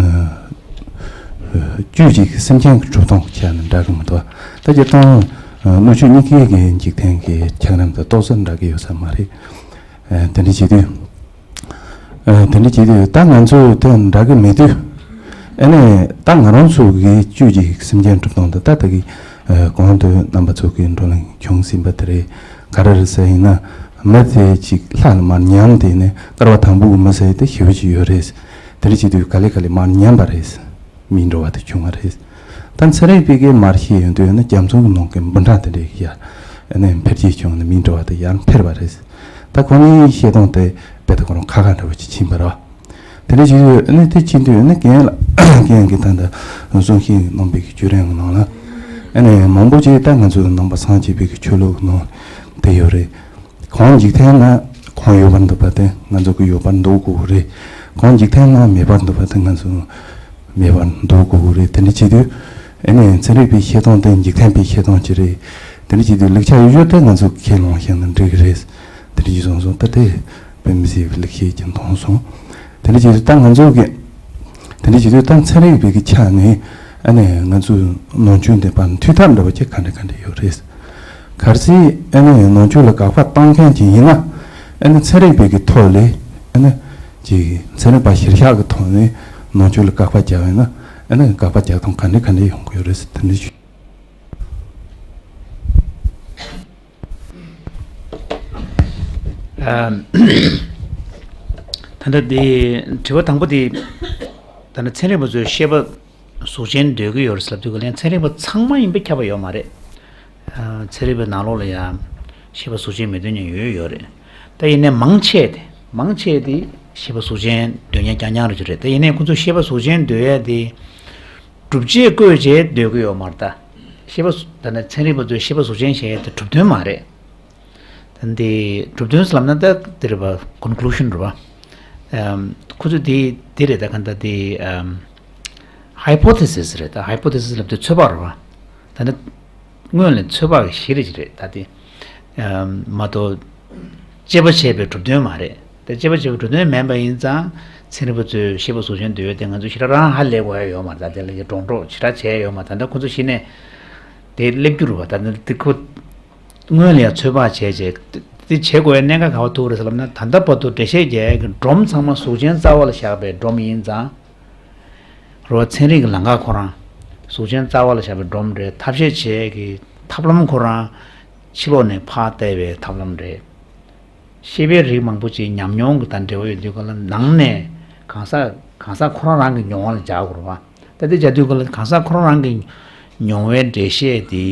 བཅུད་ཀྱི་སེམས་ཅན་གྱི་གྲུབ་སྟངས་ཀྱི་ཆ་ནས་འདྲ་གི་མི་འདུག་ད་སྤྱིར་བཏང་ཨ་སྣོད་བཅུད་གཉིས་ཀའི་གི་འཇིག་རྟེན་གྱི་ཆགས་རིམ་དང་ཏོག་ཙམ་འདྲ་གི་ཡོད་ས་མ་རེད། ཨ་དེ་འདྲ་བྱེད་དུས། ཨ་དེ་འདྲ་བྱེད་དུས་ད་ང་ཚོ་དེ་འདྲ་གི་མེད་དུས། ཨ་ནི་ད་ང་རང་ཚོ་གི་བཅུད་ཀྱི་སེམས་ཅན་གྲུབ་སྟངས་དེ་ད་ལྟ་གི་ཨ་གོང་དུ་རྣམ་པ་ཚོ་གི་བགྲོ་གླེང་བྱུང་ཟིན་པ་དེ་རེད། ག་རེ་རེད་ཟེར་ཡིན་ན། མི་དེ་གཅིག་ལྷ་ལ་མར་ཉམས་དེ་ནས་བསྐལ་པ་དང་པོ་གི་མི་ཟེར་དེ་ཞེ་པོ་ཅིག་ཡོད་རེད། དེ་འདྲ་བྱེད་དུས་ག་ལེ་ག་ལེ་མར་ཉམས་པ་རེད། མིའི་འགྲོ་བ་དེ་བྱུང་བ་རེད། ད་ཚན་རིག་པའི་གི་མར་ཤེས་ཡོང་དུས་ནི་རྒྱ་མཚོ་གི་ནང་གི་འབུམ་ཕྲག་དེ་འདྲའི་ཡར་ཨ་ནི་འཕེལ་རྒྱས་བྱུང་ནས་མིའི་འགྲོ་བ་དེ་ཡར་འཕེལ་བ་རེད། ད་ཁོ་ནའི་བཤད་སྟངས་དེ་རྦད་དེ་ཁོ་རང་ཁ་ཁ་འདྲ་བོ་ཅིག་ཕྱིན་པ་རེད། དེ་འདྲ་ཞིག་ཡོད། ཨ་ནི་དེ་ཕྱིན་དུས་ཨ་ནི་རྒན་ལགས་རྒན་གྱིས་ད་ལྟ་གསུང་བཤད་གནང་པའི་གི་བརྒྱུད་རིམ་གི་ནང་ལ་ཨ་ནི་མང་པོ་ཅིག་ད་ང་ཚོ་ནང་པ་སངས་རྒྱས་པའི་གི་ཆོས་ལུགས་ནང་དེ་ཡོད་རེད། གང་འཇིག་རྟེན་ན་གང་ཡོད་པར་འདོད་པ་དེ་ང་ཚོ་གི་ཡོད་པར་འདོད་དགོས་ཀྱི་རེད། གང་འཇིག་རྟེན་ན་མེད་པར་འདོད་པ་དེ་ང་ཚོ་མེད་པར་འདོད་དགོས་ཀྱི་རེད། དེ་འདྲ་བྱེད་དུས་ཨ་ནི་ཚན་རིག་པའི་བཤད་སྟངས་དེ་འཇིག་རྟེན་པའི་བཤད་སྟངས་ཅིག་རེད། དེ་འདྲ་བྱེད་དུས་ལེགས་ཆ་ཡོད་ཤོས་དེ་ང་ཚོ་ཁས་བླངས་བཞག་ན་འགྲིག་གི་རེད། དེ་འདྲ་བྱས་སོང་སོང་ད་དེ་དཔེ་མི་སྲིད་པའི་ལེགས་སྐྱེས་ཀྱི་མཐོང་སོང་། དེ་འདྲ་བྱེད་དུས་ད་ང་ཚོ་གི་དེ་འདྲ་བྱེད་དུས་ད་ཚན་རིག་པའི་གི་ཆ་ནས་ཨ་ནི་ང་ཚོའི་ནང་ཆོས་འདི་པར་མཐུན་ཐབས་འདྲ་བ་ཅིག་ག་འདྲ་ག་འདྲ་ཡོད་རེད། གལ་སྲིད་ཨ་ནི་ནང་ཆོས་ལ་དགག་པ་བཏང་མཁན་ཅིག་ཡིན་ན་ཨ་ནི་ཚན་རིག་པའི་གི་ཐོག་ལས་ཨ་ནི་ཅིག་ཚན་རིག་པ་གཞིར་བཞག་གི་ཐོག་ནས་ནང་ཆོས་ལ་དགག་པ་རྒྱག་ཡོད་ན་ཨ་ནི་དགག་པ་རྒྱག་སྟངས་ག་འདྲ་ག་འདྲ་ཡོང་གི་ཡོད་རེད་ཟེར་དེ་འདྲ་ཞུ། ཨ། ད་ལྟ་དེ་དྲི་བ་དང་པོ་དེ་ད་ལྟ་ཚན་རིག་པ་ཚོས་ཤེས་པ་གཟུགས་ཅན་འདོད་ཀྱི་ཡོད་རེད་ཟེར་ལབ་དུས་ཀ་ལན་ཚན་རིག་པ་ཚང་མ་ཡིན་པས་ཁྱབ་པ་ཡོད་མ་རེད། ཨ། ཚན་རིག་པའི་ནང་ལོགས་ལ་ཡང་ཤེས་པ་གཟུགས་ཅན་མི་འདོད་མཁན་ཡོད་ཡོད་རེད། ད་ཡིན་ནའི་མང་ཆེ་དེ་མང་ཆེ་དེ་ཤེས་པ་གཟུགས་ཅན་འདོད་མཁན་རྐྱང་རྐྱང་རེད་ཅིག་རེད། ད་ཡིན་ནའི་ཁོ་ཚོ་ཤེས་པ་གཟུགས་ཅན་འདོད་ཡ་དེ་སྒྲུབ་བྱེད་བཀོད་བྱེད་འདོད་ཀྱི་ཡོད་མ་རེད་ད། ཤེས་པ་གཟུ་ད་ནི་ཚན་རིག་པ་ཚོས་ཤེས་པ་གཟུགས་ཅན་ཞེས་དེ་གྲུབ་དོན་མ་རེད། ད་འདི་གྲུབ་དོན་ཟེར་ལབ་ན་ད་འདི་རེད་པ། ཀོན་ཀུ་ལུ་ཤན་རེད་པ། ཨམ། ཁོ་ཚོས་འདི་འདི་རེད་ད། ག་འདྲ་འདི་ཨམ། ཧའི་པོ་ཐེ་སིས་རེད་ད། ཧའི་པོ་ཐེ་སིས་ལབ་དུས་ཚོད་དཔག་རེད་པ། ད་ནི་སྔོན་ལ་ཚོད་དཔག་གི་གཞི་རེད་ཅིག་རེད་ད་དེ། ཨམ། མ་གཏོགས་དཔྱད་པ་བྱས་པའི་གྲུབ་དོན་མ་རེད། དེ་དཔྱད་པ་བྱས་པའི་གྲུབ་དོན་མིན་པ་ཡིན་ཙང་ཚན་རིག་པ་ཚོས་ཤེས་པ་གཟུགས་ཅན་འདོད་ཡོད་དེ་ང་ཚོ་ཞེ་དྲག་རང་ཧ་ལས་དགོས་ཡ་ཡོད་མ་རེད་ད། དེ་ལ་ཡི་སྒྲོག་སྒྲོག་ཞེ་དྲག་བྱས་ཡ་ཡོད་མ་རེད། ད་ལྟ་ཁོ་ཚོ་གཞི་ནས་དེ་སླེབས་རྒྱུ་རེད་པ། ད་ནི་དེ་ཁོ་སྔོན་ལ་ཡ་ཚོད་དཔག་བྱས་བྱས་དེ་བྱེད་དགོས་ཡ་གནད་འགག་ག་པར་ཐུག་རེད་ཟེར་ལབ་ན། ད་ལྟ་བར་དུ་འགྲེལ་བཤད་རྒྱག་ཡ་གི་སྒྲོམ་ཚང་མ་གཟུགས་ཅན་རྩ་བ་ལ་བཞག་པའི་སྒྲོམ་ཡིན་ཙང་། རོ། ཚན་རིག་གི་ལམ་ཁ་ཁོ་རང་གཟུགས་ཅན་རྩ་བ་ལ་བཞག་པའི་སྒྲོམ་རེད། ཐབས་ཤེས་བྱེད་ཀྱི་ཐབས་ལམ་ཁོ་རང་ཕྱི་ལོགས་ནས་ཕར་བལྟས་པའི་ཐབས་ལམ་རེད། ཤེས་པའི་རིགས་མང་པོ་ཅིག་ཉམས་མྱོང་གི་དང་འབྲེལ་བ་ཡོད་དུས་ག་ལ་ནང་ནས་གང་ཟག་གང་ཟག་ཁོ་རང་རང་གི་མྱོང་བ་ལ་སྦྱར་དགོས་རེད་པ། ད་དེ་སྦྱར་དུས་ག་ལ་གང་ཟག་ཁོ་རང་རང་གི་མྱོང་བའི་འགྲེལ་བཤད་དེ།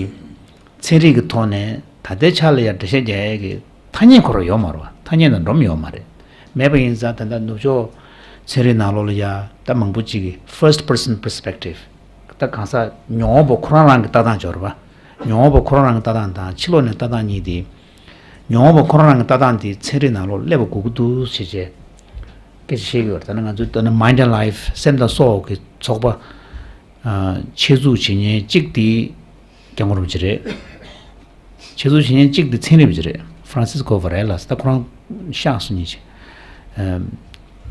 ཚན་རིག་གི་ཐོག་ནས་ད་ལྟའི་ཆ་ལ་ཡང་འགྲེལ་བཤད་རྒྱག་ཡས་ཀྱི་ཐ་སྙད་ཁོ་རང་ཡོད་མ་རེད་པ། ཐ་སྙད་དང་སྒྲོམ་ཡོད་མ་རེད། མེད་པ་ཡིན་ཙང་ད་ལྟ་ནུབ་ཕྱོགས་ཚན་རིག་ནང་ལོགས་ལ་ཡ་ད་མང་པོ་ཅིག་གིས་first person perspective། ད་གང་ཟག་མྱོང་བ་པོ་ཁོ་རང་རང་གི་ལྟ་སྟངས་ཅིག་ཡོད་རེད་པ། མྱོང་བ་པོ་ཁོ་རང་རང་གི་ལྟ་སྟངས་དང་ཕྱི་ལོགས་ནས་ལྟ་སྟངས་གཉིས་དེ། མྱོང་བ་པོ་ཁོ་རང་རང་གི་ལྟ་སྟངས་དེ་ཚན་རིག་ནང་ལོགས་སླེབས་པ་དགོས་ཀྱི་འདུག་ཟེར་བྱས་སྐད་ཆ་བཤད་ཀྱི་ཡོད་རེད། ད་ནི་ང་ཚོའི་ད་ནི་Mind and Life སེམས་དང་སྲོག་གི་ཚོགས་པ། ཨ། ཆེད་འཛུགས་བྱེད་མཁན་གཅིག་དེ་སྐྱབས་མགོན་རིན་པོ་ཆེ་རེད། ཆེད་འཛུགས་བྱེད་མཁན་གཅིག་དེ་ཚན་རིག་པ་ཅིག་རེད། Francisco Varela ཟེར། ད་ཁོ་རང་གཤེགས་སོང་ཉིན་ཅིག་ཨམ།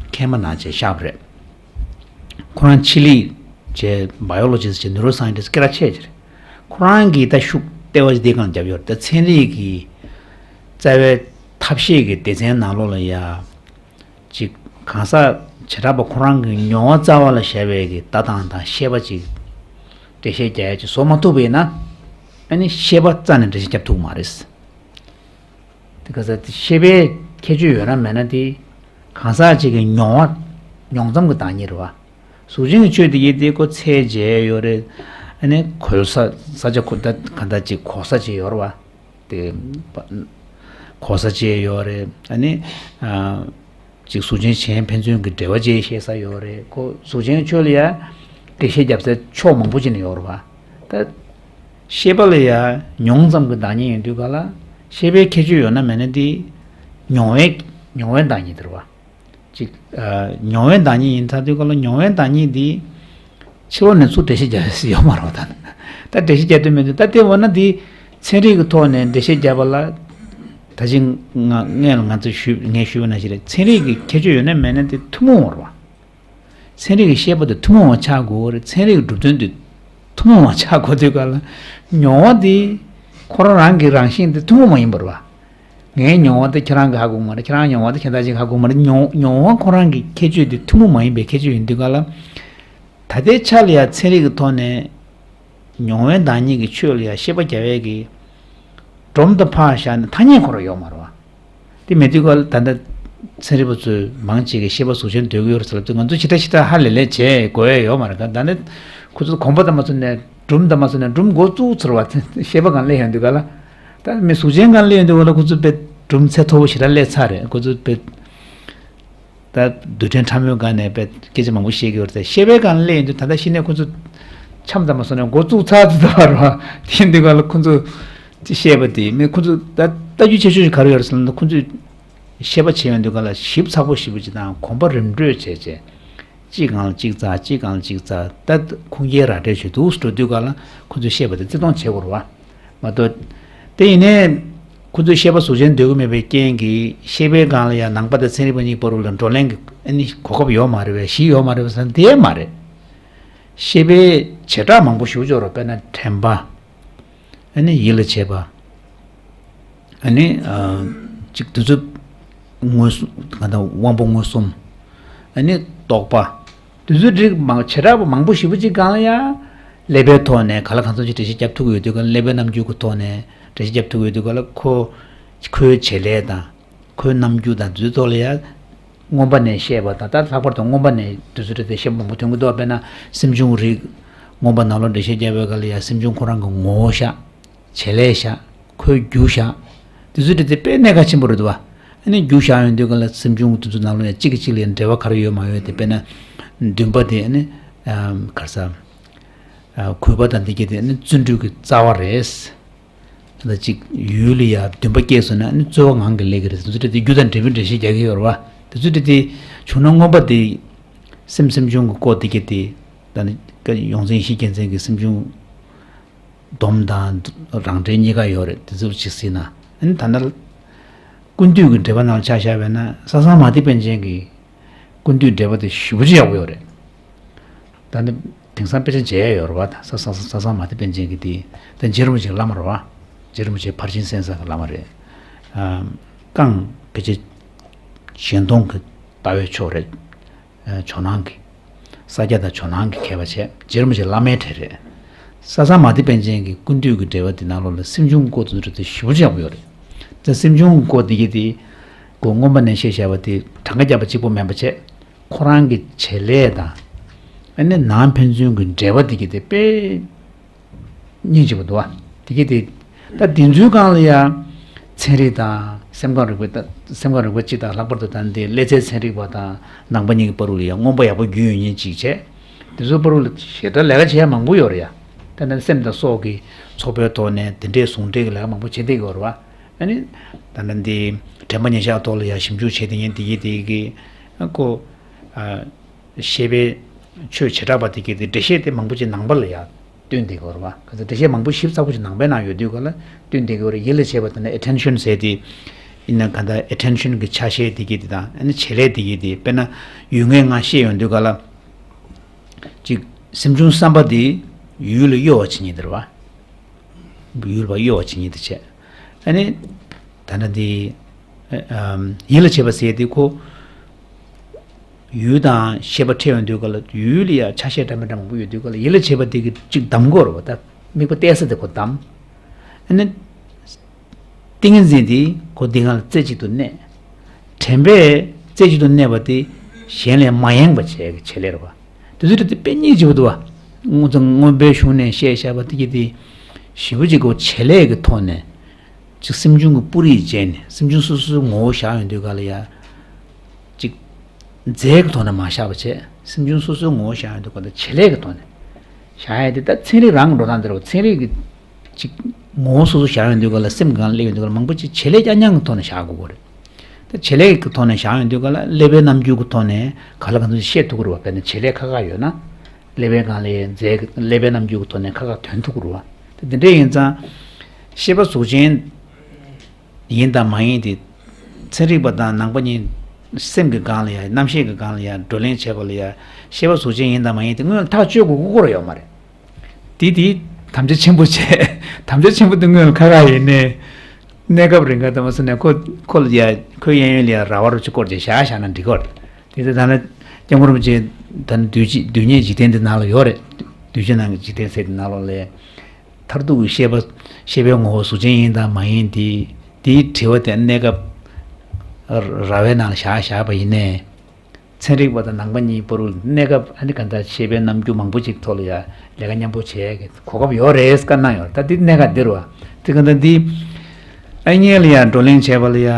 མཁལ་མ་ན་བྱས་གཤེགས་པ་རེད། ཁོ་རང་ཆི་ལི་བྱས་biologist བྱས་neuroscientist སྐད་གྲགས་ཆེ་ཅིག་རེད། ཁོ་རང་གིས་ད་ཤུགས་ལྟེ་བ་ཅིག་འདི་སྒང་བརྒྱབ་ཡོད་རེད། ད་ཚན་རིག་གི་རྩ་བའི་ཐབས་ཤེས་ཀྱི་སྡེ་ཚན་ནང་ལོགས་ལ་ཡ། ཅིག་གང་ཟག་བྱེ་བྲག་པ་ཁོ་རང་གི་མྱོང་བ་རྩ་བ་ལ་བཞག་པའི་གི་ལྟ་སྟངས་དང་ཤེས་པ་ཅིག་འགྲེལ་བཤད་རྒྱག་ཡ་ཅིག་བཟོ་མ་ཐུབ་པ་ཡིན་ན། ཨ་ནི་ཤེས་པ་རྩ་ནས་འགྲེལ་བཤད་རྒྱབ་ཐུབ་མ་རེད། དེ་ག་ས་ཤེས་པའི་ཁྱད་ཆོས་ཡོད་ན་མེད་ན་དེ་གང་ཟག་ཅིག་གི་མྱོང་བ་མྱོང་ཙམ་གྱི་བདག་ཉིད་རེད་པ། གཟུགས་ཅན་གྱི་ཆོས་དེ་ཡིན་དེ་ཁོ་ཚད་འཇལ་ཡོད་རེད། ཨ་ནི་གོལ་ས་ས་ཆ་ཁོ་ད་ག་འདྲ་ཅིག་གོ་ས་ཅིག་ཡོད་རེད་པ། དེ་གོ་ས་བཅས་ཡོད་རེད། ཨ་ནི་ཨ་ཅིག་གཟུགས་ཅན་གཞན་ཕན་ཚུན་གྱི་འབྲེལ་བ་བཅས་ཤེས་ས་ཡོད་རེད། ཁོ་གཟུགས་ཅན་ཆོས་ལ་ཡ་འགྲེལ་བཤད་རྒྱབ་སའི་ཕྱོགས་མང་པོ་ཅིག་ནས་ཡོད་རེད་པ། ད་ཤེས་པ་ལ་ཡ་མྱོང་ཙམ་གྱི་བདག་ཉིད་ཡིན་དུས་ག་ལ་ཤེས་པའི་ཁྱད་ཆོས་ཡོད་ན་མེད་ན་དེ་མྱོང་བའི་མྱོང་བའི་བདག་ཉིད་དེ་རེད་པ། ཅིག་ཨ་མྱོང་བའི་བདག་ཉིད་ཡིན་ཚར་དུས་ག་ལ་མྱོང་བའི་བདག་ཉིད་འདི་ཕྱི་ལོགས་ནས་ཚུར་འགྲེལ་བཤད་རྒྱག་ཡ་ཡོད་མ་རེད་པ། ད་ ད་འགྲེལ་བཤད་རྒྱག་དུས་མི་འདུག་ད་དེ་འོ་ན་དེ་ཚན་རིག་གི་ཐོག་ནས་འགྲེལ་བཤད་རྒྱག་པ་ལ། ད་ཅི་ང་སྔོན་ལ་ང་ཚོས་ཞུས་ངས་ཞུས་པ་ནང་བཞིན་རེད། ཚན་རིག་གི་ཁྱད་ཆོས་ཡོད་ན་མེད་ན་དེ་ཐུན་མོང་བ་རེད་བ། ཚན་རིག་གི་བཤད་པ་དེ་ཐུན་མོང་བ་ཆགས་དགོས་རེད། ཚན་རིག་གི་གྲུབ་དོན་དེ་ཐུན་མོང་བ་ཆགས་དགོས་དུས་ག་ལ། མྱོང་བ་དེ་ཁོ་རང་རང་གི་རང་བཞིན་དེ་ཐུན་མོང་མ་ཡིན་པ་རེད་བ། ངའི་མྱོང་བ་དེ་ཁྱེད་རང་གིས་ཧ་གོ་གི་མ་རེད། ཁྱེད་རང་མྱོང་བ་དེ་གཞན་དག་ཅིག་ཧ་གོ་གི་མ་རེད། མྱོང་མྱོང་བ་ཁོ་རང་གི་ཁྱད་ཆོས་དེ་ཐུན་མོང་མ་ཡིན་པའི་ཁྱད་ཆོས་ཡིན་དུས་ག་ལ། ད་ལྟའི་ཆ་ལ་ཡང་ཚན་རིག་གི་ཐོག་ནས་མྱོང་བའི་བདག་ཉིད་ཀྱི་ཆོས་ལ་ཡང་བཤད་པ་རྒྱག་ཡས་ཀྱི་སྒྲོམ་དང་ཕར་བཞག་ནས་ཐ་སྙད་ཁོ་རང་ཡོད་མ་རེད་བ། དེ་མེད་དུས་ག་ལ་ད་ལྟ་ཚན་རིག་པ་ཚོས་མང་ཆེ་གིས་ཤེས་པ་གཟུགས་ཅན་འདོད་ཀྱི་ཡོད་རེད་ཟེར་ལབ་དུས་ང་ཚོ་ཞེ་དྲག་ཞེ་དྲག་ཧ་ལས་ལས་བྱེད་དགོས་ཡས་ཡོད་མ་རེད། ད་ད་ནི་ཁོ་ཚོ་གོམ་པ་དང་མ་སོང་ནས་སྒྲོམ་དང་མ་སོང་ནས་སྒྲོམ་འགོ་བཙུགས་ཚར་བ། ཤེས་པ་སྒང་སླེབས་ཡོང་དུས་ག་ལ། ད་མི་གཟུགས་ཅན་སྒང་སླེབས་ཡོང་དུས་ག་ལ་ཁོ་ཚོ་དཔེ་སྒྲོམ་ཚད་མཐོ་པོ་ཞེ་དྲག་སླེབས་ཚར་རེད། ཁོ་ཚོ་དཔེ། ད་རྡུལ་ཕྲན་ཕྲ་མོའི་སྒང་ནས་དཔེ་སྐད་ཆ་མང་པོ་བཤད་ཀྱི་ཡོད་རེད། ཤེས་པའི་སྒང་སླེབས་ཡོང་དུས་ད་ལྟ་གཞི་ནས་ཁོ་ཚོ་འཆམ་ཙམ་མ་སོང་ནས་འགོ་བཙུགས་ཚར་ཚར་བ་རེད་བ། དེ་ཡིན་དུས་ག་ལ་ཁོ་ཚོ་ཅི་བཤད་པ་དེ་མི་ཁོ་ཚོ་ད་ལྟ་རྒྱུ་ཆེ་ཤོས་ཤིག་ག་རེ་ཡོད་རེད་ཟེར་ན། ཁོ་ཚོས་བཤད་པ་བྱེད་ཡོང་དུས་ག་ལ་ཞིབ་ཚགས་པོ་ཞེ་པོ་ཅིག་དང་གོམ་པ་རིམ་བགྲོད་བྱས་བྱས། གཅིག་སྒང་ལ་གཅིག་བཙལ། གཅིག་སྒང་ལ་གཅིག་བཙལ། ད་ཁུངས་སྐྱེལ་ར་སྤྲོད་བྱེད་དུས་འགྲོ་དུས་ག་ལ་ཁོ་ཚོས་བཤད་པ་དེ་བརྩི་མཐོང་བྱེད་དགོས་རེད་བ། མ་གཏོགས། དེ་ཡིན་ནའི། ཁོ་ཚོས་བཤད་པ་གཟུགས་ཅན་འདོད་ཀྱི་མེད་པའི་རྐྱེན་གྱིས་ཤེས་པའི་སྒང་ལ་ཡང་ནང་པ་དང་ཚན་རིག་པ་གཉིས་བར་ལ་བགྲོ་གླེང་གི་ཨ་ནི་གོ་སྐབས་ཡོད་མ་རེད་པས། གཞི་ཡོད་མ་རེད་པས་ཟེར་ན་དེ་མ་རེད། ཤེས་པའི་བྱེ་བྲག་མང་པོ་ཞེ་པོ་ཅིག་ཡོད་རེད། དཔེར་ན་དྲན་པ། ཨ་ནི་ཡིད་ལ་བྱེད་པ། ཨ་ནི་ཨ། ཅིག་དུས་ཚོད་མངོན་སུམ་ག་དང་དབང་པོ་མངོན་སུམ། ཨ་ནི་རྟོག་པ། དེ་ཚོའི་རིགས་མང་བྱེ་བྲག་པ་མང་པོ་ཞེ་པོ་ཅིག་སྒང་ལ་ཡང་། ཀླད་པའི་ཐོག་ནས་ག་ལ་གང་འཚམ་ཅིག་འགྲེལ་བཤད་རྒྱབ་ཐུབ་ཀྱི་ཡོད་དུས་ག་ལ། ཀླད་པའི་རྣམ་འགྱུར་གྱི་ཐོག་ནས་འགྲེལ་བཤད་རྒྱབ་ཐུབ་ཀྱི་ཡོད་དུས་ག་ལ། ཁོ་ཁོའི་བྱེད་ལས་དང་། ཁོའི་རྣམ་འགྱུར་དང་དེ་ཚོའི་ཐོག་ལ་ཡང་། མངོན་པ་ནས་བཤད་པ་དང་། ད་ལྷག་པར་དུ་མངོན་པ་ནས་དུས་ཚོད་རེ་རེ་བཤད་པ་མང་པོ་ཐོན་གྱི་འདུག་དཔེར་ན་སེམས་བྱུང་རིགས། མངོན་པ་ནང་ལོགས་འགྲེལ་བཤད་རྒྱབ་པའི་སྐབས་ལ་ཡང་སེམས་བྱུང་ཁོ་རང་གི་ངོ་བོ་བཞག་བྱེད་ལས་བཞག་ཁོའི་རྒྱུ་བཞག་དེ་ཚོ་དེ་དཔེ་གནད་འགག་ཆེན་པོ་རེད་འདུག་བ། ཨ་ནི་རྒྱུ་བཞག་ཡོང་དུས་ག་ལ་སེམས་བྱུང་གི་དེ་ཚོ་ནང་ལོགས་ཡང་གཅིག་གིས་གཅིག་ལ་འབྲེལ་བ་ག་རེ་ཡོད་མ་ཡོད་དེ། དཔེར་ན་འདུན་པ་དེ་ཨ་ནི་ག་རེ་ཟ། གུས་པ་དང་འདི་གྱད་དེ་ཨ་ནི་བརྩོན་འགྲུས་ཀྱི་རྩ་བ་རེད། ད་གཅིག་ཡུལ་ལ་ཡང་འདུན་པ་སྐྱེས་སོང་ན་ཨ་ནི་རྩོལ་བ་ངང་གིས་སླེབས་ཀྱི་རེད། དེ་ཚོ་དེ་རྒྱུ་དང་འབྲས་བུའི་འགྲེལ་བཤད་རྒྱག་གི་ཡོད་རེད་བ། དེ་ཚོ་དེ་དེ་བྱུང་ན་མངོན་པ་དེ་སེམས་སེམས་བྱུང་གི་སྐོར་འདི་གྱད་དེ། ད་ནི་ཡོངས་འཛིན་ཡེ་ཤེས་རྒྱལ་མཚན་གྱི་སེམས་བྱུང་སྡོམ་དང་རང་འགྲེལ་གཉིས་ཀ་ཡོད་རེད། དེ་ཚོ་ཅིག་གཟིགས་ན། ཨ་ནི་ད་ལྟ་ཀུན་བཏུས་ཀྱི་འགྲེལ་པ་ནང་ཆ་བཞག་པས་ན་ས་བཟང་མ་ཏི་པཎ་ཆེན་གྱི་ཀུན་བཏུས་འགྲེལ་པ་དེ་ཞེ་པོ་ཅིག་ཡག་པོ་ཡོད་རེད། ད་ནི་དེང་སང་དཔེ་ཆ་མཇལ་ཡ་ཡོད་རེད་བ། ད་ས་ས་ས་ས་བཟང་མ་ཏི་པཎ་ཆེན་གྱི་དེ། ད་རྗེ་རིན་པོ་ཆེའི་བླ་མ་རེད་བ། རྗེ་རིན་པོ་ཆེ་ཕར་ཕྱིན་གསན་ས་གི་བླ་མ་རེད། ཨ། རྐང་ཕལ་ཆེར་གཞན་སྟོང་གི་ལྟ་བའི་ཕྱོགས་རེད། ཇོ་ནང་གི། ས་སྐྱ་དང་ཇོ་ནང་གི་མཁས་པ་བྱས། རྗེ་རིན་པོ་ཆེ་བླ་མའི་གྲས་རེད། ས་བཟང་མ་ཏི་པཎ་ཆེན་གྱི་ཀུན་བཏུས་ཀྱི་འགྲེལ་པ་འདི་ནང་ལོགས་ལ་སེམས་བྱུང་སྐོར་དུ་འགྲོ་དེ་ཞེ་པོ་ཅིག་ཡག་པོ་ཡོད་རེད། ད་སེམས་བྱུང་སྐོར་འདི་གྱད་དེ། ཁོ་མངོན་པ་ནས་བཤད་བཞག་པ་དེ་གྲངས་ཀ་བརྒྱབ་པ་གཅིག་པོ་མིན་པ་བྱས། ཁོ་རང་གི་བྱེད་ལས་དང་། ཨ་ནི་ནང་ཕན་ཚུན་གྱི་འབྲེལ་བ་འདི་གྱད་དེ་དཔེ་སྙིང་རྗེ་པོ་འདུག་བ། དེ་གི་དེ། ད་དེ་ཚོའི་སྒང་ལ་ཡང་། ཚན་རིག་དང་སེམས་ཁམས་རིག་པ་དང་། སེམས་ཁམས་རིག་པ་སྤྱི་དང་། ལྷག་པར་དུ་ད་འདི་ཀླད་རྩའི་ཚན་རིག་པ་དང་ནང་པ་གཉིས་ཀྱི་བར་ལ་ཡང་མངོན་པ་ཡག་པོ་རྒྱུས་ཡོད་མཁན་ཅིག་བྱས། དེ་ཚོའི་བར་ལ་ཞེ་དྲག་ལས་ཀ་བྱེད་ཡ་མང་པོ་ཡོད་རེད་ཡ། ད་ནི་སེམས་དང་སྲོག་གི་ཚོགས་པའི་ཐོག་ནས་དེ་འདྲའི་ཟུང་འབྲེལ་གྱི་ལས་ཀ་མང་པོ་བྱེད་བསྡད་ཀྱི་ཡོད་རེད་བ། ཨ་ནི། ད་ནི་འདི་དྲན་པ་ཉེར་བཞག་ཐོག་ལ་ཡང་ཞིབ་འཇུག་བྱས་ཏེ་ཉན་དེ་ཡིན་དེ་གི། ཨ་ཁོ། ཨ། ཤེས་པའི་ཆོས་བྱེ་བྲག་པ་དེ་གྱད་དེ་འགྲེལ་བཤད་དེ་མང་པོ་ཅིག་ནང་པ་ལ་ཡང་བསྟུན་བསྡད་ཀྱི་ཡོད་རེད་བ། ག་ཚོད་འགྲེལ་བཤད་མང་པོ་ཞིབ་ཚགས་པོ་ཅིག་ནང་པའི་ནང་ཡོད་དུས་ག་ལ་བསྟུན་བསྡད་ཀྱི་ཡོད་རེད། ཡིད་ལ་བྱེད་པ་དེ་ནི་ཨེ་ཊེན་ཤན་ཟེར་དེ། ཡིན་ན་ག་ད་ཨེ་ཊེན་ཤན་གྱི་ཆ་ཤས་དེ་གྱད་དེ་དང་། ཨ་ནི་བྱེད་ལས་དེ་གྱད་དེ། དཔེར་ན་ཡུལ་ངོས་ལྔ་བཤད་ཡོང་དུས་ག་ལ། ཅིག་སེམས་བྱུང་བསམ་པ་དེ་ཡུལ་ལ་གཡོ་བ་བྱེད་མཁན་དེ་རེད་བ། ཡུལ་ལ་གཡོ་བ་བྱེད་མཁན་དེ་བྱས། ཨ་ནི། ད་ནི་འདི། ཨ། ཡིད་ལ་བྱེད་པ་ཟེར་དེ་ཁོ། ཡུལ་དང་ཤེས་པ་འཕྲད་ཡོང་དུས་ག་ལ་ཡུལ་ལ་ཡང་ཆ་ཤས་འདྲ་མི་འདྲ་མང་པོ་ཡོད་དུས་ག་ལ་ཡིད་ལ་བྱེད་པ་དེ་གི་གཅིག་བསྡམ་དགོས་རེད་བ། ད་དམིགས་པ་གཏད་ས་དེ་ཁོ་བསྡམ། ཨ་ནི། ཏིང་ངེ་འཛིན་དེ་ཁོ་འདི་སྒང་ལ་རྩེ་གཅིག་ཏུ་གནས། དྲན་པས་རྩེ་གཅིག་ཏུ་གནས་པ་དེ་གཞན་ལ་མ་ཡེངས་པ་བྱས་ཀྱི་བྱེད་ལས་རེད་བ། དེ་ཚོ་དེ་དཔེ་སྙིང་རྗེ་པོ་འདུག་བ། སྔོན་ཚེ་སྔོན་པོའི་གཞུང་ནས་བཤད་བཞག་པ་དེ་གྱད་དེ། ཞེ་པོ་ཅིག་གོ་བྱེད་ལས་ཀྱི་ཐོག་ནས། ཅིག་སེམས་བྱུང་གི་སྤུ་རིས་བཅད་ནས་སེམས་བྱུང་སོ་སོའི་ངོ་བོ་བཞག་ཡོང་དུས་ག་ལ་ཡ། ཅིག་རྫས་ཀྱི་ཐོག་ནས་མ་བཞག་པ་བྱས། སེམས་བྱུང་སོ་སོའི་ངོ་བོ་བཞག་ཡོང་དུས་ག་ལ་བྱེད་ལས་ཀྱི་ཐོག་ནས་བཞག་ཡ་དེ། ད་ཚན་རིག་རང་གི་འགྲོ་སྟངས་དེ་རེད་བ། ཚན་རིག་གི་ཅིག་ངོ་བོ་སོ་སོ་བཞག་ཡོང་དུས་ག་ལ། སེམས་སྒང་སླེབས་ཡོང་དུས་ག་ལ་མང་པོ་ཅིག་བྱེད་ལས་རྐྱང་རྐྱང་གི་ཐོག་ནས་བཞག་དགོས་ཀྱི་རེད། ད་བྱེད་ལས་ཀྱི་ཐོག་ནས་བཞག་ཡོང་དུས་ག་ལ་ཀླད་པའི་རྣམ་འགྱུར་གྱི་ཐོག་ནས་ག་ལ་གང་འཚམ་ཤེས་ཐུབ་ཀྱི་རེད་བ། དཔེར་ན་བྱེད་ལས་ཁག་ཁག་ཡོད་ན། ཀླད་པའི་སྒང་ལ་ཡ་རྫས་ཀླད་པའི་རྣམ་འགྱུར་གྱི་ཐོག་ནས་ཁ་ཁ་འདོན་ཐུབ་ཀྱི་རེད་བ། དེ་འདྲ་ཡིན་ཙང་། ཤེས་པ་གཟུགས་ཅན་ཡིན་དང་མ་ཡིན་དེ། ཚན་རིག་པ་དང་ནང་པ་གཉིས་སེམས་ཀྱི་སྒང་ལ་ཡ་རྣམ་ཤེས་ཀྱི་སྒང་ལ་ཡ་བགྲོ་གླེང་བྱེད་པ་ལ་ཡ་ཤེས་པ་གཟུགས་ཅན་ཡིན་དང་མ་ཡིན་དེ་སྔོན་ལ་ཐག་གཅོད་དགོས་ཀྱི་ཡོད་མ་རེད། དེ་དེ་དམ་བཅའ་ཆེན་པོ་བྱས། དམ་བཅའ་ཆེན་པོ་དེ་སྔོན་ལ་ཁ་ཁ་ཡིན་ནས། གནས་སྐབས་རིང་ག་དུ་མ་སོང་ནས་ཁོ་ཁོ་ལ་ཡ་ཁོའི་གཡས་གཡོན་ལ་ཡ་ར་བ་རུ་ཅིག་བསྐོར་བྱས་བཞག་བཞག་ན་འགྲིག་གི་རེད། དེ་ཚེ་ད་ནི་སྐྱབས་མགོན་རིན་པོ་ཆེ་ད་ནི་རྡུལ་གཅིག་རྡུལ་སྙེད་འཇིག་རྟེན་འདི་ནང་ལ་ཡོད་རེད། རྡུལ་གཅིག་ནང་གི་འཇིག་རྟེན་ཟེར་འདི་ནང་ལོགས་ལ་མཐར་ཐུག་གི་ཤེས་པ་ཤེས་པའི་ངོ་བོ་གཟུགས་ཅན་ཡིན་དང་མ་ཡིན་དེ་དེའི་དྲི་བ་དེ་གནས་སྐབས་ར་བའི་ནང་ལ་བཞག་བཞག་པ་ཡིན་ནས། ཚན་རིག་པ་དང་ནང་པ་གཉིས་བར་གནས་སྐབས་ཨ་ནི་ག་འདྲ་ཤེས་པའི་རྣམ་འགྱུར་མང་པོ་ཅིག་ཐོག་ལ་ཡ་ལས་ཀ་མཉམ་པོ་བྱེད་ཡ་གི་གོ་སྐབས་ཡོད་རེད་བཀའ་གནང་ཡོད་རེད། ད་འདི་གནད་འགག་འདི་རེད་བ། དེ་ག་འདྲ་འདི་ཨ་ངེད་ལ་ཡ་བགྲོ་གླེང་བྱས་པ་ལ་ཡ།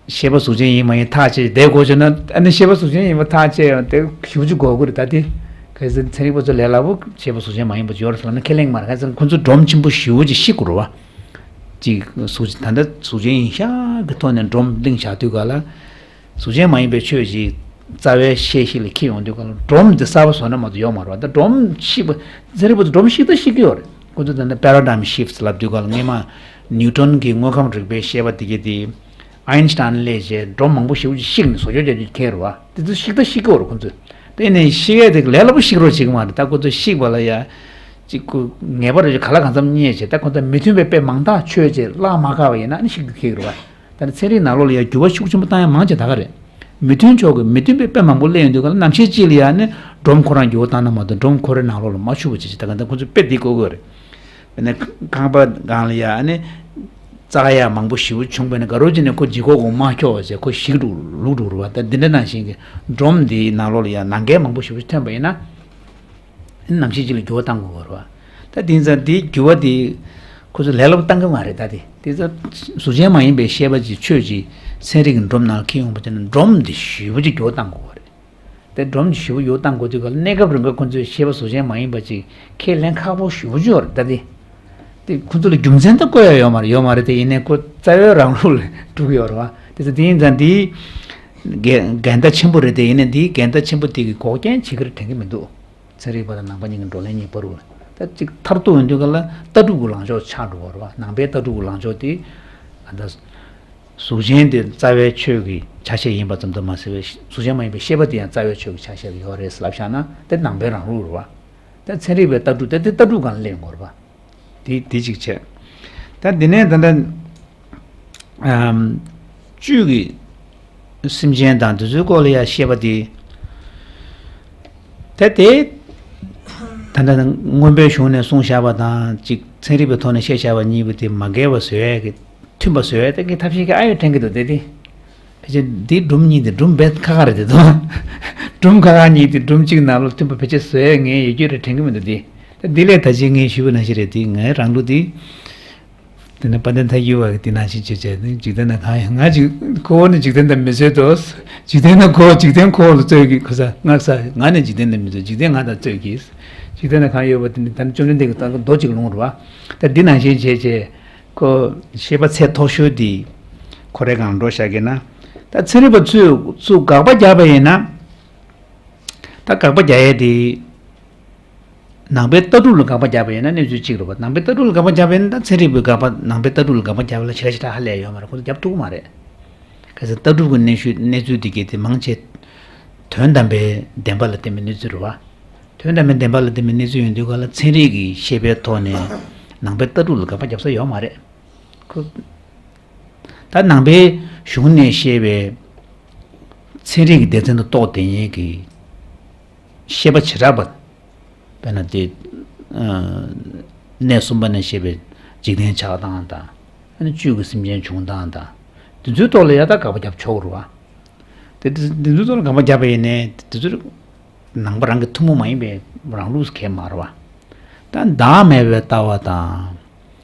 ཤེས་པ་གཟུགས་ཅན་ཡིན་མ་ཡིན་ཐག་བཅད་བསྡད་དགོས་བྱུང་ན་ཨ་ནི་ཤེས་པ་གཟུགས་ཅན་ཡིན་པ་ཐག་བཅད་ཡང་དེ་ཞེ་པོ་ཅིག་དགོས་ཀྱི་རེད། ད་དེ་གལ་སྲིད་ཚན་རིག་པ་ཚོ་ལས་སླ་པོ་ཤེས་པ་གཟུགས་ཅན་མ་ཡིན་པ་ཅིག་ཡོད་རེད་ཟེར་ན་ཁས་ལེན་མ་རེད། གལ་སྲིད་ཁོ་ཚོ་སྒྲོམ་ཆེན་པོ་ཞེ་པོ་ཅིག་བཤིག་དགོས་རེད་བ། ཅིག་གཟུགས་ད་ལྟ་གཟུགས་ཅན་ཡིན་ཤག་གི་ཐོག་ནས་སྒྲོམ་གླིང་བཞག་དུས་ག་ལ། གཟུགས་ཅན་མ་ཡིན་པའི་ཆོས་ཅིག་རྩ་བའི་ཤེས་བཞིན་ལ་འཁྱེར་ཡོང་དུས་ག་ལ་སྒྲོམ་འདི་གསར་པ་བཟོ་ན་མ་གཏོགས་ཡོད་མ་རེད་བ། ད་སྒྲོམ་བཤིག་པ་ཚན་རིག་པ་ཚོ་སྒྲོམ་བཤིག་ད་བཤིག་གི་ཡོད་རེད། ཁོ་ཚོ་ད་ནི་paradigm shifts་ལབ་དུས་ག་ལ་སྔས་མ་ནིའུ་ཊོན་གྱི་དངོས་ཁམས་རིག་པའི་བཤད་པ་དེ་ག་དེ། ཨའིན་ཤི་ཏན་སླེབས་རྗེས་སྒྲོམ་མང་པོ་ཞེ་པོ་ཅིག་བཤིག་ནས་བཟོ་བཅོས་བྱ་རྒྱུ་ཁེལ་རེད་བ། དེ་ཚོ་བཤིག་ད་བཤིག་གི་ཡོད་རེད་ཁོ་ཚོས། དེ་ནས་བཤིག་ཡས་དེ་ལས་སླ་པོ་བཤིག་རོགས་བྱེད་ཀྱི་མ་རེད། ད་ཁོ་ཚོས་བཤིག་པ་ལ་ཡ། ཅིག་ཁོ་ངེས་པར་ག་ལ་གང་འཚམ་རྙེད་བྱས་ད་ཁོ་ཚོ་མི་མཐུན་པའི་དཔེ་མང་དག་ཆོས་བྱས་བརླག་མ་དཀའ་བ་ཡིན་ན་ནི་བཤིག་རྒྱུ་ཁེལ་གི་རེད་བ། ད་ནི་ཚན་རིག་ནང་ལོགས་ལ་ཡ་འགྱུར་བ་ཤུགས་ཆེན་པོ་བཏང་ཡ་མང་ཆེ་ད་ག་རེད། མི་མཐུན་ཕྱོགས་ཀྱི་མི་མཐུན་པའི་དཔེ་མང་པོ་སླེབས་ཡོང་དུས་ག་ལ་ནམ་ཞིག་ཅིག་ལ་ཡ་ནི་སྒྲོམ་ཁོ་རང་འགྱུར་བ་བཏང་ན་མ་གཏོགས་སྒྲོམ་ཁོ་རའི་ནང་ལོགས་ལ་མ་ཆུད་པ་བྱེད་ཅིག་ད་ག་ད་ཁོ་ཚོས་དཔེ་འདི་བཀོད་དགོས་རེད། དཔེར་ན་ཁང་པ་སྒང་ལ་ཡ་ནི་རྩ་ཡ་མང་པོ་ཞེ་པོ་བྱུང་བས་ན་དགའ་རོགས་ཅིག་ནས་ཁོ་ལྗིད་ཁོག་གོང་མ་ཁྱོག་བྱས་ཁོ་ཞིག་འགྲོ་ལུག་འགྲོ་རུ་བ། ད་འདི་འདྲ་ནང་བཞིན་གྱི་སྒྲོམ་འདིའི་ནང་ལོགས་ལ་ཡ་ནང་འགལ་མང་པོ་ཞེ་པོ་ཐོན་པ་ཡིན་ན། ནམ་ཞིག་ཅིག་ལ་འགྱུར་བ་གཏང་དགོས་པ་རེད་བ། ད་དེ་ཡིན་ཙང་དེའི་འགྱུར་བ་དེ་ཁོ་ཚོ་ལས་སླ་པོ་གཏང་གི་མ་རེད། ད་དེ་དེ་ཚོ་གཟུགས་ཅན་མ་ཡིན་པའི་ཤེས་པ་ཅིག་ཆོས་ཅིག་ཚན་རིག་གི་སྒྲོམ་ནང་འཁྱེར་ཡོང་པ་བྱས་ན་སྒྲོམ་འདི་ཞེ་པོ་ཅིག་འགྱུར་བ་གཏང་དགོས་པ་རེད། དེ་སྒྲོམ་ཞེ་པོ་ཡོད་བཏང་དགོས་དུས་ག་ལ་གནས་སྐབས་རིང་ག་ཁོ་ཚོས་ཤེས་པ་གཟུགས་ཅན་མ་ཡིན་པ་ཅིག་ཁས་ལེན་ཁག་པོ་ཞེ་པོ་ཅིག་ཡོད་རེད། ད་དེ་དེ་ཁོ་ཚོ་ལ་རྒྱུ་མཚན་ད་བཀོད་ཡ་ཡོད་མ་རེད། ཡོད་མ་རེད་དེ་ཡིན་ནའི་ཁོ་རྩ་བའི་རང་ལུགས་ལ་འགྲོ་གི་ཡོད་རེད་བ། དེ་ཚོ་དེ་ཡིན་ཙང་དེའི་འགལ་འགལ་ཟླ་ཆེན་པོ་རེད་དེ་ཡིན་ནའི་དེའི་འགལ་ཟླ་ཆེན་པོ་དེ་གི་འགོག་རྐྱེན་བྱེད་ཀྱི་རེད་དྲན་གྱི་མི་འདུག་ཚན་རིག་པ་དང་ནང་པ་གཉིས་ཀྱི་བགྲོ་གླེང་གཉིས་བར་དུ་ད་ཅིག་མཐར་ཐུག་ཡོང་དུས་ག་ལ་ལྟ་གྲུབ་ཀྱི་ལངས་ཕྱོགས་ཆགས་འགྲོ་བ་རེད་བ། ནང་པའི་ལྟ་གྲུབ་ཀྱི་ལངས་ཕྱོགས་དེ་ཨ་ད་གཟུགས་ཅན་དེ་རྩ་བའི་ཆོས་ཀྱི་ཆ་ཤས་ཡིན་པ་ཙམ་དུ་མ་ཟད་པའི་གཟུགས་ཅན་མ་ཡིན་པའི་ཤེས་པ་དེ་ཡང་རྩ་བའི་ཆོས་ཀྱི་ཆ་ཤས་ལ་ཡོད་རེད་ལབ་བཞག་ན་དེ་ནང་པའི་རང་ལུགས་རེད་བ། ད་ཚན་རིག་པའི་ལྟ་གྲུབ་དེ་དེ་ལྟ་གྲུབ་སྒང་ལ་སླེབས་ཡོང་གི་རེད་བ། དེ་དེ་གཅིག་བྱས། ད་འདི་ནས་ད་ལྟ་ཨམ་བཅུད་ཀྱི་སེམས་ཅན་དང་དེ་ཚོའི་སྐོར་ལ་ཡང་བཤད་པ་དེ། ད་དེ་ད་ལྟ་མངོན་པའི་གཞུང་ནས་གསུངས་བཞག་པ་དང་གཅིག་ཚན་རིག་པའི་ཐོག་ནས་བཤད་བཞག་པ་གཉིས་པོ་དེ་མ་འགལ་བ་བཟོ་ཡས་ཀྱི་མཐུན་པ་བཟོ་ཡས་དེ་གི་ཐབས་ཤེས་ཀྱི་ཨ་ཡོད་དྲན་གྱི་འདུག་དེ་དེ། ཕལ་ཆེར་འདི་སྒྲུང་གཉིས་དེ་སྒྲུང་རྦད་ཁག་ཁག་རེད་དེ་དང་། སྒྲུང་ཁག་ཁག་གཉིས་དེ་སྒྲུང་གཅིག་ནང་ལོགས་མཐུན་པ་ཕལ་ཆེར་བཟོ་ཡས་ངས་ཡོད་རྒྱུ་རེད་དྲན་གྱི་མི་འདུག་དེ། ད་འདི་ལས་ད་ཅི་ངས་ཞུས་པ་ནང་བཞིན་རེད་དེ་ངའི་རང་ལུགས་དེ། དེ་ནས་དཔལ་ལྡན་ཐར་རྒྱུ་བ་གི་དེ་ནང་བཞིན་བྱས་བྱས་ནི་འཇིག་རྟེན་ན་གང་ཡང་ང་ཅིག་ཁོ་བོ་ནི་འཇིག་རྟེན་དང་མི་བཟོད་དོ། འཇིག་རྟེན་ན་ཁོ་བོ་འཇིག་རྟེན་ཁོ་བོ་ལ་རྩོད་ཀྱི་ཁོ་ས་སྔགས་ས་ང་ནི་འཇིག་རྟེན་དང་མི་བཟོད་འཇིག་རྟེན་ང་དང་རྩོད་ཀྱི། འཇིག་རྟེན་ན་གང་ཡོད་པ་དེ་ནི་ད་ནི་བཅོམ་ལྡན་འདས་ཀྱི་ལྟ་མདོ་གཅིག་ལུང་རེད་བ། ད་འདི་ནང་བཞིན་བྱས་བྱས། ཁོ་ཤེས་པ་ཚད་མཐོ་ཤོས་དེ་ཁོ་རའི་སྒང་འགྲོ་བཞག་གི་ན། ད་ཚན་རིག་པ་ཚོས་ཚུར་དགག་པ་རྒྱག་པ་ཡིན་ན། ད་དགག་པ་རྒྱག་ཡས་དེ། ནང་པའི་ལྟ་གྲུབ་ལ་དགག་པ་རྒྱག་པ་ཡིན་ན་གནས་ཚུལ་གཅིག་རེད་བ། ནང་པའི་ལྟ་གྲུབ་ལ་དགག་པ་རྒྱག་པ་ཡིན་ན་ད་ཚན་རིག་པའི་དགག་པ་ནང་པའི་ལྟ་གྲུབ་ལ་དགག་པ་རྒྱག་པ་ལ་ཞེ་དྲག་ཞེ་དྲག་ཧ་ལས་ཡོད་མ་རེད། ཁོ་ཚོ་རྒྱབ་ཐུབ་ཀྱི་མ་རེད། གལ་སྲིད་ལྟ་གྲུབ་ཀྱི་གནས་ཤུལ་གནས་ཚུལ་དེ་གས་དེ་མང་ཆེ་དོན་དམ་པའི་བདེན་པ་ལ་བརྟེན་པའི་གནས་ཚུལ་རེད་བ། དོན་དམ་པའི་བདེན་པ་ལ་བརྟེན་པའི་གནས་ཚུལ་ཡོང་དུས་ག་ལ་ཚན་རིག་གི་ཤེས་པའི་ཐོག་ནས་ནང་པའི་ལྟ་གྲུབ་ལ་དགག་པ་རྒྱབ་ས་ཡོད་མ་རེད། ཁོ། ད་ནང་པའི་གཞུང་ནས་བཤད་པའི་ཚན་རིག་གི་སྡེ་ཚན་དུ་གཏོགས་བསྡད་མཁན་གྱི་ཤེས་པ་བྱེ་བྲག་པ། དཔེར་ན་དེ། ཨ། གནས་གསུམ་པ་ནས་བཤད་པའི་འཇིག་རྟེན་ཆགས་སྟངས་དང་། ཨ་ནི་བཅུད་ཀྱི་སེམས་ཅན་བྱུང་སྟངས་དང་། དེ་ཚོའི་ཐོག་ལ་ཡ་ད་དགག་པ་རྒྱབ་ཆོག་རུ་བ། དེ་དེ་དེ་ཚོའི་ཐོག་ལ་དགག་པ་བརྒྱབ་པ་ཡིན་ནའི་དེ་ཚོར་ནང་པ་རང་གི་ཐུན་མོང་མ་ཡིན་པའི་རང་ལུགས་སུ་ཁེལ་མ་རེད་བ། ད་བདག་མེད་པའི་ལྟ་བ་དང་།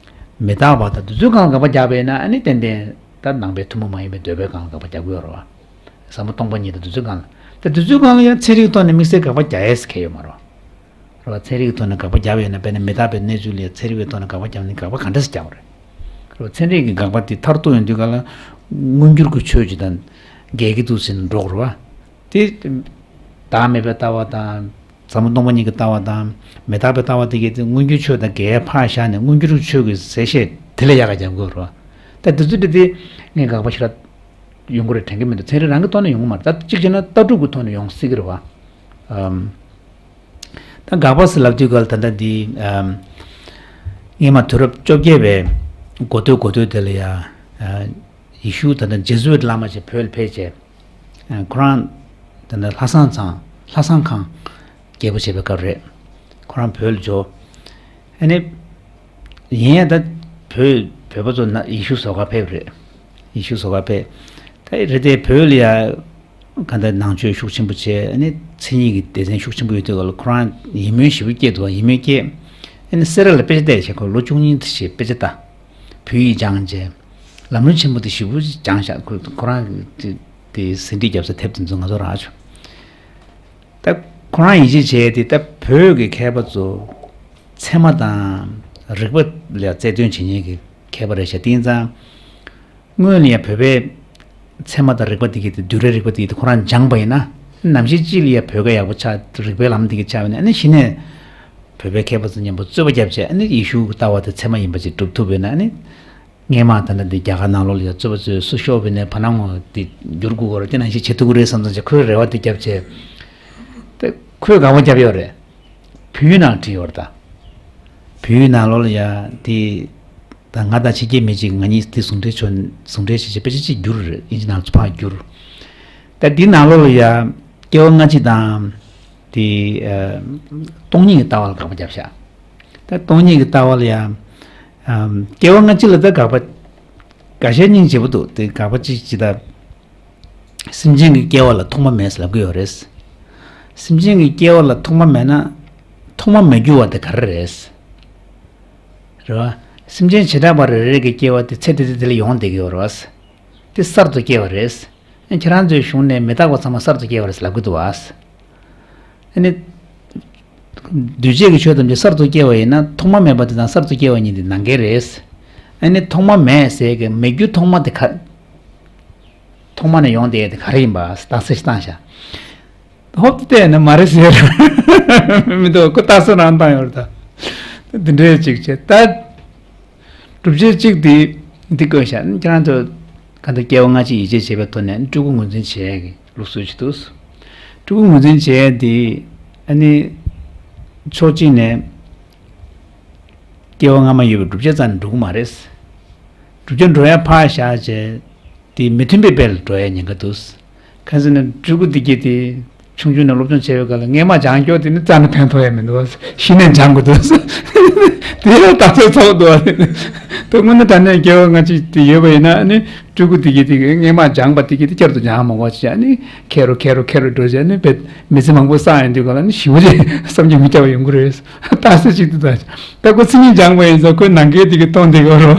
མི་རྟག་པ་དང་དེ་ཚོའི་སྒང་ལ་དགག་པ་བརྒྱབ་པ་ཡིན་ན་ཨ་ནི་ཏན་ཏན་ད་ནང་པའི་ཐུན་མོང་མ་ཡིན་པའི་འདོད་པའི་སྒང་ལ་དགག་པ་རྒྱག་གི་ཡོད་རེད་བ། ཟབ་མོ་སྟོང་པ་ཉིད་དང་དེ་ཚོའི་སྒང་ལ། ད་དེ་ཚོའི་སྒང་ལ་ཡང་ཚན་རིག་ཐོག་ནས་དམིགས་བསལ་དགག་པ་རྒྱག་ཡས་ཁེལ་ཡོད་མ་རེད་བ། རེད་བ། ཚན་རིག་གི་ཐོག་ནས་དགག་པ་བརྒྱབ་ཡོད་ན་དཔེར་ན་མི་རྟག་པའི་གནས་ཚུལ་ལ་ཚན་རིག་པའི་ཐོག་ནས་དགག་པ་བརྒྱབ་ན་དགག་པ་ག་འདྲ་ཞིག་རྒྱག་དགོས་རེད། རེད་བ། ཚན་རིག་གི་དགག་པ་དེ་མཐར་ཐུག་ཡོང་དུས་ག་ལ་མངོན་གྱུར་གྱི་ཆོས་ཅིག་དང་འགལ་གྱི་འདུག་ཟེར་ནས་འགྲོ་དགོས་རེད་བ། དེ་བདག་མེད་པའི་ལྟ་བ་དང་ ཟབ་མོ་སྟོང་པ་ཉིད་ཀྱི་ལྟ་བ་དང་མི་རྟག་པའི་ལྟ་བ་དེ་གའི་དེ་མངོན་གྱུར་ཆོས་དང་འགལ་བ་ཕར་བཞག་ནས་མངོན་གྱུར་ཆོས་ཀྱི་ཟེར་བཤད་དེ་ལས་ཡག་ག་རྒྱབ་དགོས་རེད་བ། ད་དེ་ཚོ་དེ་དེ་ངས་དགག་པ་ཞེ་དྲག་ཡོང་གི་རེད་དྲན་གྱི་མི་འདུག་ཚན་རིག་རང་གི་ཐོག་ནས་ཡོང་གི་མ་རེད། ད་གཅིག་བྱས་ན་ལྟ་གྲུབ་ཀྱི་ཐོག་ནས་ཡོང་སྲིད་ཀྱི་རེད་བ། ཨམ། ད་དགག་པ་ཟེར་ལབ་དུས་ག་ལ་ད་ལྟ་འདི་ཨམ། སྔས་མ་དུས་རབས་བཅོ་བརྒྱད་པའི་འགོ་སྟོད་འགོ་སྟོད་དེ་ལ་ཡ། ཨ། ཡེ་ཤུ་ད་ལྟ་ཇེ་སུ་ཝིད་བླ་མ་ཞིག་བོད་ལ་ཕེབས་བྱས། ཨ། ཁོ་རང་ད་ལྟ་ལྷ་བསང་ཚང་ལྷ་བསང་ཁང་རྒྱས་པོ་བྱས་པའི་སྐབས་རེད། ཁོ་རང་བོད་ལ་འབྱོར། ཨ་ནི། ཡིན་ཡང་ད་བོད་བོད་པ་ཚོ་ན་ཡེ་ཤུ་བཟོ་གར་ཕེབས་རེད། ཡེ་ཤུ་བཟོ་གར་ཕེབས། ད་རེད་དེ་བོད་ལ་ཡ། གང་ལྟར་ནང་ཆོས་ཤུགས་ཆེན་པོ་བྱས། ཨ་ནི་མཚན་ཉིད་ཀྱི་སྡེ་ཚན་ཤུགས་ཆེན་པོ་ཡོད་དུས་ག་ལ་ཁོ་རང་ཡིད་སྨོན་ཞེ་པོ་སྐྱེས་འདུག་ཡིད་སྨོན་སྐྱེས། ཨ་ནི་སེ་ར་ལ་དཔེ་ཆ་བལྟས་བྱས་ཁོ་ལོ་བཅུ་གཉིས་དེ་བྱས་དཔེ་ཆ་ལྟ། བོད་ཡིག་སྦྱངས་བྱས། ལམ་རིམ་ཆེན་པོ་དེ་ཞེ་པོ་སྦྱངས་བཞག་ཁོ་ཁོ་རང་གི་དེ་ཟིན་བྲིས་རྒྱབ་ས་དེབ་དེ་ཚོ་ང་ཚོ་རག་བྱུང་། ད་ཁོ་རང་ཡིད་ཆེས་བྱས་ཏེ་ད་བོད་ཀྱི་མཁས་པ་ཚོ་ཚད་མ་དང་རིག་པ་ལ་རྩལ་འདོན་བྱེད་མཁན་གྱི་མཁས་པ་རེད་ཤག་དེ་ཡིན་ཙང་། སྔོན་ལ་ཡང་བོད་པའི་ཚད་མ་དང་རིག་པ་དེ་གའི་དེ་བསྡུས་གྲྭའི་རིག་པ་དེ་གའི་དེ་ཁོ་རང་སྦྱངས་པ་ཡིན་ན། ནམ་ཞིག་ཅིག་ལ་ཡང་བོད་སྐད་ཡག་པོ་ཆགས། རིག་པའི་ལམ་དེ་གའི་ཆགས་པ་ཡིན་ན། ཨ་ནི་གཞི་ནས་བོད་པའི་མཁས་པ་ཚོ་མཉམ་པོ་རྩོད་པ་བརྒྱབ་བྱས། ཨ་ནི་ཡེ་ཤུ་གི་ལྟ་བ་དེ་ཚད་མ་ཡིན་པ་ཅིག་སྒྲུབ་ཐུབ་པ་ཡིན་ན། ཨ་ནི་སྔས་མ་ད་ལྟ་འདི་རྒྱ་གར་ནང་ལོགས་ལ་ཡང་རྩོད་པ་རྩོད། སུ་ཤོར་བ་ཡིན་ནའི་བར་སྣང་ངོ་དེ་བསྒྱུར་དགོས་ཀྱི་རེད། དེ་ནང་བཞིན་བྱེད་ཐུབ་ཀྱི་རེད་བསམ་ཙང་བྱས་ཁོས་རེ་བ་དེ་བརྒྱབ་བྱས། དེ་ཁོས་དགག་པ་བརྒྱབ་ཡོད་རེད། བོད་ཡིག་ནང་བྲིས་ཡོད་རེད་ད། བོད་ཡིག་ནང་ལོགས་ལ་ཡ་དེ། ད་ང་དང་ཕྱི་རྒྱལ་མི་གཅིག་ང་གཉིས་དེ་ཟུང་འབྲེལ་བྱོས། ཟུང་འབྲེལ་བྱས་བྱས་དཔེ་ཆ་གཅིག་བསྒྱུར་རེད། ཨིན་ཇི་ནང་ལ་ཕར་བསྒྱུར། ད་འདི་ནང་ལོགས་ལ་ཡ་སྐྱེ་བ་སྔ་ཕྱི་དང་། དེ། ཨ། སྟོང་ཉིད་ཀྱི་ལྟ་བ་ལ་དགག་པ་བརྒྱབ་ཤག་ད་སྟོང་ཉིད་ཀྱི་ལྟ་བ་ལ་ཡ། ཨམ། སྐྱེ་བ་སྔ་ཕྱི་ལ་ད་དགག་པ་འགའ་ཤས་སྙིང་རྗེ་པོ་འདུག་དེ་དགག་པ་གཅིག་ཅི་ལྟར། སེམས་ཅན་གྱི་སྐྱེ་བ་ལ་ཐོག་མ་མེད་ཟེར་ལབ་ཀྱི་ཡོད་རེད། སེམས་ཅན་གྱི་སྐྱེ་བ་ལ་ཐོག་མ་མེད་ན། ཐོག་མ་མེད་རྒྱུ་བ་དེ་ག་རེ་རེད། རེད་བ། སེམས་ཅན་བྱེ་བྲག་པ་རེ་རེ་གི་སྐྱེ་བ་དེ་ཚེ་དེ་ཚེ་དེ་ལ་ཡོང་བསྡད་ཀྱི་ཡོད་རེད་བ། དེ་གསར་དུ་སྐྱེ་བ་རེད། ཁྱེད་རང་ཚོའི་གཞུང་ནས་མི་རྟག་པ་ཚང་མ་གསར་དུ་སྐྱེ་བ་རེད་ལབ་ཀྱི་འདུག་བ། ཨ་ནི། འདུས་བྱས་ཀྱི་ཆོས་ཐམས་ཅད་གསར་དུ་སྐྱེ་བ་ཡིན་ན། ཐོག་མ་མེད་པ་དེ་དང་གསར་དུ་སྐྱེ་བ་གཉིས་དེ་ནང་འགལ་རེད། ཨ་ནི་ཐོག་མ་མེད་ཟེར་གི་མེད་རྒྱུ་ཐོག་མ་དེ་ག་ཐོག་མ་ནས་ཡོང་བསྡད་དེ་ག་རེ་ཡིན་པ་ད་གསལ་བཤད་བཏང་ཤག་ཧོབ་ཏེ་བལྟས་ན་མ་རེད་ཟེར། མི་འདུག་ཁོ་ལྟ་ཚུལ་རང་བཏང་ཡོད་རེད་ད། འདི་འདྲའི་ཅིག་བྱས་ད། སྒྲུབ་བྱེད་གཅིག་དེ་འདི་བཀོད་བཞག་ཁྱེད་རང་ཚོ་ག་འདི་སྐྱེ་བ་སྔ་ཕྱི་ཡིད་ཆེས་བྱེད་པའི་ཐོག་ནས་སྤྲུལ་སྐུ་ངོས་འཛིན་བྱེད་ཡག་གི་ལུགས་སྲོལ་ཞིག་འདུག་སྤྲུལ་སྐུ་ངོས་འཛིན་བྱེད་ཡག་དེ་ཨ་ནི་ཕྱོགས་གཅིག་ནས་སྐྱེ་བ་སྔ་མ་ཡོད་པའི་བསྒྲུབ་བྱ་རྩ་ནས་འགྲོ་གི་མ་རེད། བསྒྲུབ་བྱ་འགྲོ་ཡ་ཕར་བཞག་བྱས་དེ་མི་མཐུན་པའི་དཔེ་ལ་འགྲོ་ཡ་ཉེན་ཁ་འདུག་གང་ཟེར་ན་སྤྲུལ་སྐུ་འདི་གྱིས་དེ་ཆུང་ཆུང་ནས་སློབ་སྦྱོང་བྱས་པའི་སྐབས་ལ་སྔས་མ་སྦྱང་ཀྱོག་དེ་ནི་རྩ་ནས་ཕན་ཐོགས་ཡ་མི་འདུག་གཞི་ནས་སྦྱང་དགོས་འདུག་དེ་ཡང་ད་ཚོད་ཚོགས་འདུག་བ། དེ་དངོས་གནས་དྲང་གནས་སྐྱེ་བ་སྔ་ཕྱི་དེ་ཡོད་པ་ཡིན་ན་ནི་སྤྲུལ་སྐུ་འདི་གྱིས་དེ་སྔས་མ་སྦྱངས་པ་དེ་གྱིས་དེ་བསྐྱར་དུ་སྦྱང་མ་དགོས་བྱས་ནི་ཁེ་རུ་ཁེ་རུ་ཁེ་རུ་འགྲོ་བྱས་ནི་བེད་མི་ཚེ་མང་པོ་བསགས་ཡོང་དུས་སྐབས་ལ་ནི་ཞེ་པོ་ཅིག་བསམ་གྱིས་མི་ཁྱབ་པ་ཡོང་གི་རེད། ད་གསལ་ཅིག་ཏུ་ད་ད་ཁོ་མཚན་ཉིད་སྦྱངས་པ་ཡིན་ཙང་ཁོའི་ནང་འགལ་དེ་གྱིས་སྟོང་དེ་གོ་རོ།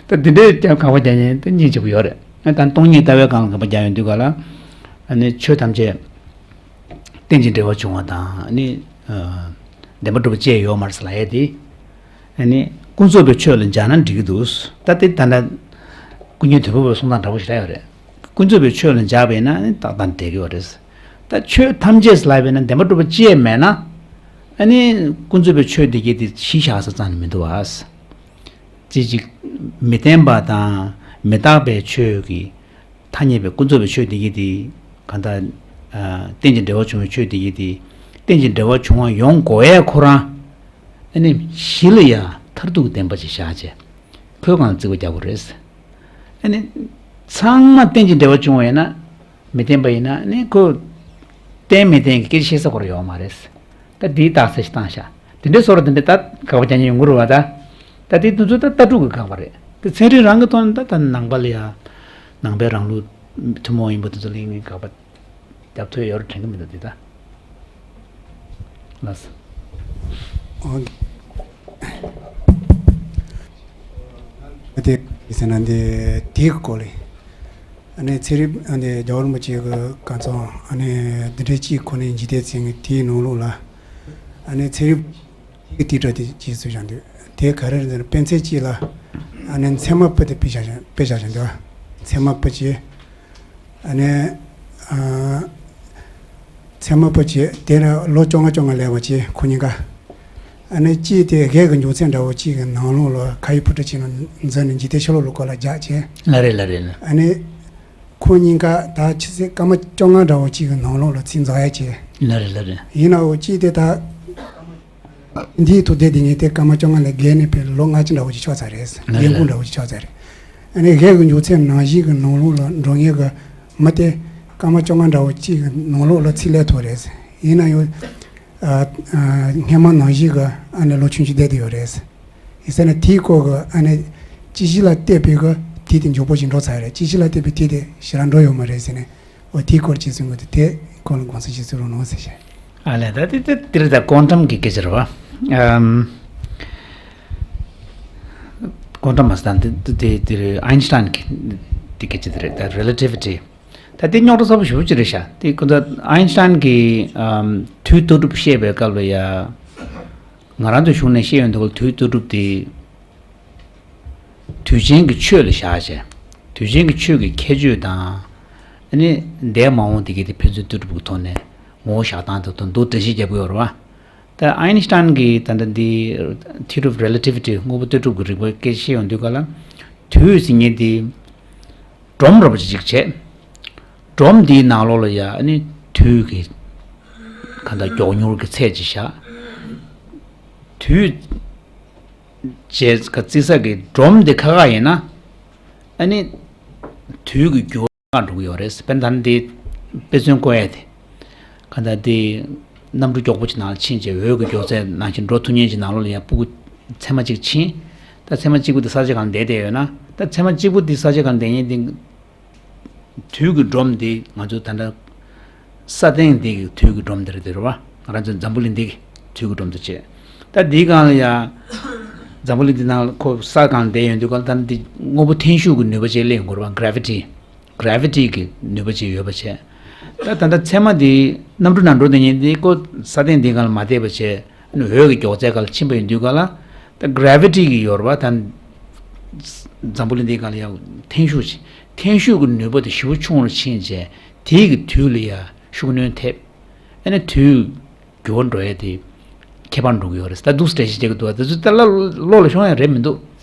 ད་འདི་འདྲའི་ཀྱང་དགག་པ་རྒྱག་མཁན་དེ་སྙིང་རྗེ་པོ་ཡོད་རེད། ད་སྟོང་ཉིད་ལྟ་བའི་སྒང་ལ་དགག་པ་རྒྱག་ཡོང་དུས་ག་ལ། ཨ་ནི་ཆོས་ཐམས་ཅད་རྟེན་ཅིང་འབྲེལ་བར་འབྱུང་བ་དང་ཨ་ནི། ཨ། བདེན་པར་གྲུབ་པ་ཅི་ཡང་ཡོད་མ་རེད་ཟེར་ལབ་ཡས་དེ། ཨ་ནི་ཀུན་རྫོབ་པའི་ཆོས་ལ་སྦྱར་ན་འགྲིག་གི་འདུག་ད་དེ་ད་ལྟ་ཀུན་མཁྱེན་དོལ་པོ་པའི་གསུང་སྟངས་འདྲ་པོ་ཞིག་རག་ཡོད་རེད། ཀུན་རྫོབ་པའི་ཆོས་ལ་སྦྱར་བས་ན་ཨ་ནི་ཏག་ཏག་འགྲིག་གི་ཡོད་རེད། ད་ཆོས་ཐམས་ཅད་ཟེར་ལབ་པས་ན་བདེན་པར་གྲུབ་པ་ཅི་ཡང་མེད་ན། ཨ་ནི་ཀུན་རྫོབ་པའི་ཆོས་འདི་གས་དེ་གཞི་བཞག་ས་རྩ་ནས་མི་འདུག་བ། ཅི་ཅིག་མི་བརྟན་པ་དང་མི་རྟག་པའི་ཆོས་ཀྱི་ཐ་སྙད་པའི་ཀུན་རྫོབ་པའི་ཆོས་འདི་གས་དེ་གང་ལྟར། ཨ། རྟེན་ཅིང་འབྲེལ་བར་འབྱུང་བའི་ཆོས་འདི་གས་དེ་རྟེན་ཅིང་འབྲེལ་བར་འབྱུང་བ་ཡོང་དགོས་ཡས་ཁོ་རང་། ཨ་ནི་གཞི་ལ་ཡ་མཐར་ཐུག་བདེན་པ་ཅིག་བཞག་བྱས་ཁོའི་སྒང་ལ་རྩིས་པ་རྒྱག་དགོས་རེད། ཨ་ནི་ཚང་མ་རྟེན་ཅིང་འབྲེལ་བར་འབྱུང་བ་ཡིན་ན། མི་བརྟན་པ་ཡིན་ན་ནི་ཁོ། བརྟན་མི་བརྟན་གྱི་སྐད་ཆ་བཤད་ས་ཁོ་རང་ཡོད་མ་རེད། ད་འདིའི་རྟགས་གསལ་ཞིག་བཏང་ཤག་དེ་འདྲའི་བཟོ་འདྲ་དེ་འདྲ་ད་དགག་པ་རྒྱག་མཁན་ཡོང་གི་རེད་བ་ད། ད་དེ་དུས་ཚོད་ད་ལྟ་གྲུབ་ཀྱི་དགག་པ་རེད། དེ་ཚན་རིག་རང་གི་ཐོག་ནས་ད་ད་ནང་པ་ལ་ཡ། ནང་པའི་རང་ལུགས་ཐུན་མོང་ཡིན་པ་དེ་ཚོ་ལ་ངས་དགག་པ་རྒྱབ་ཐུབ་ཡོད་རེད་དྲན་གྱི་མི་འདུག་དེ་ད། ལགས་སོ། ཨོ། དེ་ཟེར་ན་འདི་དེའི་སྐོར་ལས། ཨ་ནི་ཚན་རིག་ཨ་ནི་རྒྱལ་བ་རིན་པོ་ཆེ་གི་བཀའ་ཚོགས་ཨ་ནི་འདི་འདྲའི་གཅིག་ཁོ་ནའི་འཇིག་རྟེན་ཚན་གྱི་དེའི་ནང་ལོགས་ལ། ཨ་ནི་ཚན་རིག་གི་དེའི་གྲས་དེ་རྗེས་སུ་བཞག་འདུག་དེ་ག་རེ་རེད་ཟེར་ན་དཔེ་མཚོན་གཅིག་ལ། ཨ་ནི་མཚན་མ་སྤུ་དེ་དཔེ་བཞག་བཞག་དཔེ་བཞག་བཞག་འདུག་མཚན་མ་སྤུ་གཅིག་ཨ་ནི། ཨ། ཚད་མ་པོ་བྱས་དེ་ལ་ལོ་བཅོ་ལྔ་བཅོ་ལྔ་ལས་པ་བྱས་ཁོ་གཉིས་ཀ། ཨ་ནི་གཅིག་དེ་གེགས་ཀྱི་འབྱུང་ཚད་འདྲ་བོ་གཅིག་གི་ནང་ལོགས་ལ་ཁ་ཡི་ཕུ་ཏྲ་ཆེ་ན་འཛིན་ནས་འཇིག་རྟེན་ཤོ་ལོ་ལོ་སྐོར་ལ་རྒྱག་བྱས། ལ་རེད་ལ་རེད། ཨ་ནི་ཁོ་གཉིས་ཀ་ད་ཆི་ཟེར་སྐར་མ་བཅོ་ལྔ་འདྲ་བོ་གཅིག་གི་ནང་ལོགས་ལ་ཚིག་འཛིན་ཡ་བྱས། ལ་རེད་ལ་རེད། ཡིན་ནའོ་གཅིག་དེ་ད། འདིའི་ཐུགས་དེ་དེ་ཉིད་དེ་སྐར་མ་བཅོ་ལྔ་ལས་བརྒལ་ནས་པའི་ལོ་ལྔ་བཅུ་འདྲ་བོ་ཅིག་ཆགས་ཚར་རེད། ལ་རེད། རྒན་ཁུང་འདྲ་བོ་ཅིག་ཆགས་ཚར་རེད། ཨ་ནི་གེགས་ཀྱི་འབྱུང་ཚད་ནང་བཞིན་གྱི་ནང་ལོགས་ལ་འགྲོ་མཁན་གྱི་མི་དེ་སྐར་མ་བཅོ་ལྔ་འདྲ་བོ་གཅིག་གི་ནང་ལོགས་ལ་ཚིག་ལས་ཐུབ་རེད། ཡིན་ན་ཡང་། ཨ་ཨ་སྔས་མ་ནང་བཞིན་གྱི་ཨ་ནི་ལོ་ཆུང་ཆུང་བསྡད་དེ་ཡོད་རེད། ཡིན་ཟེར་ན་དེའི་སྐོར་གྱི་ཨ་ནི་སྤྱི་གཞི་ལ་བལྟས་པའི་གི་དེའི་དེ་མགྱོགས་པོ་ཞིག་འགྲོ་ཚར་རེད། སྤྱི་གཞི་ལ་བལྟས་པའི་དེ་དེ་ཞེ་དྲག་འགྲོ་ཡོད་མ་རེད་ཟེར་ནས། འོ་དེའི་སྐོར་ཅིག་གསུང་གི་འདུག་དེ་སྐོར་ལ་དགོངས་ཚུལ་ཅིག་གསུང་རོགས་གནང་ཟེར་བཤད། ཨ་ལས་ད་དེ་དེ་དེ་རེད། ད་ཀོན་ཊམ་གི་སྐད་ཆ་རེད་བ། ཨམ། ཀོན་ཊམ་མ་ཟད་དེ་དེ་དེ་རེད། ཨའིན་སི་ཊན་གི་དེ་སྐད་ཆ་དེ་རེད། ད་རི་ལེ་ཊི་ཝི་ཊི། ད་དེ་རྙོག་དྲ་ཚ་པོ་ཞེ་པོ་ཅིག་རེད་ཤག་དེ་ཁོ་ཚོ་ཨའིན་སི་ཊན་གི་ཨམ་དུས་ལྟ་གྲུབ་བཤད་པའི་སྐབས་ལ་ཡ། ང་རང་ཚོའི་གཞུང་ནས་བཤད་ཡོང་དུས་དུས་ལྟ་གྲུབ་དེ། དུས་ཆེན་གྱི་ཆོས་ལ་བཞག་བྱས། དུས་ཆེན་གྱི་ཆོས་ཀྱི་ཁྱད་ཆོས་དང་། ཨ་ནི་འདས་མ་འོངས་དེ་གའི་དེ་ཕན་ཚུན་ལྟ་གྲུབ་ཀྱི་ཐོག་ནས་ངོ་བོ་བཞག་སྟངས་དེ་དང་དུ་འགྲེལ་བཤད་རྒྱབ་ཀྱི་ཡོད་རེད་བ། ད་ཨའིན་སི་ཊན་གྱིས་ད་ལྟ་འདི་Theory of Relativity དངོས་པོ་ལྟ་གྲུབ་ཀྱི་རིག་པའི་སྐད་ཆ་བཤད་ཡོང་དུས་ག་ལ། དུས་ཟེར་མཁན་དེ་སྒྲོམ་ར་བ་ཅིག་བྱས། སྒྲོམ་འདིའི་ནང་ལོགས་ལ་ཡ་ཨ་ནི་དུས་ཀྱི་ག་འདྲ་མགྱོགས་མྱུར་གྱི་ཚད་ཅིག་བཞག་དུས། བྱས་ཀ་བརྩི་ས་གི་སྒྲོམ་འདི་ཁ་ཁ་ཡིན་ན། ཨ་ནི། དུས་ཀྱི་འགྱུར་བ་འགྲོ་གི་ཡོད་རེད། དཔེར་ན་ད་ནི་འདི་དཔེ་མཚོན་བཀོད་ཡ་དེ། ག་འདྲ་འདི། གནམ་གྲུ་མགྱོགས་པོ་ཅིག་ནང་ལ་ཕྱིན་བྱས་འོད་ཀྱི་མགྱོགས་ཚད་ནང་བཞིན་འགྲོ་ཐུབ་མཁན་ཅིག་ནང་ལོགས་ལ་ཡ་སྤུ་གུ་ཚེར་མ་གཅིག་ཕྱིན། ད་ཚེར་མ་གཅིག་པོ་འདི་ས་ཆ་གང་ལ་བསྡད་བསྡད་ཡོད་ན། ད་ཚེར་མ་གཅིག་པོ་འདི་ས་ཆ་གང་ལ་བསྡད་མཁན་འདི། དུས་ཀྱི་སྒྲོམ་འདི་ང་ཚོ་ད་ལྟ་ས་སྟེང་འདི་གི་དུས་ཀྱི་སྒྲོམ་འདི་རེད་དེ་རེད་བ། ང་རང་ཚོ་འཛམ་བུ་གླིང་འདི་གི་དུས་ཀྱི་སྒྲོམ་དུ་བྱས། ད་འདིའི་སྒང་ལ་ཡ། འཛམ་བུ་གླིང་འདི་ནང་ལ་ཁོ་ས་སྒང་ལ་བསྡད་ཡོང་དུས་སྒང་ལ་ད་འདི་དངོས་པོ་འཐེན་ཤུགས་ཀྱི་ནུས་པ་ཅིག་སླེབས་ཡོང་གི་རེད་བ། གྷ་རེ་ཝི་ཊི། གྷ་རེ་ཝི་ཊི་གི་ནུས་པ་ཅིག་ཡོད་པ་བྱས། ད་ད་ལྟ་ཚེར་མ་འདི་གནམ་གྲུ་ནང་འགྲོ་བསྡད་མཁན་འདི་ཁོ་ས་སྟེང་འདི་སྒང་ལ་མ་བསྡད་པ་བྱས། ཨ་ནི་འོད་ཀྱི་མགྱོགས་ཚད་སྒང་ལ་ཕྱིན་པ་ཡིན་དུས་སྒང་ལ། ད་གྷ་རེ་ཝི་ཊི་གི་ཡོད་རེད་བ། ད་འཛམ་བུ་གླིང་འདིའི་སྒང་ལ་ཡང་འཐེན་ཤུགས་ཅིག་འཐེན་ཤུགས་ཀྱི་ནུས་པ་དེ་ཞེ་པོ་ཆུང་རུ་ཕྱིན་བྱས་དེའི་གི་དུས་ལ་ཡ་ཤུགས་སྣོན་ཐེབས། ཨ་ནི་དུས་འགྱུར་བ་འགྲོ་ཡ་དེ་ཁྱད་པར་འགྲོ་གི་ཡོད་རེད། ད་འདུག་སེ་འགྲེལ་བཤད་བྱེད་ཀྱི་འདུག་ད་ཚོད་ད་ལ་བློ་ལ་ཤོང་ཡ་རེད་མི་འདུག་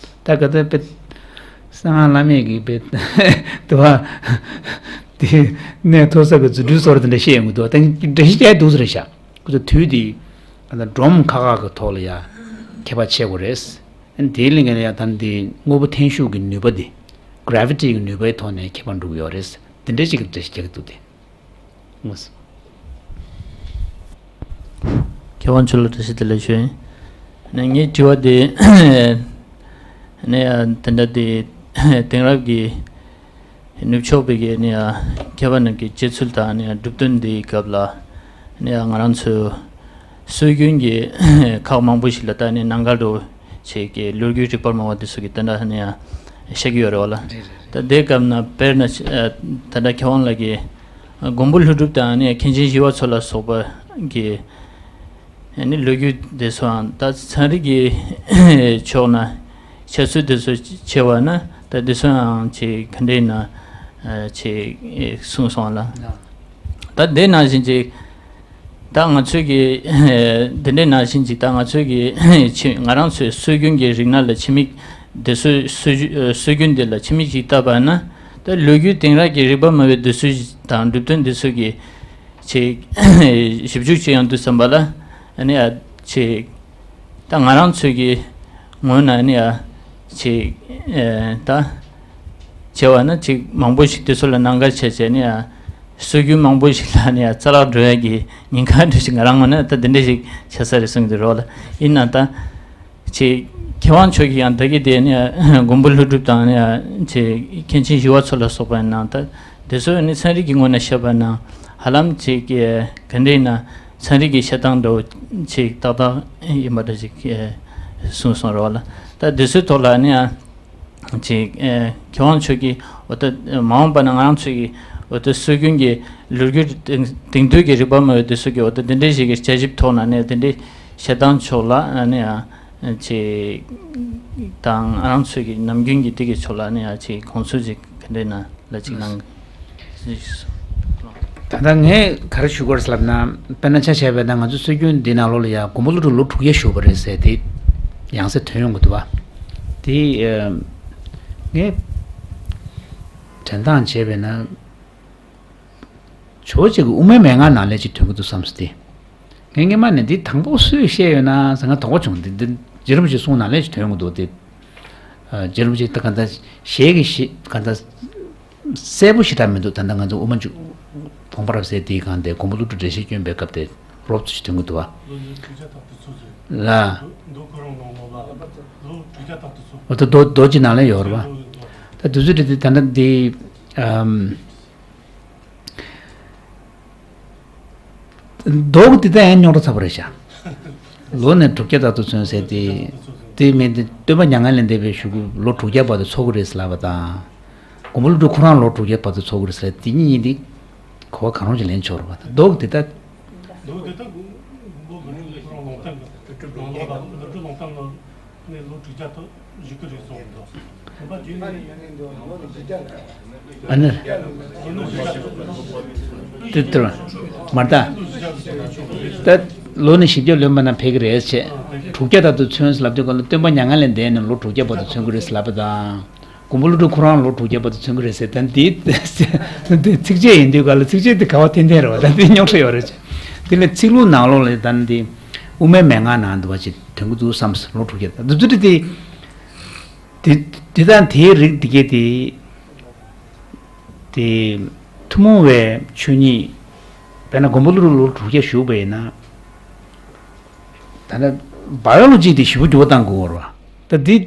ད་ག་ད་དཔེ་གསང་སྔགས་བླ་མེད་ཀྱི་དཔེ་དུ་བ་དེ་གནས་མཐོ་ས་གི་རྫུ་འཕྲུལ་སོགས་དེ་འདྲ་བཤད་ཡོང་གི་འདུག་ད་འགྲེལ་བཤད་བྱས་འདུག་སེ་རེད་ཤག་ཁོ་ཚོ་དུས་དེ་ཨ་ད་སྒྲོམ་ཁ་ཁ་གི་ཐོག་ལ་ཡ་ཁྱད་པར་ཕྱེ་དགོས་རེད། ཨ་ནི་དེའི་གླིང་ག་ལ་ཡ་ད་འདི་དངོས་པོ་འཐེན་ཤུགས་ཀྱི་ནུས་པ་དེ་གྷ་རེ་ཝི་ཊི་གི་ནུས་པའི་ཐོག་ནས་ཁྱད་པར་འགྲོ་གི་ཡོད་རེད། དེ་འདྲ་ཞིག་གི་འགྲེལ་བཤད་རྒྱག་གི་འདུག་སྟེ། ངོས། མཁས་དབང་མཆོག་ལ་བཀྲ་ཤིས་བདེ་ལེགས་ཞུ་ཡིན། ནས་ངའི་དྲི་བ་དེ་ནས་དེ་འདྲ་དེ་དེང་རབས་ཀྱི། ནུབ་ཕྱོགས་པའི་གི་ནི་ཡ་མཁས་པ་རྣམས་ཀྱི་དཔྱད་ཚུལ་དང་ནི་ཡ་གྲུབ་དོན་འདིའི་སྐབས་ལ་ནི་ཡ་ང་རང་ཚོའི་སྲོལ་རྒྱུན་གྱི་ཁག་མང་པོ་ཞིག་ལ་ད་ནི་ནང་འགལ་འགྲོ་བྱེད་ཀྱི་ལོ་རྒྱུས་རིག་པ་སྨྲ་བ་འདི་ཚོ་གི་ད་ནི་ཡ་བཤད་ཀྱི་ཡོད་རེད་བ་ལ། རེད་རེད་རེད། ད་དེའི་སྐབས་ན་དཔེར་ན་ད་ལྟ་མཁས་དབང་ལགས་ཀྱིས་མགོན་པོ་ཀླུ་སྒྲུབ་དང་ནི་ཡ་མཁན་ཆེན་ཞི་བ་འཚོ་ལ་སོགས་པ་གི་ནི་ལོ་རྒྱུས་དེ་ཚོའང་ད་ཚན་རིག་གི་ཕྱོགས་ན་ཁྱད་ཚོད་དེ་ཚོ་ཕྱེ་བ་ན་ད་དེ་ཚོའང་ཅིག་ག་འདྲ་ཡིན་ན་ཅིག་གསུངས་སོང་ལ། ད་དེ་ནང་བཞིན་ཅིག་ད་ང་ཚོས་ཀྱི་དེ་འདྲའི་ནང་བཞིན་ཅིག་ད་ང་ཚོས་ཀྱི་ཆེ་ང་རང་ཚོའི་སྲོལ་རྒྱུན་གྱི་རིག་གནས་ལ་ཕྱི་མིག་དེ་ཚོའི་སྲོལ་རྒྱུ་སྲོལ་རྒྱུན་དེ་ལ་ཕྱི་མིག་ཅིག་བལྟས་པ་ན་ད་ལོ་རྒྱུས་དེང་རབས་ཀྱི་རིག་པ་སྨྲ་བའི་དེ་ཚོ་དང་གྲུབ་དོན་དེ་ཚོ་གི་ཅིག་ཞིབ་འཇུག་བྱེད་ཡོང་དུས་ཙམ་པ་ལ་ཨ་ནི་ཨ་ཅིག་ད་ང་རང་ཚོའི་གི་ངོས་ནས་ཨ་ནི་ཨ་ཅིག་ཨེ་ད་བྱས་པ་ན་ཅིག་མང་པོ་ཞིག་དེ་ཚོ་ལ་ནང་འགལ་བྱས་བྱས་ནི་ཨ་སྲོལ་རྒྱུན་མང་པོ་ཞིག་ལ་ནི་ཨ་རྩ་བརླག་འགྲོ་ཡ་གི་ཉེན་ཁ་འདྲ་ཞིག་ང་རང་ངོས་ནས་ད་དེ་འདྲ་ཞིག་ཆགས་ས་རེད་གསུངས་ཀྱི་འདུག་རོགས་ལ། ཡིན་ན་ད། ཅིག་མཁས་དབང་མཆོག་གིས་ཡང་ད་གི་དེ་ནི་མགོན་པོ་ཀླུ་སྒྲུབ་དང་ནི་ཅིག་མཁན་ཆེན་ཞི་བ་འཚོ་ལ་སོགས་པ་ནང་ད་དེ་ཚོ་ནི་ཚན་རིག་གི་ངོས་ནས་བཤད་པ་ན་ཧ་ལམ་ཅིག་ག་འདྲ་ཡིན་ན་ཚན་རིག་གི་བཤད་སྟངས་འདྲ་བོ་ཅིག་ཏག་ཏག་ཡིན་པ་འདྲ་ཅིག་གསུངས་སོང་རེད་བ་ལ། ད་དེ་ཚོའི་ཐོག་ལ་ནི་ཅིག་མཁས་དབང་མཆོག་གིས་འོ་ད་མ་འོངས་པ་ན་ང་རང་ཚོའི་གི་འོ་ད་སྲོལ་རྒྱུན་གྱི་ལོ་རྒྱུས་དེང་དེང་དུས་ཀྱི་རིག་པ་སྨྲ་བའི་དེ་ཚོ་གི་འོ་ད་དེ་འདྲའི་ཞིག་གི་དཔྱད་ཞིབ་ཐོག་ན་ནི་དེ་འདྲའི་བཤད་སྟངས་ཕྱོགས་ལ་ནི་ཨ་ཅེ་དང་ང་རང་ཚོའི་གི་ནམ་རྒྱུན་གྱི་དེ་གི་ཕྱོགས་ལ་ནི་ཨ་ཅེ་དགོངས་ཚུལ་ཅིག་ག་འདྲ་ན་ལ་ཅིག་གནང་། ད་ལྟ་ངས་ག་རེ་ཞུ་དགོས་རེད་ལབ་ན། དཔེར་ན་ཆ་བཞག་པ་ཡིན་ན་ང་ཚོ་སྲོལ་རྒྱུན་འདི་ནང་ལོགས་ལ་ཡང་མགོན་པོ་ཀླུ་སྒྲུབ་ལོ་དྲུག་བརྒྱ་བཞུགས་པ་རེད་ཟེར་དེ་ཡང་སེ་ཐོན་ཡོང་གི་འདུག་བ། དེ་ཨ་ངས་དྲན་སྟངས་བྱས་པ་ཡིན་ན། ཇོ་བོ་རྗེ་གི་དབུ་མའི་མན་ངག་ནང་ལས་ཅིག་ཐོན་གྱི་འདུག་བསམ་སོང་སྟེ། ངས་སྔོན་མ་ནས་འདི་དང་པོ་སུས་བཤད་ཡོད་ན་ཟེར། ང་དོགས་པ་བྱུང་། འདི་འདི་རྗེ་རིན་པོ་ཆེ་གསུང་ནང་ལས་ཅིག་ཐོན་གྱི་འདུག་སྟེ། ཨ། རྗེ་རིན་པོ་ཆེ་ད་ག་འདྲ་ཞལ་གྱི་ཞིག་ག་འདྲ་གསལ་པོ་ཞེ་དྲག་མི་འདུག་ད་ལྟ་ང་ཚོ་དབུ་མ་འཇུག་དགོངས་པ་རབ་གསལ་དེའི་སྒང་དེ་མགོན་པོ་ཀླུ་སྒྲུབ་འགྲེལ་བཤད་སྐྱོན་པའི་སྐབས་དེ་རོབ་ཙམ་ཞིག་ཐོན་གྱི་འདུག་བ། ལ། འོ་ད་མདོ་མདོ་སྤྱི་ནང་ལས་ཡོད་རེད་བ། ད་དུས་ཚོད་དེ་ད་ལྟ་འདི། ཨམ། མདོ་དེ་ད་ཡང་རྙོག་དྲ་ཚ་པོ་རེད་ཤག་ལོ་ནས་དྲུག་བརྒྱ་ལྟར་དུ་ཚུན་ཟེར་ཏེ། དེ་མིན་ཏེ་སྟོན་པ་མྱ་ངན་ལས་འདས་པའི་གཞུག་གུ་ལོ་དྲུག་བརྒྱ་བར་དུ་འཚོ་གི་རེད་ཟེར་ལབ་པ་དང་། མགོན་པོ་ཀླུ་སྒྲུབ་ཁོ་རང་ལོ་དྲུག་བརྒྱ་བར་དུ་འཚོ་གི་རེད་ཟེར། དེ་གཉིས་གཉིས་དེ་གོ་བ་གང་རུང་ཞིག་ལེན་ཆོག་རེད་པ། མདོ་དེ་ད། མདོ་དེ་ད་མགོན་པོ་ཀླུ་སྒྲུབ་ཁོ་རང་ལོ་ལོ་དྲུག་བརྒྱ་བར་དུ་ནས་ལོ་དྲུག་བརྒྱ་ཐོག་བཞུགས་ཀྱི་རེད་གསུངས་འདུག་ཨ་ནི། དེ་ལྟར་མ་ད་ད་ལོ་ནི་བཞི་བརྒྱ་ལོན་པ་ན་ཕེབས་ཀྱི་རེད་ཟེར། དྲུག་བརྒྱ་ལྟར་དུ་ཚུན་ཟེར་ལབ་དུས་ག་ལ་སྟོན་པ་མྱ་ངན་ལས་འདས་ནས་ལོ་དྲུག་བརྒྱ་བར་དུ་ཚུན་གྱི་རེད་ཟེར་ལབ་པ་དང་། མགོན་པོ་ཀླུ་སྒྲུབ་ཁོ་རང་ལོ་དྲུག་བརྒྱ་བར་དུ་ཚུན་གྱི་རེད་ཟེར། ད་འདི་འདི་ཚིགས་བཅད་ཡིན་དུས་ག་ལ་ཚིགས་བཅད་འདི་ག་བ་འཐེན་འཐེན་རེད་བ། ད་འདི་རྙོག་དྲ་ཡོད་རེད་ཅེ། དེ་ལས་ཚིག་ལྷུག་ནང་ལོགས་ལ་ད་འདི་དབུ་མའི་མན་ངག་ནང་འདུག་བ་ཅིག་དོན་གྱི་འདུག་བསམ། ལོ་དྲུག་བརྒྱ་ད་འདི་ཚོ་འདི། དེ་དེ་དང་དེའི་རིགས་དེ་གས་དེ། དེ་ཐུན་མོང་བའི་ཆོས་ཉིད། དཔེར་ན་མགོན་པོ་ཀླུ་སྒྲུབ་ལོ་དྲུག་བརྒྱ་བཞུགས་པ་ཡིན་ན། ད་ལྟ་བ་ཡོ་ལོ་ཇི་དེ་ཞེ་པོ་འགྱུར་བ་གཏང་དགོས་རེད་བ། ད་འདི།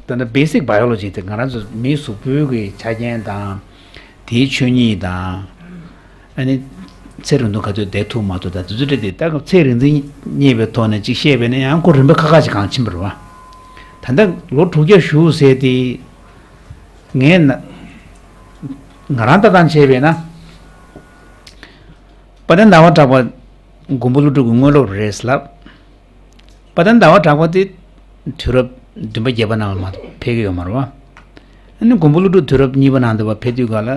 ད་ལྟ་བེ་སིག་བ་ཡོ་ལོ་ཇི་དེ་ང་རང་ཚོ་མིའི་གཟུགས་པོའི་གི་ཆ་རྐྱེན་དང་། དེའི་ཆོས་ཉིད་དང་། ཨ་ནི། ཚེ་རིང་ཐུང་ག་ཚོད་བསྡད་ཐུབ་མ་ཐུབ་དང་དེ་ཚོ་རེད་དེ། ད་ཚེ་རིང་འཛིན་རྙེད་པའི་ཐོག་ནས་ཅིག་བཤད་པས་ན་ཡང་ཁོ་རིམ་པ་ཁ་ཁ་ཅིག་གང་ཕྱིན་པ་རེད་བ། ད་ལྟ་ལོ་དྲུག་བརྒྱ་བཞུགས་ཟེར་དེ། ངས་ན། ང་རང་ལྟ་སྟངས་བྱས་པས་ན། དཔལ་ལྡན་ཟླ་བ་གྲགས་པ་མགོན་པོ་ཀླུ་སྒྲུབ་ཀྱི་དངོས་སློབ་རེད་ལབ། དཔལ་ལྡན་ཟླ་བ་གྲགས་པ་དེ་དུས་རབས་བདུན་པ་བརྒྱད་པ་ནང་ལ་མ་གཏོགས་ཕེབས་ཀྱི་ཡོད་མ་རེད་བ། ཨ་ནི་མགོན་པོ་ཀླུ་སྒྲུབ་དུས་རབས་གཉིས་པ་ནང་དུ་བ་ཕེབས་དུས་ག་ལ།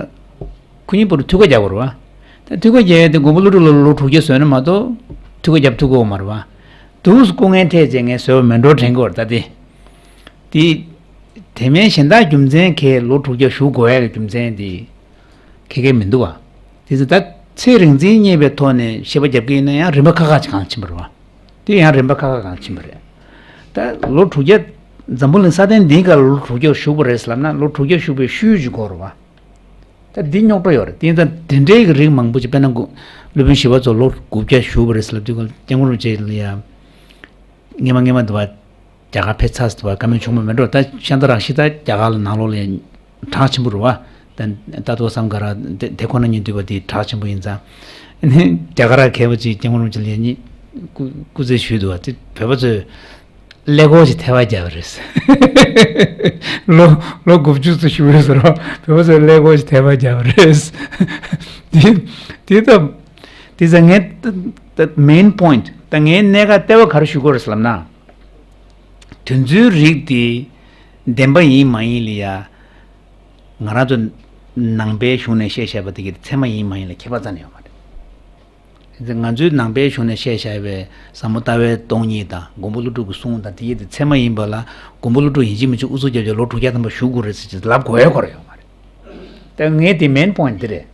ཁོ་གཉིས་པོ་རུ་ཐུགས་ཀ་རྒྱག་དགོས་རེད་བ། ད་ཐུགས་ཀ་རྒྱག་ཡས་དེ་མགོན་པོ་ཀླུ་སྒྲུབ་ལ་ལོ་དྲུག་བརྒྱ་བཟོས་ན་མ་གཏོགས་ཐུགས་ཀ་རྒྱབ་ཐུབ་ཀྱི་ཡོད་མ་རེད་བ། དུས་སུ་སྐུ་ངལ་འཕྲད་བྱས་ངས་བཟོས་པ་མེད་འགྲོ་དྲན་གྱི་ཡོད་རེད། ད་དེ། དེ། དེ་མིན་གཞན་དག་རྒྱུ་མཚན་གྱིས་ལོ་དྲུག་བརྒྱ་བཞུགས་དགོས་ཡ་གི་རྒྱུ་མཚན་དེ། ཁེ་ཁེ་མི་འདུག་བ། དེ་ཚོ་ད་ཚེ་རིང་འཛིན་རྙེད་པའི་ཐོག་ནས་བཤད་པ་རྒྱབ་ཀྱི་ཡིན་ན་ཡང་རིམ་པ་ཁ་ཁ་ཅིག་གང་ཕྱིན་པ་རེད་བ། དེ་ཡང་རིམ་པ་ཁ་ཁ་གང་ཕྱིན་པ་རེད། ད་ལོ་དྲུག་བརྒྱ། འཛམ་བུ་གླིང་ས་སྟེང་འདིའི་སྒང་ལ་ལོ་དྲུག་བརྒྱ་བཞུགས་པ་རེད་ཟེར་ལབ་ན་ལོ་དྲུག་བརྒྱ་བཞུགས་པའི་ཤུལ་ཅིག་འགོར་བ། ད་འདི་རྙོག་དྲ་ཡོད་རེད། དེ་ཡིན་ཙང་དེ་འདྲའི་གི་རིགས་མང་པོ་ཅིག་དཔེར་ན་སློབ་དཔོན་ཞི་བ་འཚོ་ལོ་དགུ་བརྒྱ་བཞུགས་པ་རེད་ཟེར་ལབ་དུས་སྐབས་སྐྱབས་མགོན་རིན་པོ་ཆེ་ལ་ཡ། སྔོན་མ་སྔོན་མ་འདི་བ། རྒྱ་གར་ཕེབས་ཚར་སོང་བ་བཀའ་མོལ་བྱུང་བ་མེད་འགྲོ། ད་ཤ་ཚ་རང་ཤི་ད་རྒྱ་གར་ལ་ནང་ལོགས་ལ་གྲགས་ཆེན་པོ་རེད་བ། ད་ད་ལྟོ་བསམ་ག་ར་དེ་དེ་ཁོ་ན་ཉིད་འདུས་པ་དེ་གྲགས་ཆེན་པོ་ཡིན་ཙང་། ཨ་ནི་རྒྱ་གར་མཁས་པ་ཅིག་སྐྱབས་མགོན་རིན་པོ་ཆེ་ལ་ཡ་གཉིས་སྐུ་སྐུ་རྩེད་ཞུས་འདུག་བ། དེ་བོད་པ་ཚོས་ཀླད་ཀོར་ཞིག་ཐལ་བ་བརྒྱབ་པ་རེད། ལོ་ལོ་དགུ་བཅུ་ཙམ་བཞུགས་ཡོད་ཟེར་བ་བོད་པ་ཚོས་ཀླད་ཀོར་ཞིག་ཐལ་བ་བརྒྱབ་པ་རེད། དེ་དེ་ད་དེ་ཚ་ངས་ད་main point ད་ངའི་གནད་འགག་ལྟེ་བ་ག་རེ་ཞུ་དགོས་རེད་ཟེར་ལབ་ན། དེ་ཚོའི་རིགས་དེ་བདེན་པ་ཡིན་མ་ཡིན་ལ་ཡ། ང་རང་ཚོ་ནང་པའི་གཞུང་ནས་བཤད་བཞག་པ་དེ་གི་ཚད་མ་ཡིན་མ་ཡིན་ལ་ཁྱད་པར་རྩ་ནས་ཡོད་མ་རེད། དེ་ང་ཚོའི་ནང་པའི་གཞུང་ནས་བཤད་བཞག་པའི་ཟབ་མོ་ལྟ་བའི་སྟོང་ཉིད་དང་མགོན་པོ་ཀླུ་སྒྲུབ་ཀྱི་གསུང་དང་དེ་གི་དེ་ཚད་མ་ཡིན་པ་ལ་མགོན་པོ་ཀླུ་སྒྲུབ་ཡིན་གཅིག་མིན་གཅིག་ཨུ་ཚུགས་རྒྱབ་བྱས་ལོ་དྲུག་བརྒྱ་ཐམ་པ་བཞུགས་དགོས་རེད་ཟེར་ཅིག་ལབ་དགོས་ཡ་ཁོ་ར་ཡོད་མ་རེད། ད་ངའི་དེ་main point དེ་རེད།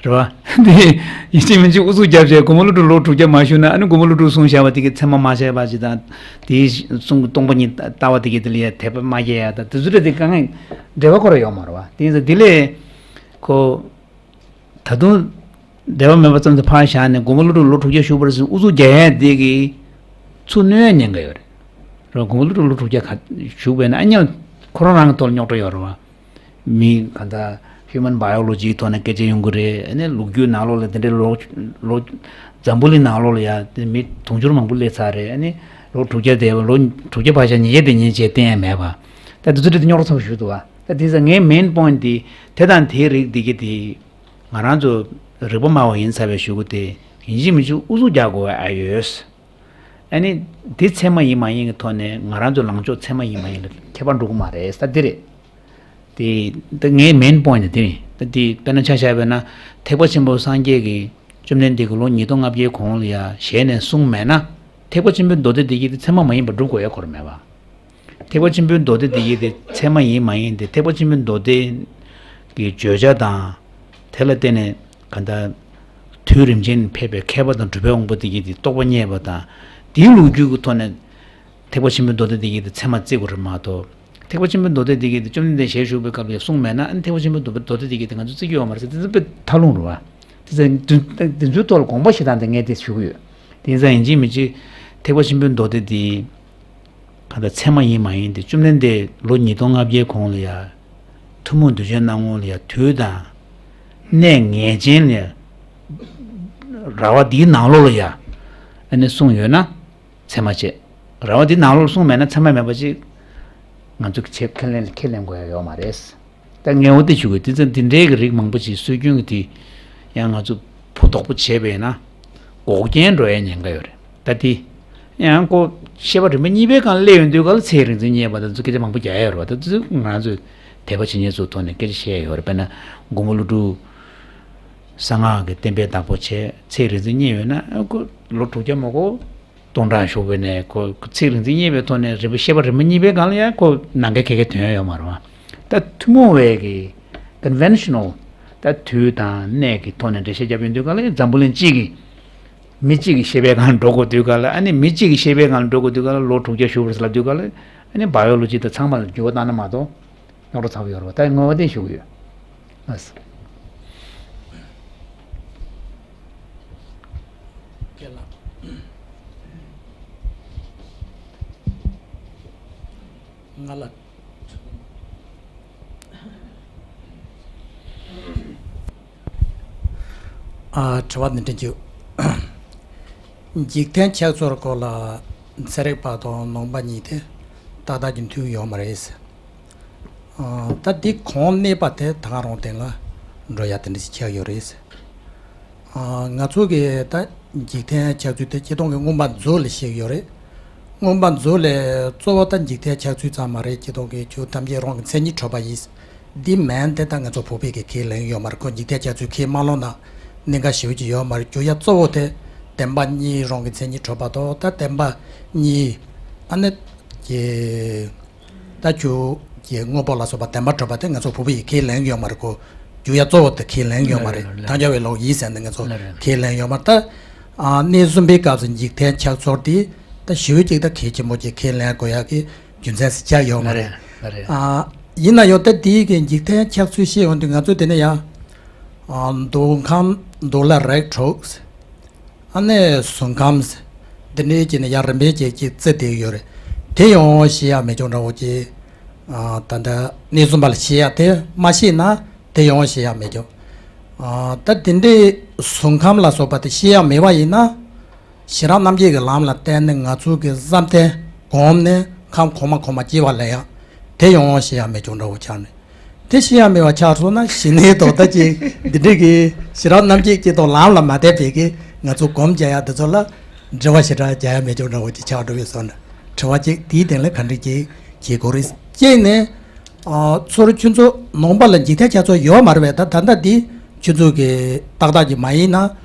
རེད་བ། དེ་ཡིན་གཅིག་མིན་གཅིག་ཨུ་ཚུགས་རྒྱབ་བྱས་མགོན་པོ་ཀླུ་སྒྲུབ་ལོ་དྲུག་བརྒྱ་མ་བཞུགས་ན་ཨ་ནི་མགོན་པོ་ཀླུ་སྒྲུབ་གསུང་བཞག་པ་དེ་གི་ཚད་མ་མ་བྱས་པ་ཅིག་དང་། དེའི་གསུང་གི་སྟོང་པ་ཉིད་ལྟ་བ་དེ་གི་དེ་ལ་ཡ་དད་པ་མ་སྐྱེ་ཡ་དང་དེ་ཚོ་རེད། དེ་དཀའ་ངལ་འབྲེལ་བ་ཁོ་ར་ཡོད་མ་རེད་བ། དེ་ཡིན་ཙང་དེ་ལས་ཁོ། ད་དུང་འབྲེལ་བ་མེད་པ་ཙམ་དུ་ཕར་བཞག་ནས་མགོན་པོ་ཀླུ་སྒྲུབ་ལོ་དྲུག་བརྒྱ་བཞུགས་པར་ཟེར་ཨུ་ཚུགས་རྒྱག་ཡ་དེ་གི་ཚུར་གནོད་ཡ་ཉེན་ཁ་ཡོད་རེད། རེད་བ། མགོན་པོ་ཀླུ་སྒྲུབ་ལོ་དྲུག་བརྒྱ་ག་བཞུགས་པས་ན་ཨ་ཉག་ཁོ་རང་རང་གི་ཐོག་ལ་རྙོག་དྲ་ཡོད་རེད་བ། མི་ག་ད་human biology ཐོག་ནས་སྐད་ཆ་ཡོང་གི་རེད། ཨ་ནི་ལོ་རྒྱུས་ནང་ལོགས་ལ་དེ་འདྲའི་ལོ་ལོ་འཛམ་བུ་གླིང་ནང་ལོགས་ལ་ཡ་དེ་མི་དུང་ཕྱུར་མང་པོ་སླེབས་ཚར་རེད། ཨ་ནི་ལོ་དྲུག་བརྒྱ་དེ་ལོ་དྲུག་བརྒྱ་ཕར་བཞག་ཉིས་བརྒྱ་དེ་ཉིན་བྱས་བསྟན་ཡ་མེད་པ། ད་དེ་ཚོ་དེ་རྙོག་དྲ་ཚ་པོ་ཞིག་འདུག་བ། ད་དེ་ཚོ་ངའི་main point དེ་དེ་དང་དེའི་རིགས་དེ་གི་དེ་ང་རང་ཚོ་རིག་པ་སྨྲ་བ་ཡིན་ཚར་བའི་གཞུག་གུ་དེ་ཡིན་གཅིག་མིན་གཅིག་ཨུ་ཚུགས་རྒྱག་དགོས་པ་ཨ་ཡོད། ཨ་ནི་དེ་ཚད་མ་ཡིན་མ་ཡིན་གྱི་ཐོག་ནས་ང་རང་ཚོ་ལངས་ཕྱོགས་ཚད་མ་ཡིན་མ་ཡིན་ལ་ཁྱད་པར་འགྲོ་གི་མ་རེད་ས་དེ་རེད། དེ་ད་ངའི་main point དེ་རེད། ད་འདི་དཔེར་ན་ཆ་བཞག་པ་ཡིན་ན། ཐེག་པ་ཆེན་པོ་སངས་རྒྱས་ཀྱིས་བཅོམ་ལྡན་འདས་ཀྱིས་ལོ་ཉིས་སྟོང་ལྔ་བརྒྱའི་གོང་ལ་ཡ་ཞལ་ནས་གསུངས་མེད་ན། ཐེག་པ་ཆེན་པོའི་མདོ་སྡེ་འདི་གི་དེ་ཚད་མ་མ་ཡིན་པ་སྒྲུབ་དགོས་ཡ་ཁོ་རང་མེད་པ། ཐེག་པ་ཆེན་པོའི་མདོ་སྡེ་འདི་ཡི་དེ་ཚད་མ་ཡིན་མ་ཡིན་དེ། ཐེག་པ་ཆེན་པོའི་མདོ་སྡེ་གི་བརྗོད་བྱ་དང་། དེ་ལ་བརྟེན་ནས་གང་ལྟར་དུས་རིམ་ཅན་ཕེབས་པའི་མཁས་པ་དང་གྲུབ་པའི་དབང་པོ་དེ་གྱིས་དེ་རྟོགས་པ་རྙེད་པ་དང་། དེའི་ལོ་རྒྱུས་ཀྱི་ཐོག་ནས་ཐེག་པ་ཆེན་པོའི་མདོ་སྡེ་འདི་གི་དེ་ཚད་མ་བརྩི་དགོས་རེད་མ་གཏོགས། ཐེག་པ་ཆེན་པོའི་མདོ་སྡེ་འདི་གི་དེ་བཅོམ་ལྡན་འདས་ཞལ་བཞུགས་པའི་སྐབས་ལ་གསུངས་མེད་ན། ཨ་ནི་ཐེག་པ་ཆེན་པོའི་མདོ་མདོ་སྡེ་འདི་གི་དེ་ང་ཚོ་བརྩི་རྒྱུ་ཡོད་མ་རེད་ཟེར། དེ་ཚོ་དཔེ་ཐབས་ལུང་རེད་བ། དེ་ཚོ་དེ་ཚོའི་ཐོག་ལ་དགོངས་པ་བཞེས་སྟངས་དེ་ངས་དེ་ཞུ་གི་ཡོད། དེ་ཡིན་ཙང་ཡིན་གཅིག་མིན་གཅིག་ཐེག་པ་ཆེན་པོའི་མདོ་སྡེ་འདི་གང་ལྟར་ཚད་མ་ཡིན་མ་ཡིན་དེ། བཅོམ་ལྡན་འདས་ལོ་ཉིས་སྟོང་ལྔ་བརྒྱའི་གོང་ལ་ཡ་ཐུན་མོང་གདུལ་བྱའི་སྣང་ངོ་ལ་ཡ་དུས་དང་གནས་ངེས་ཅན་ལ་ཡ། ར་བ་འདིའི་ནང་ལོགས་ལ་ཡ་ཨ་ནི་གསུངས་ཡོད་ན་ཚད་མ་བྱེད། ར་བ་འདིའི་ནང་ལོགས་ལ་གསུངས་མེད་ན་ཚད་མ་མེད་པ་ཅིག་ང་ཚོ་གི་ཆེད་ཁས་ལེན་ཁས་ལེན་དགོས་ཡ་ཡོད་མ་རེད། ད་ངས་འོ་དེ་ཞུ་དགོས། དེ་ཚོ་འདི་འདྲའི་གི་རིགས་མང་པོ་ཞིག་སྲོལ་རྒྱུན་གྱི་དེ་ཡང་ང་ཚོ་ཕོ་དོག་པོ་བྱས་པས་ན་འགོག་རྐྱེན་འགྲོ་ཡ་ཉེན་ཁ་ཡོད་རེད། ད་དེ་ཡང་ཁོ་བཤད་པ་རིམ་པ་གཉིས་པའི་སྒང་སླེབས་ཡོང་དུས་ག་ལ་ཚེ་རིག་འཛིན་བརྙེས་པ་དང་ཚོ་སྐད་ཆ་མང་པོ་རྒྱག་ཡ་ཡོད་རེད་བ། ད་དེ་ཚོ་ང་ཚོས་དད་པ་བྱེད་མཁན་ཚོའི་ཐོག་ནས་སྐད་ཆ་བཤད་ཡ་ཡོད་རེད། དཔེར་ན་མགོན་པོ་ཀླུ་སྒྲུབ་གསང་སྔགས་ཀྱི་བསྟན་པའི་བདག་པོ་བྱས། ཚེ་རིག་འཛིན་བརྙེས་ཡོད་ན་ཁོ་ལོ་དྲུག་བརྒྱ་མ་གོ་སྟོང་ཕྲག་བཞུགས་པ་ནས་ཁོ་ཚེ་རིག་འཛིན་བརྙེས་པའི་ཐོག་ནས་རིམ་པ་བཤད་པ་རིམ་པ་གཉིས་པའི་སྒང་ལ་ཡང་ཁོ་ནང་འགལ་ག་གེ་ཐོན་ཡ་ཡོད་མ་རེད་བ། ད་ཐུན་མོང་བའི་གི་conventional ད་དུས་དང་གནས་ཀྱི་ཐོག་ནས་འགྲེལ་བཤད་བརྒྱབ་ཡོང་དུས་ག་ལ་འཛམ་བུ་གླིང་གཅིག་གི་མི་གཅིག་གི་བཤད་པའི་སྒང་འགྲོ་དགོས་དུས་ག་ལ། ཨ་ནི་མི་གཅིག་གི་བཤད་པའི་སྒང་འགྲོ་དགོས་དུས་ག་ལ་ལོ་དྲུག་བརྒྱ་བཞུགས་པ་རེད་ཟེར་ལབ་དུས་ག་ལ། ཨ་ནི་བ་ཡོ་ལོ་ཇི་དང་ཚང་མ་ལ་འགྱུར་བ་བཏང་ན་མ་གཏོགས། རྙོག་དྲ་ཚ་པོ་ཡོད་རེད་བ། ད་ངོ་བོ་དེ་ཞུ་གི་ཡོད། ལགས་སོ། རྒན་ལགས། ང་ལ། ཨ། དྲི་བ་འདི་འདྲ་བརྒྱབ། འཇིག་རྟེན་ཆགས་ཚུལ་སྐོར་ལ་ཚན་རིག་པ་དང་ནང་པ་གཉིས་དེ་ཏག་ཏག་གི་མཐུན་ཡོད་མ་རེད། ཨ། ད་འདི་གོང་གནས་པ་དེ་ད་ག་རང་སྟེང་ལ་འགྲོ་ཡ་དེ་འདྲ་ཞིག་ཆགས་ཡོད་རེད། ཨ། ང་ཚོ་གི་ད་འཇིག་རྟེན་ཆགས་ཚུལ་དེ་སྤྱིར་བཏང་གི་མངོན་པ་མཛོད་ལ་བཤད་ཀྱི་ཡོད་རེད། མངོན་པ་མཛོད་ལས་གཙོ་བོ་ད་འཇིག་རྟེན་ཆགས་ཚུལ་ཙམ་མ་རེད། སྤྱིར་བཏང་གི་ཆོས་ཐམས་ཅད་རང་གི་མཚན་ཉིད་གྲུབ་པ་ཡིན། འདི་མིན་དེ་ད་ང་ཚོ་བོད་པའི་གི་ཁས་ལེན་ཡོད་མ་རེད། ཁོ་འཇིག་རྟེན་ཆགས་ཚུལ་ཁས་མ་བླངས་ན་གནད་འགག་ཞེ་པོ་ཅིག་ཡོད་མ་རེད། རྒྱུ་ཡ་གཙོ་བོ་དེ་བདེན་པ་གཉིས་རང་གི་མཚན་ཉིད་གྲུབ་པ་དང་། ད་བདེན་པ་གཉིས་ཨ་ནི་ཀྱི་ད་ཆོས་ཀྱི་དངོས་པོ་ལ་སོགས་པ་བདེན་པ་གྲུབ་པ་དེ་ང་ཚོ་བོད་པའི་ཁས་ལེན་ཡོད་མ་རེད། ཁོ་རྒྱུ་ཡ་གཙོ་བོ་དེ་ཁས་ལེན་ཡོད་མ་རེད། ལགས་རེད། ལགས་རེད། ཐལ་འགྱུར་བའི་ལུགས་ཡིན་ཟེར་ནས་ང་ཚོ་ལགས་རེད། ཁས་ལེན་ཡོད་མ་རེད། ད་ཨ་གནས་གསུམ་པའི་སྐབས་སུ་འཇིག་རྟེན་ཆགས་ཚུལ་དེ་ད་ཞེ་པོ་ཅིག་ད་གལ་ཆེན་པོ་ཅིག་ཁས་ལེན་དགོས་ཡ་གི་རྒྱུ་མཚན་ཞིག་ཆགས་ཡོད་མ་རེད། ལགས་རེད། ལགས་རེད། ཨ། ཡིན་ན་ཡང་ད་དེའི་གི་འཇིག་རྟེན་ཆགས་ཚུལ་བཤད་ཡོང་དུས་ང་ཚོ་དེ་ནས་ཡ། ཨ། མདོ་ཁམས་མདོ་ལ་རིགས་དྲུག་ཨ་ནི་གཟུགས་ཁམས། འདི་འདྲའི་ཅིག་ནས་ཡར་རིམ་པས་ཅིག་ཅིག་བརྩི་བསྡད་ཡོད་རེད། དེ་ཡང་བཤད་ཡ་མེད་ཀྱང་འདྲ་བོ་ཅིག་ཨ། ད་ལྟ་གནས་གསུམ་པ་ལ་བཤད་ཡ་དེ་མ་བཤད་ན་དེ་ཡང་བཤད་ཡ་མེད་ཀྱང་། ཨ། ད་དེ་འདྲའི་གཟུགས་ཁམས་ལ་སོགས་པ་དེ་བཤད་ཡ་མེད་པ་ཡིན་ན། ཤེས་རབ་རྣམ་འབྱེད་ཀྱི་ལམ་ལ་བརྟེན་ནས་ང་ཚོ་གི་བསམ་གཏན་གོམས་ནས་ཁམས་གོང་མ་གོང་མ་སྐྱེ་བ་ལེན་ཡ་དེ་ཡང་བཤད་ཡ་མེད་ཀྱང་འདྲ་བོ་ཆགས་ནས། དེ་བཤད་ཡ་མེད་པ་ཆགས་སོང་ན་ཞི་གནས་རྟོགས་ལྡན་གྱི་འདི་འདྲའི་གི་ཤེས་རབ་རྣམ་འབྱེད་ཀྱི་ཐོག་ལམ་ལ་མ་བསྟན་པའི་གི་ང་ཚོ་སྒོམ་རྒྱག་ཡ་འདི་ཚོ་ལ་འགྲེལ་བ་ཞེ་དྲག་རྒྱག་ཡ་མེད་ཀྱང་འདྲ་བོ་ཅིག་ཆགས་འགྲོ་བས་སོང་ན། དྲི་བ་གཅིག་དེའི་སྟེང་ལ་ག་འདྲ་ཅིག་བྱེད་དགོས་རེད། གཅིག་ནས། ཨ། ཚུར་ཁྱོད་ཚོ་ནང་པ་ལ་འཇིག་རྟེན་ཆགས་ཚུལ་ཡོད་མ་རེད་པས། ད་ད་ལྟ་འདི་ཁྱོད་ཚོ་གི་ཏག་ཏག་ཅིག་མ་ཡིན་ན་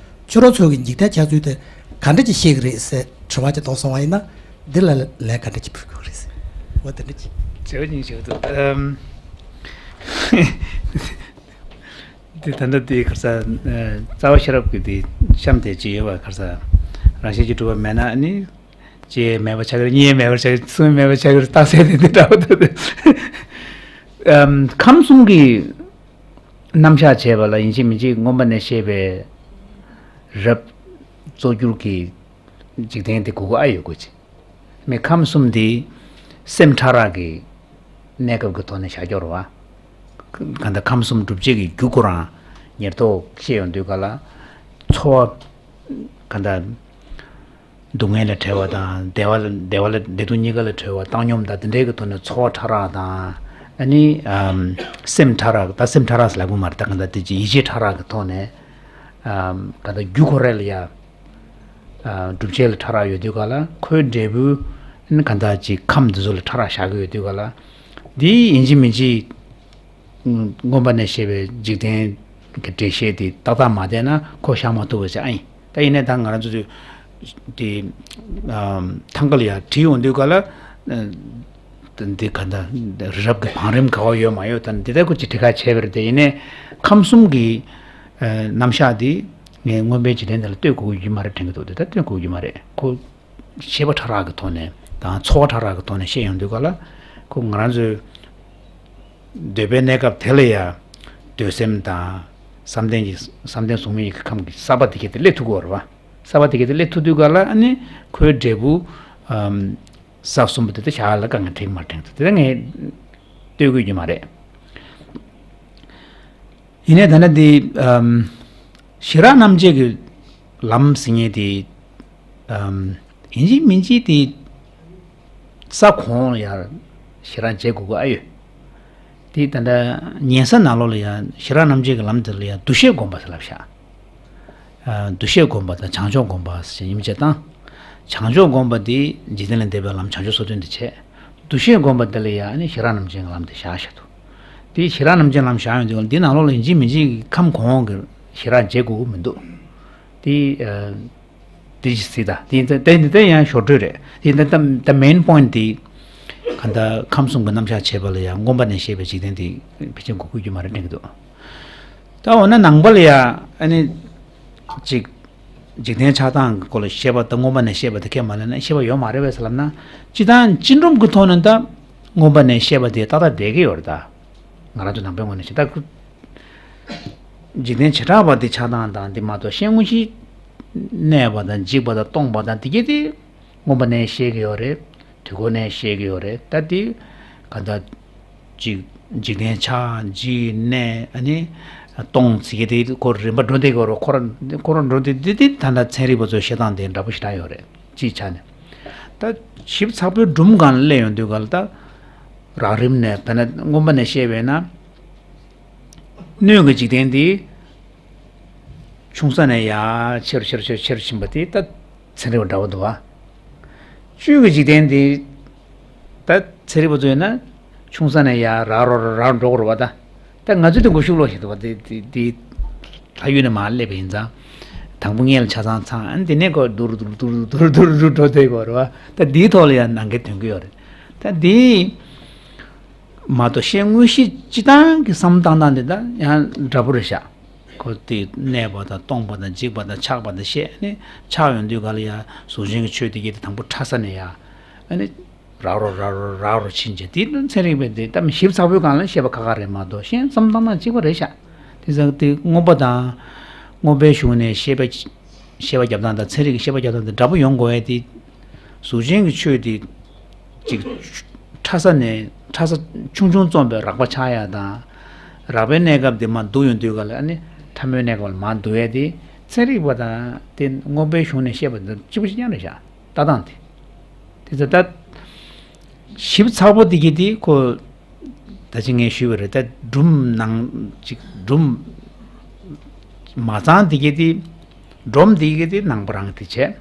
ཁྱོད་རང་ཚོ་གི་འཇིག་རྟེན་ཆགས་ཚུལ་དེ་ག་འདྲ་ཅིག་ཤེས་ཀྱི་རེད་ཟེར་དྲི་བ་ཅིག་གཏོང་སོང་བ་ཡིན་ན། འདི་ལ་ལན་ག་འདྲ་ཅིག་ཕུལ་དགོས་རེད་ཟེར། འོ་དེ་འདྲ་ཅིག་བྱེད་པ་ཉིད་བྱེད་དུ། ཨམ། དེ་ད་ལྟ་དེ་ཁར་ས། ཨ། རྩ་བ་ཤེས་རབ་ཀྱི་དེ་གཤམ་དེ་ཅི་ཡོད་པ་ཁར་ས། རང་བཞིན་གྱིས་གྲུབ་པ་མེད་ན་ནི། གཅིག་མེད་པ་ཆགས་ཀྱི་རེད། གཉིས་མེད་པ་ཆགས་ཀྱི་རེད། གསུམ་མེད་པ་ཆགས་ཀྱི་རེད། རྟགས་གསལ་དེ་འདི་འདྲ་བོ་དེ། ཨམ། ཁམས་གསུམ་གྱི་རྣམ་གཞག་བྱས་པ་ལ་ཡིན་གཅིག་མིན་གཅིག་མངོན་པ་ནས་བཤད་པའི་རབ་རྫོགས་འགྱུར་གྱི་འཇིག་རྟེན་དེ་དགོས་མཁོ་ཨ་ཡོད་དགོས་ཅི། མི་ཁམས་གསུམ་དེ་སེམས་ཕྲ་རགས་ཀྱི་གནས་སྐབས་ཀྱི་ཐོག་ནས་བཞག་ཀྱོག་རེད་བ། གང་ལྟར་ཁམས་གསུམ་སྒྲུབ་བྱེད་ཀྱི་རྒྱུ་ཁོ་རང་ཉེར་ཐོག་བཤད་ཡོང་དུས་ག་ལ། ཚོར་བ། གང་ལྟར་སྡུག་བསྔལ་ལ་བྲེལ་བ་དང་བདེ་བ་ལ་བདེ་བ་ལ་བདེ་སྡུག་གཉིས་ཀ་ལ་བྲེལ་བ། བཏང་སྙོམས་དང་དེ་འདྲའི་གི་ཐོག་ནས་ཚོར་བ་ཕྲ་རགས་དང་། ཨ་ནི་ཨམ་སེམས་ཕྲ་རགས། ད་སེམས་ཕྲ་རགས་ཟེར་ལབ་དགོས་མ་རེད། ད་གང་ལྟར་དེ་ཅིག་ཡིད་ཆེས་ཕྲ་རགས་ཀྱི་ཐོག་ནས། ཨམ་གང་ལྟར་རྒྱུ་ཁོ་རང་ལ་ཡ། ཨ་སྒྲུབ་བྱེད་ལ་ཕྲ་རགས་ཡོད་དུས་ག་ལ། ཁོའི་འབྲས་བུ་ཨ་ནི་གང་ལྟར་ཅིག་ཁམས་འདི་ཚོ་ལ་ཕྲ་རགས་བཞག་གི་ཡོད་དུས་ག་ལ། འདི་ཡིན་གཅིག་མིན་གཅིག་མངོན་པ་ནས་བཤད་པའི་འཇིག་རྟེན་གྱི་འགྲེལ་བཤད་དེ་ཏག་ཏག་མ་བལྟས་ན་ཁོ་བཞག་མ་ཐུབ་པ་ཅིག་ཨ་ཡིན། ད་ཡིན་ནའི་ད་ང་རང་ཚོ་དེ་ཐང་ག་ལ་ཡ་བྲིས་ཡོང་དུས་ག་ལ། འདི་ག་འདྲ་རི་རབ་ཀྱི་བང་རིམ་ག་བ་ཡོད་མ་ཡོད་ད་འདི་ལྟ་ཁོ་ཅིག་དྲི་ཁ་བྱས་པ་རེད། དེ་ཡིན་ནའི་ཁམས་གསུམ་གྱི་རྣམ་གཞག་འདི་ངས་མངོན་པའི་འཇིག་རྟེན་འདི་ལ་ལྟོས་དགོས་ཀྱི་ཡོད་མ་རེད་དྲན་གྱི་འདུག་དེ་ད་ལྟོས་དགོས་ཀྱི་མ་རེད། ཁོ་ཤེས་པ་ཕྲ་རགས་ཀྱི་ཐོག་ནས་དང་ཚོར་བ་ཕྲ་རགས་ཀྱི་ཐོག་ནས་བཤད་ཡོང་དུས་ག་ལ་ཁོ་ང་རང་ཚོའི་འདོད་པའི་གནས་སྐབས་དེ་ལ་ཡང་འདོད་སེམས་དང་བསམ་གཏན་གྱི་བསམ་གཏན་གཟུགས་མེད་ཀྱི་ཁམས་ཀྱི་ས་པ་དེ་གས་དེ་སླེབས་ཐུབ་ཀྱི་ཡོད་རེད་བ། ས་པ་དེ་གས་དེ་སླེབས་ཐུབ་དུས་ག་ལ་ཨ་ནི་ཁོའི་འབྲས་བུ་ས་གསུམ་པོ་དེ་དག་བྱ་བ་ལ་དཀའ་ངལ་འཕྲད་ཀྱི་མ་འཕྲད་ཀྱི་དེ་ལ་ངས་ལྟོས་དགོས་ཀྱི་མ་རེད། ཡིན་ནའི་ད་ནི་འདི་ཨམ་ཤེས་རབ་རྣམ་འབྱེད་ཀྱི་ལམ་ཟེར་མཁན་དེ་ཨམ་ཡིན་གཅིག་མིན་གཅིག་དེ་ས་གོང་ལ་ཡར་ཞེ་དྲག་འབྱེད་དགོས་ཀྱི་ཨ་ཡོད། དེ་ད་ལྟ་ཉན་ས་ནང་ལོགས་ལ་ཡང་ཤེས་རབ་རྣམ་འབྱེད་ཀྱི་ལམ་དེ་ལ་ཡང་འདུ་ཤེས་སྒོམ་པ་ཟེར་ལབ་ཤག་ཨ་འདུ་ཤེས་སྒོམ་པ་དང་བྱང་ཆུབ་སྒོམ་པ་ཟེར་ཡིན་གཅིག་དང་། བྱང་ཆུབ་སྒོམ་པ་དེ་འཇིག་རྟེན་ལས་འདས་པའི་ལམ་བྱང་ཆུབ་སོ་བདུན་དེ་བྱས། འདུ་ཤེས་སྒོམ་པ་དེ་ལ་ཡང་ནི་ཤེས་རབ་རྣམ་འབྱེད་ཀྱི་ལམ་དེ་བཞག་བཞག་འདུག་དེ་ཤེས་རབ་རྣམ་འབྱེད་ལམ་བཞག་ཡོང་དུས་འདི་ནང་ལོགས་ལ་ཡིན་གཅིག་མིན་གཅིག་ཁམས་གོང་འོག་གི་ཤེས་རབ་འབྱེད་དགོས་ཀྱི་མི་འདུག་དེ་ཨ། དེ་ཅི་སྲིད་ད། དེ་དེ་དེ་དེ་ཡང་ཞོར་འཕྲོས་རེད། དེ་ད་ད་ད་མེན་པོ་ཡིན་ཊི་དེ། ག་ད་ཁམས་གསུམ་གྱི་རྣམ་གཞག་བྱེད་པ་ལ་ཡང་མངོན་པ་ནས་བཤད་པའི་འཇིག་རྟེན་དེ་ཕལ་ཆེར་གོ་དགོས་ཀྱི་མ་རེད་དྲན་གྱི་འདུག་ད་འོ་ན་ནང་པ་ལ་ཡང་ཨ་ནི། ཅིག་འཇིག་རྟེན་ཆགས་སྟངས་ཀྱི་སྐོར་ལ་བཤད་པ་ད་མངོན་པ་ནས་བཤད་པ་དེ་ཁས་མ་ལེན་ན་བཤད་པ་ཡོད་མ་རེད་པས་ཟེར་ལབ་ན། སྤྱི་བཏང་སྤྱི་སྒྲོམ་གྱི་ཐོག་ནས་ད་མངོན་པ་ནས་བཤད་པ་དེ་ཏག་ཏག་བསྡད་ཀྱི་ཡོད་རེད་ད། ང་རང་ཚོ་ནང་པའི་ངོས་ནས་བཤད་ད། འཇིག་རྟེན་བྱེ་བྲག་པ་དེ་ཆགས་སྟངས་དང་དེ་མ་གཏོགས་ཤེས་དངོས་གཞི་གནས་པ་དང་འཇིག་པ་དང་སྟོང་པ་དང་དེ་གྱད་དེ་མངོན་པ་ནས་བཤད་ཀྱི་ཡོད་རེད། དུས་འཁོར་ནས་བཤད་ཀྱི་ཡོད་རེད། ད་དེ་ག་ད་ཅིག་འཇིག་རྟེན་ཆགས་འཇིག་གནས་ཨ་ནི་སྟོང་ཟེར་གྱི་དེ་ཁོ་རིམ་པ་འགྲོ་བསྡད་ཀྱི་ཡོད་རེད། ཁོ་རང་ཁོ་རང་འགྲོ་བསྡད་དེ་དེ་ད་ད་ཚན་རིག་པ་ཚོའི་བཤད་སྟངས་དེ་འདྲ་པོ་ཞེ་དྲག་ཡོད་རེད། སྤྱིའི་ཆ་ནས་ད་ཞིབ་ཚགས་པོའི་སྒྲུང་སྒང་ལ་སླེབས་ཡོང་དུས་ག་ལ་ད་རགས་རིམ་ནས་ད་ནི་མངོན་པ་ནས་བཤད་པས་ན། སྣོད་ཀྱི་འཇིག་རྟེན་འདི་ཆུང་ས་ནས་ཡར་ཆེ་རུ་ཆེ་རུ་ཆེ་རུ་ཆེ་རུ་ཕྱིན་པ་དེ་ད་ཚན་རིག་པ་འདྲ་བོ་འདུག་བ། བཅུད་ཀྱི་འཇིག་རྟེན་འདི་ད་ཚན་རིག་པ་ཚོ་ཡིན་ན་ཆུང་ས་ནས་ཡར་རགས་རོ་རོ་རགས་འགྲོ་དགོས་རེད་བ་ད། ད་ང་ཚོའི་དུས་འགོ་ཤུགས་ལོག་བཞིན་འདུག་བ་དེ་དེ་དེ་ལྷ་ཡུལ་ནས་མར་སླེབས་པ་ཡིན་ཙང་། དང་པོ་སྔོན་ལ་ཆ་ཚང་ཚང་ཨ་ནི་དེ་ནས་ཁོ་དུར་དུར་དུར་དུར་དུར་དུར་འགྲོ་བསྡད་དགོས་རེད་བ། ད་འདིའི་ཐོག་ལ་ཡང་ནང་འགལ་ཐོན་གྱི་ཡོད་རེད། ད་འདི། མ་གཏོགས་ཤེས་དངོས་གཞི་སྤྱི་བཏང་གི་བསམ་བློ་བཏང་སྟངས་དེ་དག་ཡང་འདྲ་པོ་རེད་ཤག་ཁོ་དེ་གནས་པ་དང་སྟོང་པ་དང་འཇིག་པ་དང་ཆགས་པ་དང་བཤད་ནས་ཆགས་ཡོང་དུས་ག་ལ་ཡ་གཟུགས་ཅན་གྱི་ཆོས་དེ་གྱད་དེ་དང་པོ་ཕྲ་ས་ནས་ཡ་ཨ་ནི་རགས་རོ་རགས་རོ་རགས་རོ་ཕྱིན་རྗེས་དེ་ཚན་རིག་པས་དེ་ད་མི་ཞིབ་ཚགས་པོའི་སྒང་ལ་བཤད་པ་ཁག་ཁག་རེད་མ་གཏོགས་ཤེས་བསམ་བློ་བཏང་སྟངས་གཅིག་པ་རེད་ཤག་དེ་ཙང་དེ་མངོན་པ་དང་མངོན་པའི་གཞུང་ནས་བཤད་པ། བཤད་པ་རྒྱབ་སྟངས་དང་ཚན་རིག་གི་བཤད་པ་རྒྱབ་སྟངས་དེ་འདྲ་པོ་ཡོང་དགོས་ཡ་དེ། གཟུགས་ཅན་གྱི་ཆོས་དེ་ཅིག་ཕྲ་ས་ནས་ཕྲ་ས་ཆུང་ཆུང་རྩོམ་པའི་རགས་པ་ཆགས་ཡ་དང་། རགས་པའི་གནས་སྐབས་དེ་མར་བསྡུ་ཡོང་དུས་ག་ལ་ཨ་ནི་ཕྲ་མོའི་གནས་སྐབས་ལ་མར་བསྡུ་ཡ་དེ་ཚན་རིག་པ་དང་དེ་མངོན་པའི་གཞུང་ནས་བཤད་པ་དང་གཅིག་པ་གཅིག་རྐྱང་རེད་ཤག་ལྟ་སྟངས་དེ། དེ་ཚོ་ད། ཞིབ་ཚགས་པོ་དེ་གྱད་དེ་ཁོ། ད་ཅི་ངས་ཞུས་པ་རེད་ད་སྒྲུང་ནང་ཅིག་སྒྲུང་། མ་ཚང་དེ་གྱད་དེ། སྒྲོམ་དེ་གྱད་དེ་ནང་པ་རང་དེ་བྱས།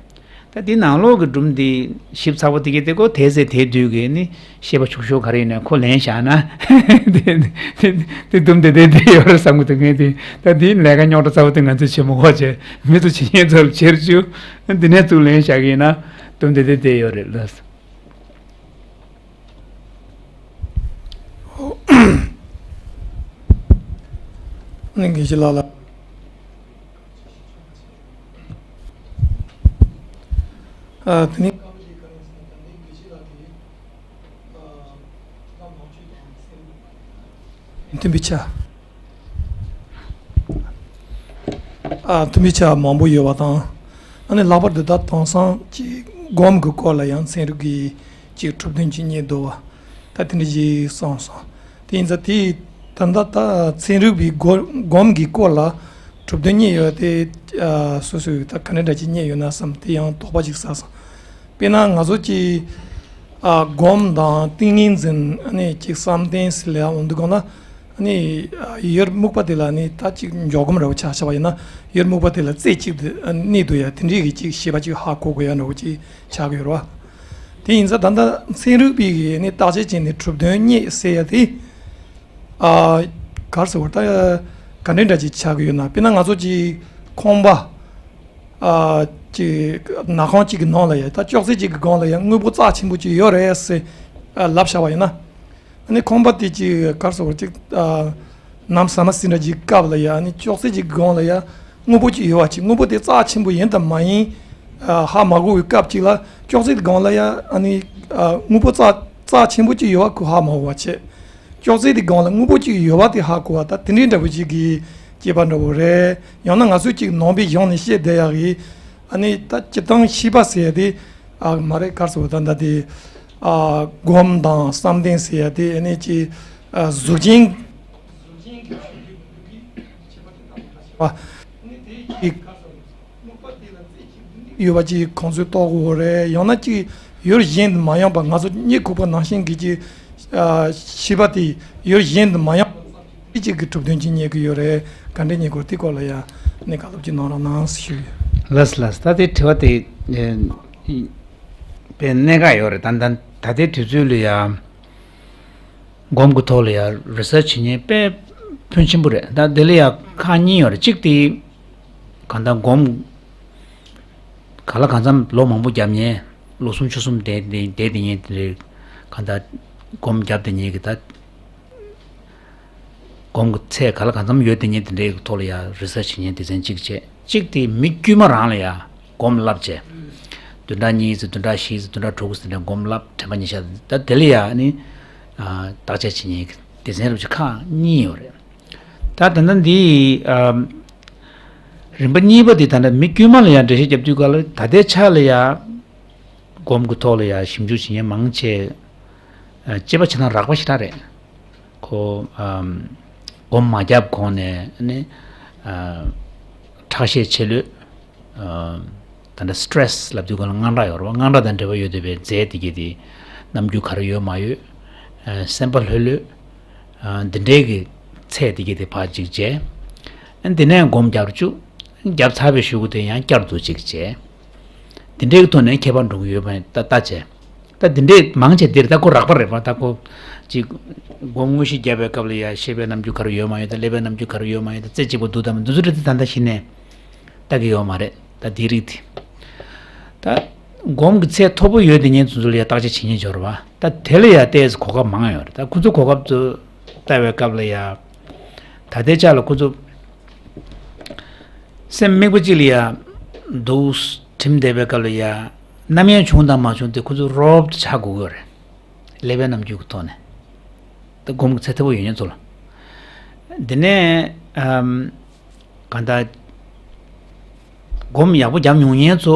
ད་དེ་ནང་ལོགས་ཀྱི་སྒྲུང་དེ་ཞིབ་ཚགས་པོ་དེ་གྱད་དེ་ཁོ་དེ་ཚེ་དེ་དུས་ཀྱི་ནི་ཤེས་པ་ཕྱུག་ཤོས་ག་རེ་ཡིན་ན་ཁོ་ལེན་བཞག་ན། དེ་དེ་དེ་སྡུམ་དེ་དེ་དེ་ཡོད་རེད་བསམ་གྱི་འདུག་ངས་དེ་ད་དེ་ལས་ཀ་རྙོག་དྲ་ཚ་པོ་དེ་ང་ཚོས་བྱེད་མི་དགོས་བྱས་མི་ཚོ་བྱེད་མཁན་ཚོ་ལ་བྱེད་རྒྱུ་འདི་ནས་ཚུར་ལེན་བཞག་གི་ཡིན་ན་སྡུམ་དེ་དེ་དེ་ཡོད་རེད་ལགས། ནི་དགེ་བཤེས་ལགས་ལ། ཨ་དེ་ནི། མཐུན་པའི་ཆ། ཨ་མཐུན་པའི་ཆ་མང་པོ་ཡོད་པ་དང་། ཨ་ནི་ལྷག་པར་དུ་ད་དེང་སང་གི་སྒོམ་གྱི་སྐོར་ལ་ཡང་ཚན་རིག་གི་ཅིག་གྲུབ་དོན་ཅིག་རྙེད་འདུག་བ། ད་དེ་འདྲ་ཞིག་གསུངས་སོང་། དེ་ཡིན་ཙང་དེ་ད་ལྟ་ད་ཚན་རིག་པའི་སྒོ་སྒོམ་གྱི་སྐོར་ལ་གྲུབ་དོན་རྙེད་ཡོད་དེ། ཨ་སོ་སོས་ད་ག་འདྲ་འདྲ་ཅིག་རྙེད་ཡོད་ན་བསམ་དེ་ཡང་དོགས་པ་ཅིག་ཟ་སོང་། དཔེར་ན་ང་ཚོ་ཅིག་ཨ་སྒོམ་དང་ཏིང་ངེ་འཛིན་ཨ་ནི་ཅིག་བསམ་གཏན་ཟེར་ལབ་ཡ་འོང་དུས་སྒང་ལ་ཨ་ནི་ཡུལ་སྨུག་པ་དེ་ལ་ནི་ད་ཅིག་འཇོག་སྒོམ་འདྲ་བོ་ཆ་བཞག་པ་ཡིན་ན་ཡུལ་སྨུག་པ་དེ་ལ་རྩེ་གཅིག་ཏུ་གནས་འདུག་ཡ་དེ་འདྲའི་གི་ཅིག་ཤེས་པ་ཅིག་ཧ་གོ་དགོས་ཡ་འདྲ་བོ་ཅིག་ཆགས་ཀྱི་ཡོད་རེད་བ། དེ་ཡིན་ཙང་ད་ལྟ་ཚན་རིག་པའི་གི་ནི་བརྟག་དཔྱད་བྱས་ནས་གྲུབ་དོན་རྙེད་ཟེར་ཡ་དེ། ཨ། ག་རེ་ཟེར་བ་ད་ག་འདྲ་འདྲ་ཅིག་ཆགས་ཀྱི་ཡོད་ན། དཔེར་ན་ང་ཚོ་ཅིག་ཁང་པ་ཨ་ཅིག་ནག་ཁང་ཅིག་གི་ནང་ལ་ཡ་ད་ཅོག་ཙེ་ཅིག་གི་སྒང་ལ་ཡ་དངོས་པོ་རྩ་ཆེན་པོ་ཅིག་ཡོད་རེད་ཟེར་ཨ་ལབ་བཞག་པ་ཡིན་ན། ཨ་ནི་ཁང་པ་དེ་ཅིག་ག་རེ་ཟེར་བ་ཅིག་ཨ་ནམ་ཟ་མ་ཟིན་འདྲ་ཅིག་སྐབས་ལ་ཡ་ཨ་ནི་ཅོག་ཙེ་ཅིག་གི་སྒང་ལ་ཡ་དངོས་པོ་ཅིག་ཡོད་པ་ཅིག་དངོས་པོ་དེ་རྩ་ཆེན་པོ་ཡིན་དང་མ་ཡིན་ཨ་ཧ་མ་གོ་བའི་སྐབས་ཅིག་ལ་ཅོག་ཙེ་དེ་སྒང་ལ་ཡ་ཨ་ནི་ཨ་དངོས་པོ་རྩ་རྩ་ཆེན་པོ་ཅིག་ཡོད་པ་ཁོ་ཧ་མ་གོ་བ་བྱས། ཅོག་ཙེ་དེ་སྒང་ལ་དངོས་པོ་ཅིག་ཡོད་པ་དེ་ཧ་གོ་བ་ད་དེ་འདྲའི་འདྲ་བོ་ཅིག་གི་སྐྱེས་པ་འདྲ་བོ་རེད། ཡང་ན་ང་ཚོས་ཅིག་ནང་པའི་གཞུང་ནས་བཤད་བསྡད་ཡག་གི་ཨ་ནི་ད་སྤྱིར་བཏང་ཤེས་པ་ཟེར་ཡ་དེ་ཨ་མ་རེད། ག་རེ་ཟེར་བ་ད་ད་དེ་ཨ་སྒོམ་དང་བསམ་གཏན་ཟེར་ཡ་དེ་ཨ་ནི་ཅིག་ཨ་གཟུགས་ཅན་བ། ཡོད་པ་ཅིག་ཁོང་ཚོས་རྟོགས་དགོས་རེད། ཡང་ན་ཅིག་ཡུལ་གཞན་དུ་མ་ཡོང་པ་ང་ཚོ་རྙེད་ཁུག་པ་ནང་བཞིན་གྱི་ཅིག་ཨ་ཤེས་པ་དེ་ཡུལ་གཞན་དུ་མ་ཡོང་པ་ཅིག་གི་གྲུབ་དོན་ཅིག་རྙེད་ཀྱི་ཡོད་རེད། ག་འདྲས་རྙེད་དགོས་དེ་སྐོར་ལ་ཡ་གནས་བཀའ་སློབ་ཅིག་གནང་རོགས་གནང་ཞུ། ལགས་ལགས། ད་དེ་དྲི་བ་དེ་ཨེ་དཔེ་གནད་འགག་ཡོད་རེད། ད་ད་ད་ལྟའི་དུས་ཚོད་ལ་ཡ། སྒོམ་གྱི་ཐོག་ལ་ཡང་རི་སར་ཆི་བྱེད་མཁན་དཔེ་ཕོན་ཆེན་པོ་རེད། ད་དེ་ལ་ཡང་ཁག་གཉིས་ཡོད་རེད། གཅིག་དེ་གང་ལྟར་སྒོམ་ག་ལ་གང་འཚམ་ལོ་མང་པོ་བརྒྱབ་མཁན། ལོ་གསུམ་ཕྱོགས་གསུམ་བསྡད་བསྡད་བསྡད་བསྡད་མཁན་དེ་འདྲའི་གང་ལྟར་སྒོམ་བརྒྱབ་བསྡད་མཁན་གྱི་ད་སྒོམ་གྱི་ཚད་ག་ལ་གང་འཚམ་ཡོད་བསྡད་མཁན་དེ་འདྲའི་ཐོག་ལ་ཡང་རི་སར་ཆི་བྱེད་མཁན་སྡེ་ཚན་གཅིག་བྱས། གཅིག་དེ་མི་དཀྱུས་མ་རང་ལ་ཡང་སྒོམ་བསླབ་བྱས། བདུན་ཕྲག་གཉིས་ཙམ་བདུན་ཕྲག་བཞི་ཙམ་བདུན་ཕྲག་དྲུག་ཙམ་དེ་འདྲ་སྒོམ་བསླབ་དྲན་པ་ཉིན་ཤས་ད་དེ་ལ་ཡང་ནི་བརྟག་དཔྱད་བྱེད་མཁན་སྡེ་ཚན་རབ་ཅིག་ཁག་གཉིས་ཡོད་རེད། ད་ད་ལྟ་འདི་རིམ་པ་གཉིས་པ་དེ་ད་ལྟ་མི་དཀྱུས་མ་ལ་ཡང་འགྲེལ་བཤད་རྒྱབ་དུས་ག་ལ་ད་ལྟའི་ཆ་ལ་ཡང་སྒོམ་གྱི་ཐོག་ལ་ཡང་ཞིབ་འཇུག་བྱེད་མཁན་མང་ཆེ་སྐྱེས་པ་ཆ་ཚང་རགས་པ་ཞེ་དྲག་རེད། ཁོ་ཨམ། སྒོམ་མ་བརྒྱབ་གོང་ནས་ནི་ཨ། ཁྲག་ཤེད་ཆེ་ལོས། ཨ། ད་ལྟ་སི་ཊེ་རེ་སི་ལབ་དུས་གང་ལ་དངངས་སྐྲག་ཡོད་རེད་བ། དངངས་སྐྲག་དང་འབྲེལ་བ་ཡོད་བསྡད་པའི་རྫས་དེ་གས་དེ་རྣམ་འགྱུར་ག་རེ་ཡོད་མ་ཡོད། ཨ། སེམས་པ་ལྷོད་ལྷོད། ཨ། འདི་འདྲའི་གི་ཚད་དེ་གས་དེ་ཕར་ཅིག་བྱས། ཨ། འདི་ནས་སྒོམ་བརྒྱབ་བཅུག་བརྒྱབ་ཚར་བའི་གཞུག་གུ་དེ་ཡང་བསྐྱར་དུ་ཅིག་བྱས། འདི་འདྲའི་གི་ཐོག་ནས་ཁྱད་པར་འགྲོ་གི་ཡོད་པ་ད་ལྟ་བྱས། ད་འདི་འདྲས་མང་ཆེ་འདིར་ད་ཁོ་རགས་པ་རེད་པ། ད་ཁོ་ཅིག་སྒོམ་དངོས་གཞི་བརྒྱབ་པའི་སྐབས་ལ་ཡ་ཤེས་པའི་རྣམ་འགྱུར་ག་རེ་ཡོད་མ་ཡོད་དང་། ཀླད་པའི་རྣམ་འགྱུར་ག་རེ་ཡོད་མ་ཡོད་དང་། རྩེ་གཅིག་པ་འདུག་དང་མི་འདུག་ཚོ་འདྲ་དེ་ད་ལྟ་གཞི་ནས་ལྟ་གི་ཡོད་མ་རེད། ད་འདིའི་རིགས་དེ་ད་སྒོམ་གྱི་ཚད་མཐོ་པོ་ཡོད་དེ་ཉན་ཚོ་ཚོ་ལ་ཡ་བརྟག་དཔྱད་བྱེད་ཉན་ཆོག་རེད་པ། ད་དེ་ལ་ཡ་ཏོག་ཙམ་གོ་སྐབས་མང་ཡོད་རེད། ད་ཁོ་ཚོ་གོ་སྐབས་ཚོ་ལྟ་བའི་སྐབས་ལ་ཡ་ད་ལྟའི་ཆ་ལ་ཁོ་ཚོ་སེམས་དམིགས་པ་གཅིག་ལ་ཡ་འདུག་སེ་བསྒྲིམས་བསྡད་པའི་སྐབས་ལ་ཡ་རྣམ་གཡེང་བྱུང་དང་མ་བྱུང་དེ་ཁོ་ཚོ་རོབ་ཏུ་ཆགས་དགོས་ཀྱི་ཡོད་རེད། ཀླད་པའི་རྣམ་འགྱུར་གྱི་ཐོག་ནས་ད་སྒོམ་གྱི་ཚད་མཐོ་པོ་ཡོད་མཁན་ཚོ་ལ། འདི་ནས་ཨམ། གང་ལྟར་སྒོམ་ཡག་པོ་བརྒྱབ་མྱོང་མཁན་ཚོ་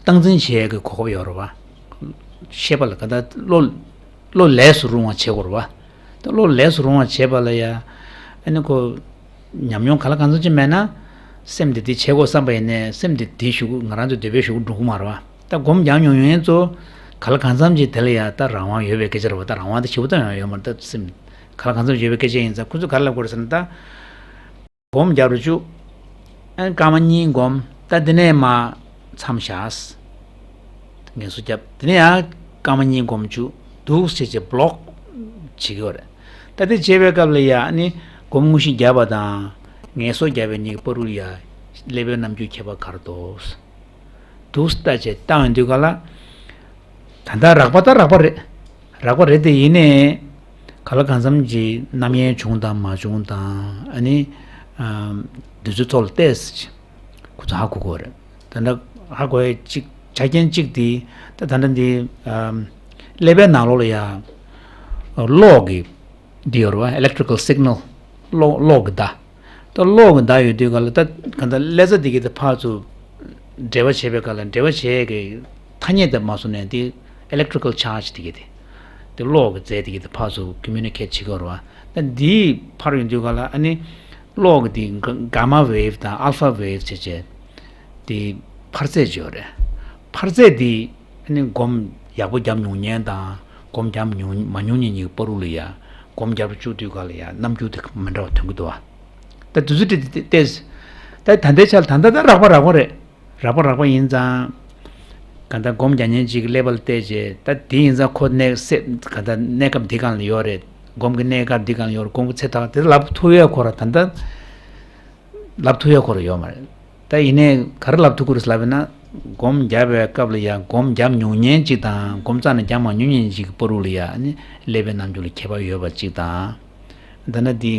སྟངས་འཛིན་བྱེད་ཡག་གི་གོ་སྐབས་ཡོད་རེད་པ། ཤེས་པ་ལ་གང་ལྟར་བློ་བློ་ལས་སུ་རུང་བ་བྱེད་དགོས་རེད་པ། ད་བློ་ལས་སུ་རུང་བ་བྱེད་པ་ལ་ཡ་ཨ་ནི་ཁོ་ཉམས་མྱོང་གང་ལ་གང་འཚམ་ཅིག་མེད་ན། སེམས་འདི་འདི་བྱེད་དགོས་བསམ་པ་ཡིན་ནའི་སེམས་འདི་འདི་ཞུ་གི་ང་རང་ཚོ་འདོད་པའི་ཞུ་གི་འགྲོ་གི་མ་རེད་པ། ད་སྒོམ་རྒྱག་མྱོང་མྱོང་མཁན་ཚོ་གང་ལ་གང་འཚམ་ཅིག་དེ་ལ་ཡ་ད་རང་དབང་ཡོད་པའི་སྐད་ཆ་རེད་པ། ད་རང་དབང་དེ་ཞེ་པོ་ད་ཡང་ཡོད་མ་རེད། ད་སེམས་གང་ལ་གང་འཚམ་ཡོད་པའི་སྐད་ཆ་ཡིན་ཙང་ཁོ་ཚོ་ག་རེ་ལབ་དགོས་རེད་ཟེར་ན། ད་སྒོམ་རྒྱབ་རུ་བཅུག་ཨ་ནི་སྐར་མ་གཉིས་སྒོམ། ད་འདི་ནས་མར་མཚམས་བཞག་ངལ་གསོ་རྒྱབ། དེ་ནས་ཡང་སྐར་མ་གཉིས་སྒོམ་བཅུག་འདུག་སེ་བྱས་བྱས་བློག་བྱེད་ཀྱི་ཡོད་རེད། ད་དེ་བྱས་པའི་སྐབས་ལ་ཡ་ཨ་ནི་སྒོམ་དངོས་གཞི་བརྒྱབ་པ་དང་ངལ་གསོ་བརྒྱབ་པའི་གཉིས་ཀྱི་བར་དུ་ཡ་ཀླད་པའི་རྣམ་འགྱུར་ཁྱད་པར་ག་རེ་འདུག་འདུག་སེ་ལྟ་བྱས་བཏང་ཡོང་དུས་ག་ལ། ད་ལྟ་རགས་པ་ད་རགས་པ་རེད། རགས་པ་རེད་དེ་ཡིན་ནའི། ག་ལ་གང་འཚམ་གྱི་རྣམ་གཡེང་བྱུང་དང་མ་བྱུང་དང་ཨ་ནི། ཨམ། དུས་ཚོད་ཐོག་ལ་ཏོག་ཙམ་ཁོ་ཚོ་ཧ་གོ་དགོས་རེད། ད་ལྟ་ཧ་གོ་ཡ་གཅིག་ཆ་རྐྱེན་གཅིག་དེ་ད་ད་ལྟ་འདི། ཨམ། ཀླད་པའི་ནང་ལོགས་ལ་ཡ། གློག་གི་འདི་ཡོད་རེད་པ། ཨི་ལེག་ཊི་རི་ཀལ་སིག་ནལ། གློག་གློག་གི་བརྡ། ད་གློག་གི་བརྡ་ཡོད་དུས་ག་ལ་ད་ག་ད་ཀླད་རྩ་འདི་གི་ད་ཕར་ཚུར་འབྲེལ་བ་བྱེད་པའི་སྐབས་ལ་འབྲེལ་བ་བྱེད་ཀྱི་ཐ་སྙད་དེ་མ་བཟུང་ནས་འདི་ཨི་ལེག་ཊི་རི་ཀལ་ཆཱར་ཇི་འདི་གི་དེ་དེ་གློག་གི་རྫས་འདི་གི་ད་ཕར་ཚུར་ཀོ་མུ་ནི་ཀེཊ་བྱེད་ཀྱི་ཡོད་རེད་པ། ད་འདིའི་ཕར་ཡོང་དུས་ག་ལ་ཨ་ནི་གློག་གི་འདི་ག་གྷ་མ་ཝེབ་དང་ཨལ་ཕ་ཝེབ་བྱས་བྱས་འདི་འཕར་ཚད་ཅིག་ཡོད་རེད། འཕར་ཚད་འདི་ཨ་ནི་སྒོམ་ཡག་པོ་བརྒྱབ་མྱོང་མཁན་དང་སྒོམ་བརྒྱབ་མྱོང་མ་མྱོང་མཁན་གཉིས་ཀྱི་བར་དུ་ལ་ཡ་སྒོམ་རྒྱབ་རུ་བཅུག་དུས་ག་ལ་ཡ་རྣམ་འགྱུར་དེ་མི་འདྲ་བ་ཐོན་གྱི་འདུག་བ། ད་དུས་ཚོད་དེ་ཏོག་ཙམ་ད་ད་ལྟའི་ཆར་ད་ལྟ་ད་རགས་པ་རགས་པ་རེད། རགས་པ་རགས་པ་ཡིན་ཙང་། ག་ད་སྒོམ་རྒྱག་མཁན་ཅིག་གི་ཀླད་པ་ལ་བལྟས་རྗེས་ད་དེ་ཡིན་ཙང་ཁོ་གནས་སེ་ག་ད་གནས་སྐབས་འདི་སྒང་ལ་ཡོད་རེད། སྒོམ་གྱི་གནས་སྐབས་འདི་གང་ཡོད་རེད། སྒོམ་གྱི་ཚེ་ཐག་དེ་ལབ་ཐུབ་ཡ་ཁོ་ར་ད་ལྟ་ལབ་ཐུབ་ཡ་ཁོ་ར་ཡོད་མ་རེད། ད་ཡིན་ནའི་ག་རེ་ལབ་ཐུབ་ཀྱི་རེད་ལབ་ཡིན་ན། སྒོམ་རྒྱབ་པའི་སྐབས་ལ་ཡ་སྒོམ་རྒྱབ་མྱོང་མཁན་གཅིག་དང་སྒོམ་རྩ་ནས་རྒྱབ་མ་མྱོང་མཁན་གཅིག་གི་བར་དུ་ལ་ཡ་ཨ་ནི་ཀླད་པའི་རྣམ་འགྱུར་ལ་ཁྱད་པར་ཡོད་པ་གཅིག་དང་། ད་ནི་འདི་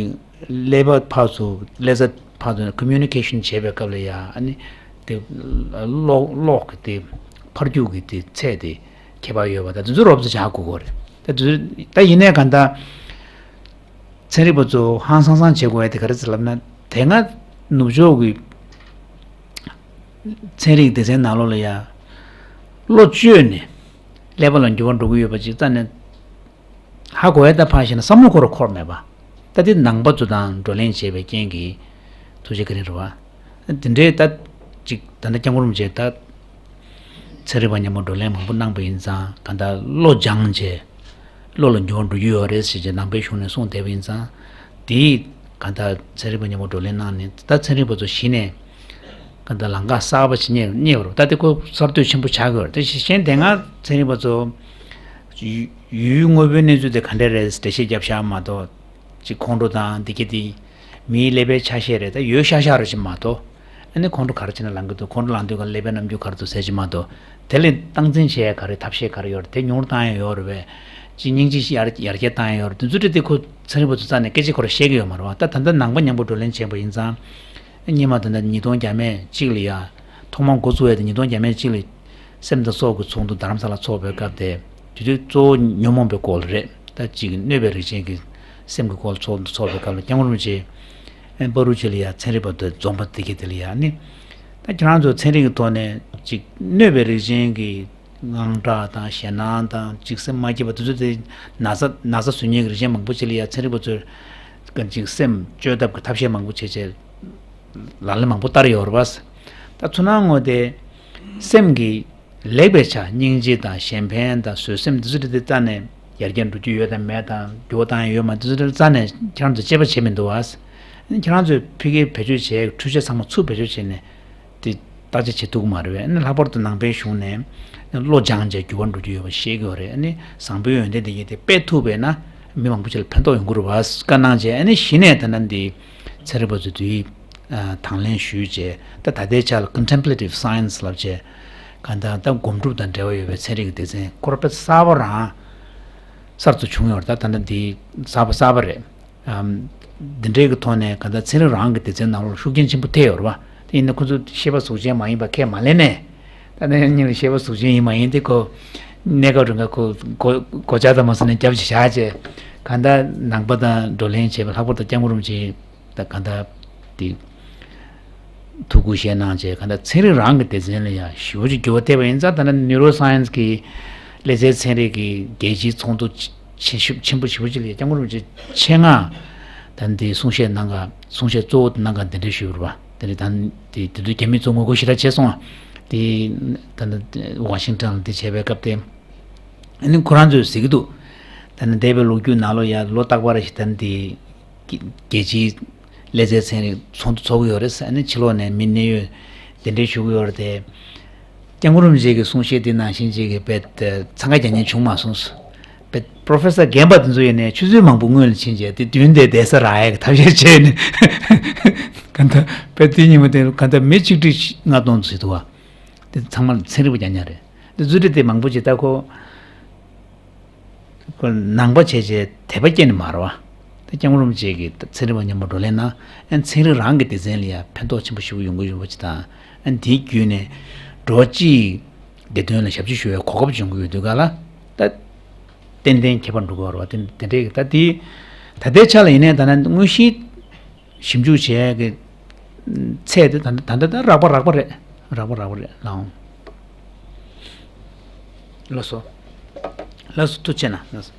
ཀླད་པ་ཕར་ཚུར་ཀླད་རྩ་ཕར་ཚུར་ཀོ་མུ་ནི་ཀེ་ཤན་བྱེད་པའི་སྐབས་ལ་ཡ་ཨ་ནི་དེ་གློག་གློག་གི་དེ་ཕར་རྒྱུག་གི་དེ་ཚད་དེ་ཁྱད་པར་ཡོད་པ་ད་དེ་ཚོ་རོབ་ཙམ་བཞག་དགོས་ཀྱི་རེད། ད་དེ་ཚོ་ད་ཡིན་ནའི་གང་ལྟར། ཚན་རིག་པ་ཚོ་ཧང་སང་སང་བྱེད་དགོས་ཡ་དེ་ག་རེ་ཟེར་ལབ་ན། དེ་སྔ་ནུབ་ཕྱོགས་ཀྱི་ཚན་རིག་སྡེ་ཚན་ནང་ལོགས་ལ་ཡ་བློ་བཅོས་ནས་ཀླད་པ་ལ་འགྱུར་བ་འགྲོ་གི་ཡོད་པ་ཅིག་རྩ་ནས་ཧ་གོ་ཡ། ད་ཕར་བཞག་ན་བསམ་བློ་འཁོར་འཁོར་མེད་པ། ད་དེ་ནང་པ་ཚོ་དང་བགྲོ་གླེང་བྱས་པའི་རྐྱེན་གྱིས་ཐུགས་རྗེ་བཀའ་དྲིན་རེད་བ། དེ་འདྲའི་ད་ཅིག་ད་ལྟ་སྐྱབས་མགོན་རིན་པོ་ཆེ་ད། ཚན་རིག་པ་མཉམ་པོ་བགྲོ་གླེང་མང་པོ་གནང་པ་ཡིན་ཙང་གང་ལྟར་བློ་སྦྱངས་བྱས། བློ་ལ་འགྱུར་བ་འགྲོ་རྒྱུ་ཡོད་རེད་ཟེར་བྱས་ནང་པའི་གཞུང་ནས་གསུངས་བསྡད་པ་ཡིན་ཙང་། དེས་གང་ལྟར་ཚན་རིག་པ་མཉམ་པོ་བགྲོ་གླེང་གནང་ནས་ད་ཚན་རིག་པ་ཚོ་གཞི་ནས་གང་ལྟར་ལམ་ཁ་གསར་པ་ཞིག་རྙེད་རྙེད་པ་རེད། ད་དེ་ཁོ་གསར་གཏོད་ཆེན་པོ་ཆགས་ཀྱི་ཡོད་རེད། དེ་གཞན་དེ་སྔ་ཚན་རིག་པ་ཚོ་ཡུལ་དངོས་པོའི་གནས་ཚུལ་དེ་ག་འདྲ་རེད་འགྲེལ་བཤད་རྒྱབ་བཞག་མ་གཏོགས། ཅིག་ཁོང་ཁྲོ་དང་འདི་གྱད་དེ་མིའི་ཀླད་པའི་ཆ་ཤས་རེད། ད་ཡོད་ཤག་ཤག་རེད་ཅིག་མ་གཏོགས། ཨ་ནི་ཁོང་ཁྲོ་ག་རེ་བྱས་ན་ལངས་ཀྱི་འདུག་ཁོང་ཁྲོ་ལངས་དུས་ཀ་ཀླད་པའི་རྣམ་འགྱུར་ག་རེ་འདུག་ཟེར་ཅིག་མ་གཏོགས། དེ་ལས་སྟངས་འཛིན་བྱེད་ཡ་ག་རེ་ཐབས་ཤེས་ག་རེ་ཡོད་རེད། དེ་ཉུང་རུ་བཏང་ཡ་ཡོད་རེད་པས། ཅིག་སྙིང་རྗེ་ཡར་ཡར་རྒྱས་བཏང་ཡ་ཡོད་རེད། དེ་ཚོ་དེ་ཁོ་ཚན་རིག་པ་ཚོ་རྩ་ནས་སྐད་ཆ་ཁོ་ར་བཤད་ཀྱི་ཡོད་མ་རེད་བ། ད་ད་ལྟ་ནང་པ་མཉམ་པོ་བགྲོ་གླེང་བྱས་པ་ཡིན་ཙང་། སྔོན་མ་ད་ལྟ་ཉིས་སྟོང་བརྒྱ་མེད་གཅིག་ལ་ཡ། ཐོག་མར་འགོ་བཙུགས་ཡ་དེ་ཉིས་སྟོང་བརྒྱ་མེད་གཅིག་ལ། སེམས་དང་སྲོག་གི་ཚོགས་འདུ་རྡ་རམ་ས་ལ་ཚོགས་པའི་སྐབས་དེ། དེ་དུས་གཙོ་བོ་ཉོན་མོངས་པའི་སྐོར་རེད། ད་གཅིག་གནོད་པའི་རིགས་ཅན་གྱི་སེམས་ཀྱི་སྐོར་ཚོགས་འདུ་ཚོགས་པའི་སྐབས་ལ་སྐྱབས་མགོན་རིན་པོ་ཆེ་ཨེ་པ་རུ་ཆུ་ལ་ཡ་ཚན་རིག་པ་དང་འཛོམས་པ་དེ་གྱད་དེ་ལ་ཡ་ནི། ད་ཁྱེད་རང་ཚོ་ཚན་རིག་གི་ཐོག་ནས་གཅིག་གནོད་པའི་རིགས་ཅན་གྱི་དངངས་སྐྲག་དང་ཞེད་སྣང་དང་ཅིག་སེམས་མ་སྐྱིད་པ་དེ་ཚོ་དེ་ན་ཚ་ན་ཚ་བཟོ་མཁན་གྱི་རིགས་ཅན་མང་པོ་ཅིག་ལ་ཡ་ཚན་རིག་པ་ཚོས་གང་ཅིག་སེམས་བཅོས་ཐབས་ཀྱི་ཐབས་ཤེས་མང་པོ་བྱས་བྱས་ལག་ལེན་མང་པོ་བསྟར་ཡོད་རེད་པ། ད་ཚུར་སྣང་ངོ་དེ་སེམས་ཀྱི་ལེགས་པའི་ཆ་སྙིང་རྗེ་དང་གཞན་ཕན་དང་བཟོད་སེམས་འདི་ཚོ་དེ་རྩ་ནས་ཡར་རྒྱས་འགྲོ་རྒྱུ་ཡོད་དང་མེད་དང་འགྱུར་བ་བཏང་ཡ་ཡོད་མ་འདི་ཚོ་རྩ་ནས་ཁྱེད་རང་ཚོས་དཔྱད་པ་བྱས་མི་འདུག་པ། ཁྱེད་རང་ཚོས་ཕ་གིར་བེད་སྤྱོད་བྱས་འཕྲུལ་ཆས་ཚང་མ་ཚུར་བེད་སྤྱོད་བྱས་ནས། དེ་བརྟག་དཔྱད་བྱེད་ཐུབ་ཀྱི་མ་རེད་པས། ཨ་ནི་ལྷག་པར་དུ་ནང་པའི་གཞུང་ནས་བློ་སྦྱངས་བྱས་འགྱུར་བ་འགྲོ་རྒྱུ་ཡོད་པ་བཤད་ཀྱི་ཡོད་རེད། ཨ་ནི་བཟང་པོའི་ཡོན་ཏན་དེ་གྱད་དེ་སྤེལ་ཐུབ་པས་ན་མི་མང་པོ་ཅིག་ལ་ཕན་ཐོགས་ཡོང་གི་རེད་པ་བཀའ་གནང་བྱས། ཨ་ནི་གཞི་ནས་ད་ནི་འདི་ཚན་རིག་པ་ཚོས་དུས་དང་ལེན་ཞུས་བྱས། ད་ད་ལྟའི་ཆ་ལ་contemplative science ལབ་བྱས་གང་ལྟར་ད་སྒོམ་སྒྲུབ་དང་འབྲེལ་བ་ཡོད་པའི་ཚན་རིག་གི་སྡེ་ཚན་ཁོ་ར་དཔེ་གསར་པ་རང་གསར་དུ་བྱུང་ཡོད་རེད། ད་ད་ནི་འདི་གསར་པ་གསར་པ་རེད། ཨམ། འདི་འདྲའི་གི་ཐོག་ནས་གང་ལྟར་ཚན་རིག་རང་གི་སྡེ་ཚན་ནང་ལོགས་ཤུགས་རྐྱེན་ཆེན་པོ་ཐེབས་ཡོད་རེད་པ། དེ་ཡིན་ན་ཁོ་ཚོ་ཤེས་པ་གཟུགས་ཅན་མ་ཡིན་པ་ཁས་མ་ལེན་ནས། ད་ནས་ཉིད་ལ་ཤེས་པ་གཟུགས་ཅན་ཡིན་མ་ཡིན་དེ་ཁོ་གནས་སྐབས་རིང་ག་ཁོ་གོ་གོ་ཆ་ཙམ་མ་ཟིན་ནས་རྒྱབ་ཅིག་བཞག་བྱས། གང་ལྟར་ནང་པ་དང་བགྲོ་གླེང་བྱས་པ་ལྷག་པར་དུ་སྐྱབས་མགོན་རིན་པོ་ཆེ་ད་གང་ལྟར་དེ་ཐུགས་ཁུར་བཞེས་གནང་བྱས། གང་ལྟར་ཚན་རིག་རང་གི་སྡེ་ཚན་ལ་ཡང་ཞེ་པོ་ཅིག་འགྱུར་བ་ཐེབས་པ་ཡིན་ཙང་། ད་ནི་ནིའུ་རོ་སའེན་སི་གི་ཀླད་རྩའི་ཚན་རིག་གི་རྒྱལ་སྤྱིའི་ཚོགས་འདུ་ཆེ་ཆེ་ཆེན་པོ་ཞེ་པོ་ཅིག་ལ་སྐྱབས་མགོན་རིན་པོ་ཆེ་ཆེད་མངགས་ད་འདི་གསུང་བཤད་གནང་ག་གསུང་བཤད་གཙོ་བོ་གནང་ག་འདི་འདྲ་ཞུས་པ་རེད་པ། དེ་ནི་ད་འདི་དེ་དུས་རྒྱ་མི་ཚོ་ངོ་རྒོལ་ཞེ་དྲག་བྱས་སོང་བ། དེ་ད་ནི་ཝ་ཤིང་ཊོན་ལ་འདི་བྱས་པའི་སྐབས་དེ། ཨ་ནི་ཁོ་རང་ཚོས་ཟེར་གྱི་འདུག་ད་ནི་འདས་པའི་ལོ་རྒྱུས་ནང་ལོགས་ཡ་ལོ་རྟག་པར་ཞིག་ད་ནི་འདི་རྒྱལ་སྤྱིའི་ཀླད་རྩའི་ཚན་རིག་ཚོགས་འདུ་ཚོགས་ཀྱི་ཡོད་རེད། ཨ་ནི་ཕྱི་ལོགས་ནས་མི་གནད་ཡོད་གདན་འདྲེན་ཞུ་གི་ཡོད་རེད་དེ། སྐྱབས་མགོན་རིན་པོ་ཆེ་གི་གསུང་བཤད་འདི་ནང་བཞིན་ཅིག་གི་དཔེ་འཚང་ཁ་རྒྱག་མཁན་བྱུང་མ་སོང་། དཔེ་པོ་རོ་ཕེ་སར་རྒན་པ་དེ་ཚོ་ཡིན་ནའི་ཆུ་ཚོད་མང་པོ་སྔོན་ལ་ཕྱིན་བྱས་དེ་མདུན་དེ་བསྡད་ས་རག་ཡག་གི་ཐབས་ཤེས་བྱས་ནས། ག་འདྲ་དཔེ་དེ་ཉིན་མོ་དེ་ག་འདྲ་མི་ཆིག་ཁྲི་ལྔ་སྟོང་ཙམ་ཞིག་འདུག་བ། དེ་ཚང་མ་ཚན་རིག་པ་རྐྱང་རྐྱང་རེད། དེ་རྫུ་འཕྲུལ་དེ་མང་པོ་ཅིག་ད་ཁོ། ཁོ་ནང་པ་བྱས་བྱས་དད་པ་སྐྱེས་ནི་མ་རེད་བ། ད་སྐྱབས་མགོན་རིན་པོ་ཆེ་གིས་ད་ཚན་རིག་པ་མཉམ་པོ་བགྲོ་གླེང་གནང་། ཨ་ནི་ཚན་རིག་རང་གི་སྡེ་ཚན་ལ་ཡང་ཕན་ཐོགས་ཆེན་པོ་ཞེ་པོ་ཡོང་གི་ཡོད་པ་ཅིག་དང་། ཨ་ནི་དེའི་བརྒྱུད་ནས་འགྲོ་བ་སྤྱི་ཡི་བདེ་དོན་ལ་ཞབས་ཕྱི་ཞུ་བའི་གོ་སྐབས་བྱུང་གི་ཡོད་དུས་ག་ལ། ད་ཏན་ཏན་ཁྱད་པར་འགྲོ་གི་ཡོད་རེད་བ། དེ་དེ་འདྲའི་ད་དེ་ད་ལྟའི་ཆ་ལ་ཡིན་ནའི་ད་ནི་དངོས་གཞི། ཞིབ་འཇུག་བྱེད་ཡག་གི་ཚད་དེ་ད་ལྟ་ད་ལྟ་ད་རགས་པ་རགས་པ་རེད། རགས་པ་རགས་པ་རེད་ལགས། ལགས་སོ། ལགས་སོ། ཐུགས་རྗེ་གནང་། ལགས་སོ།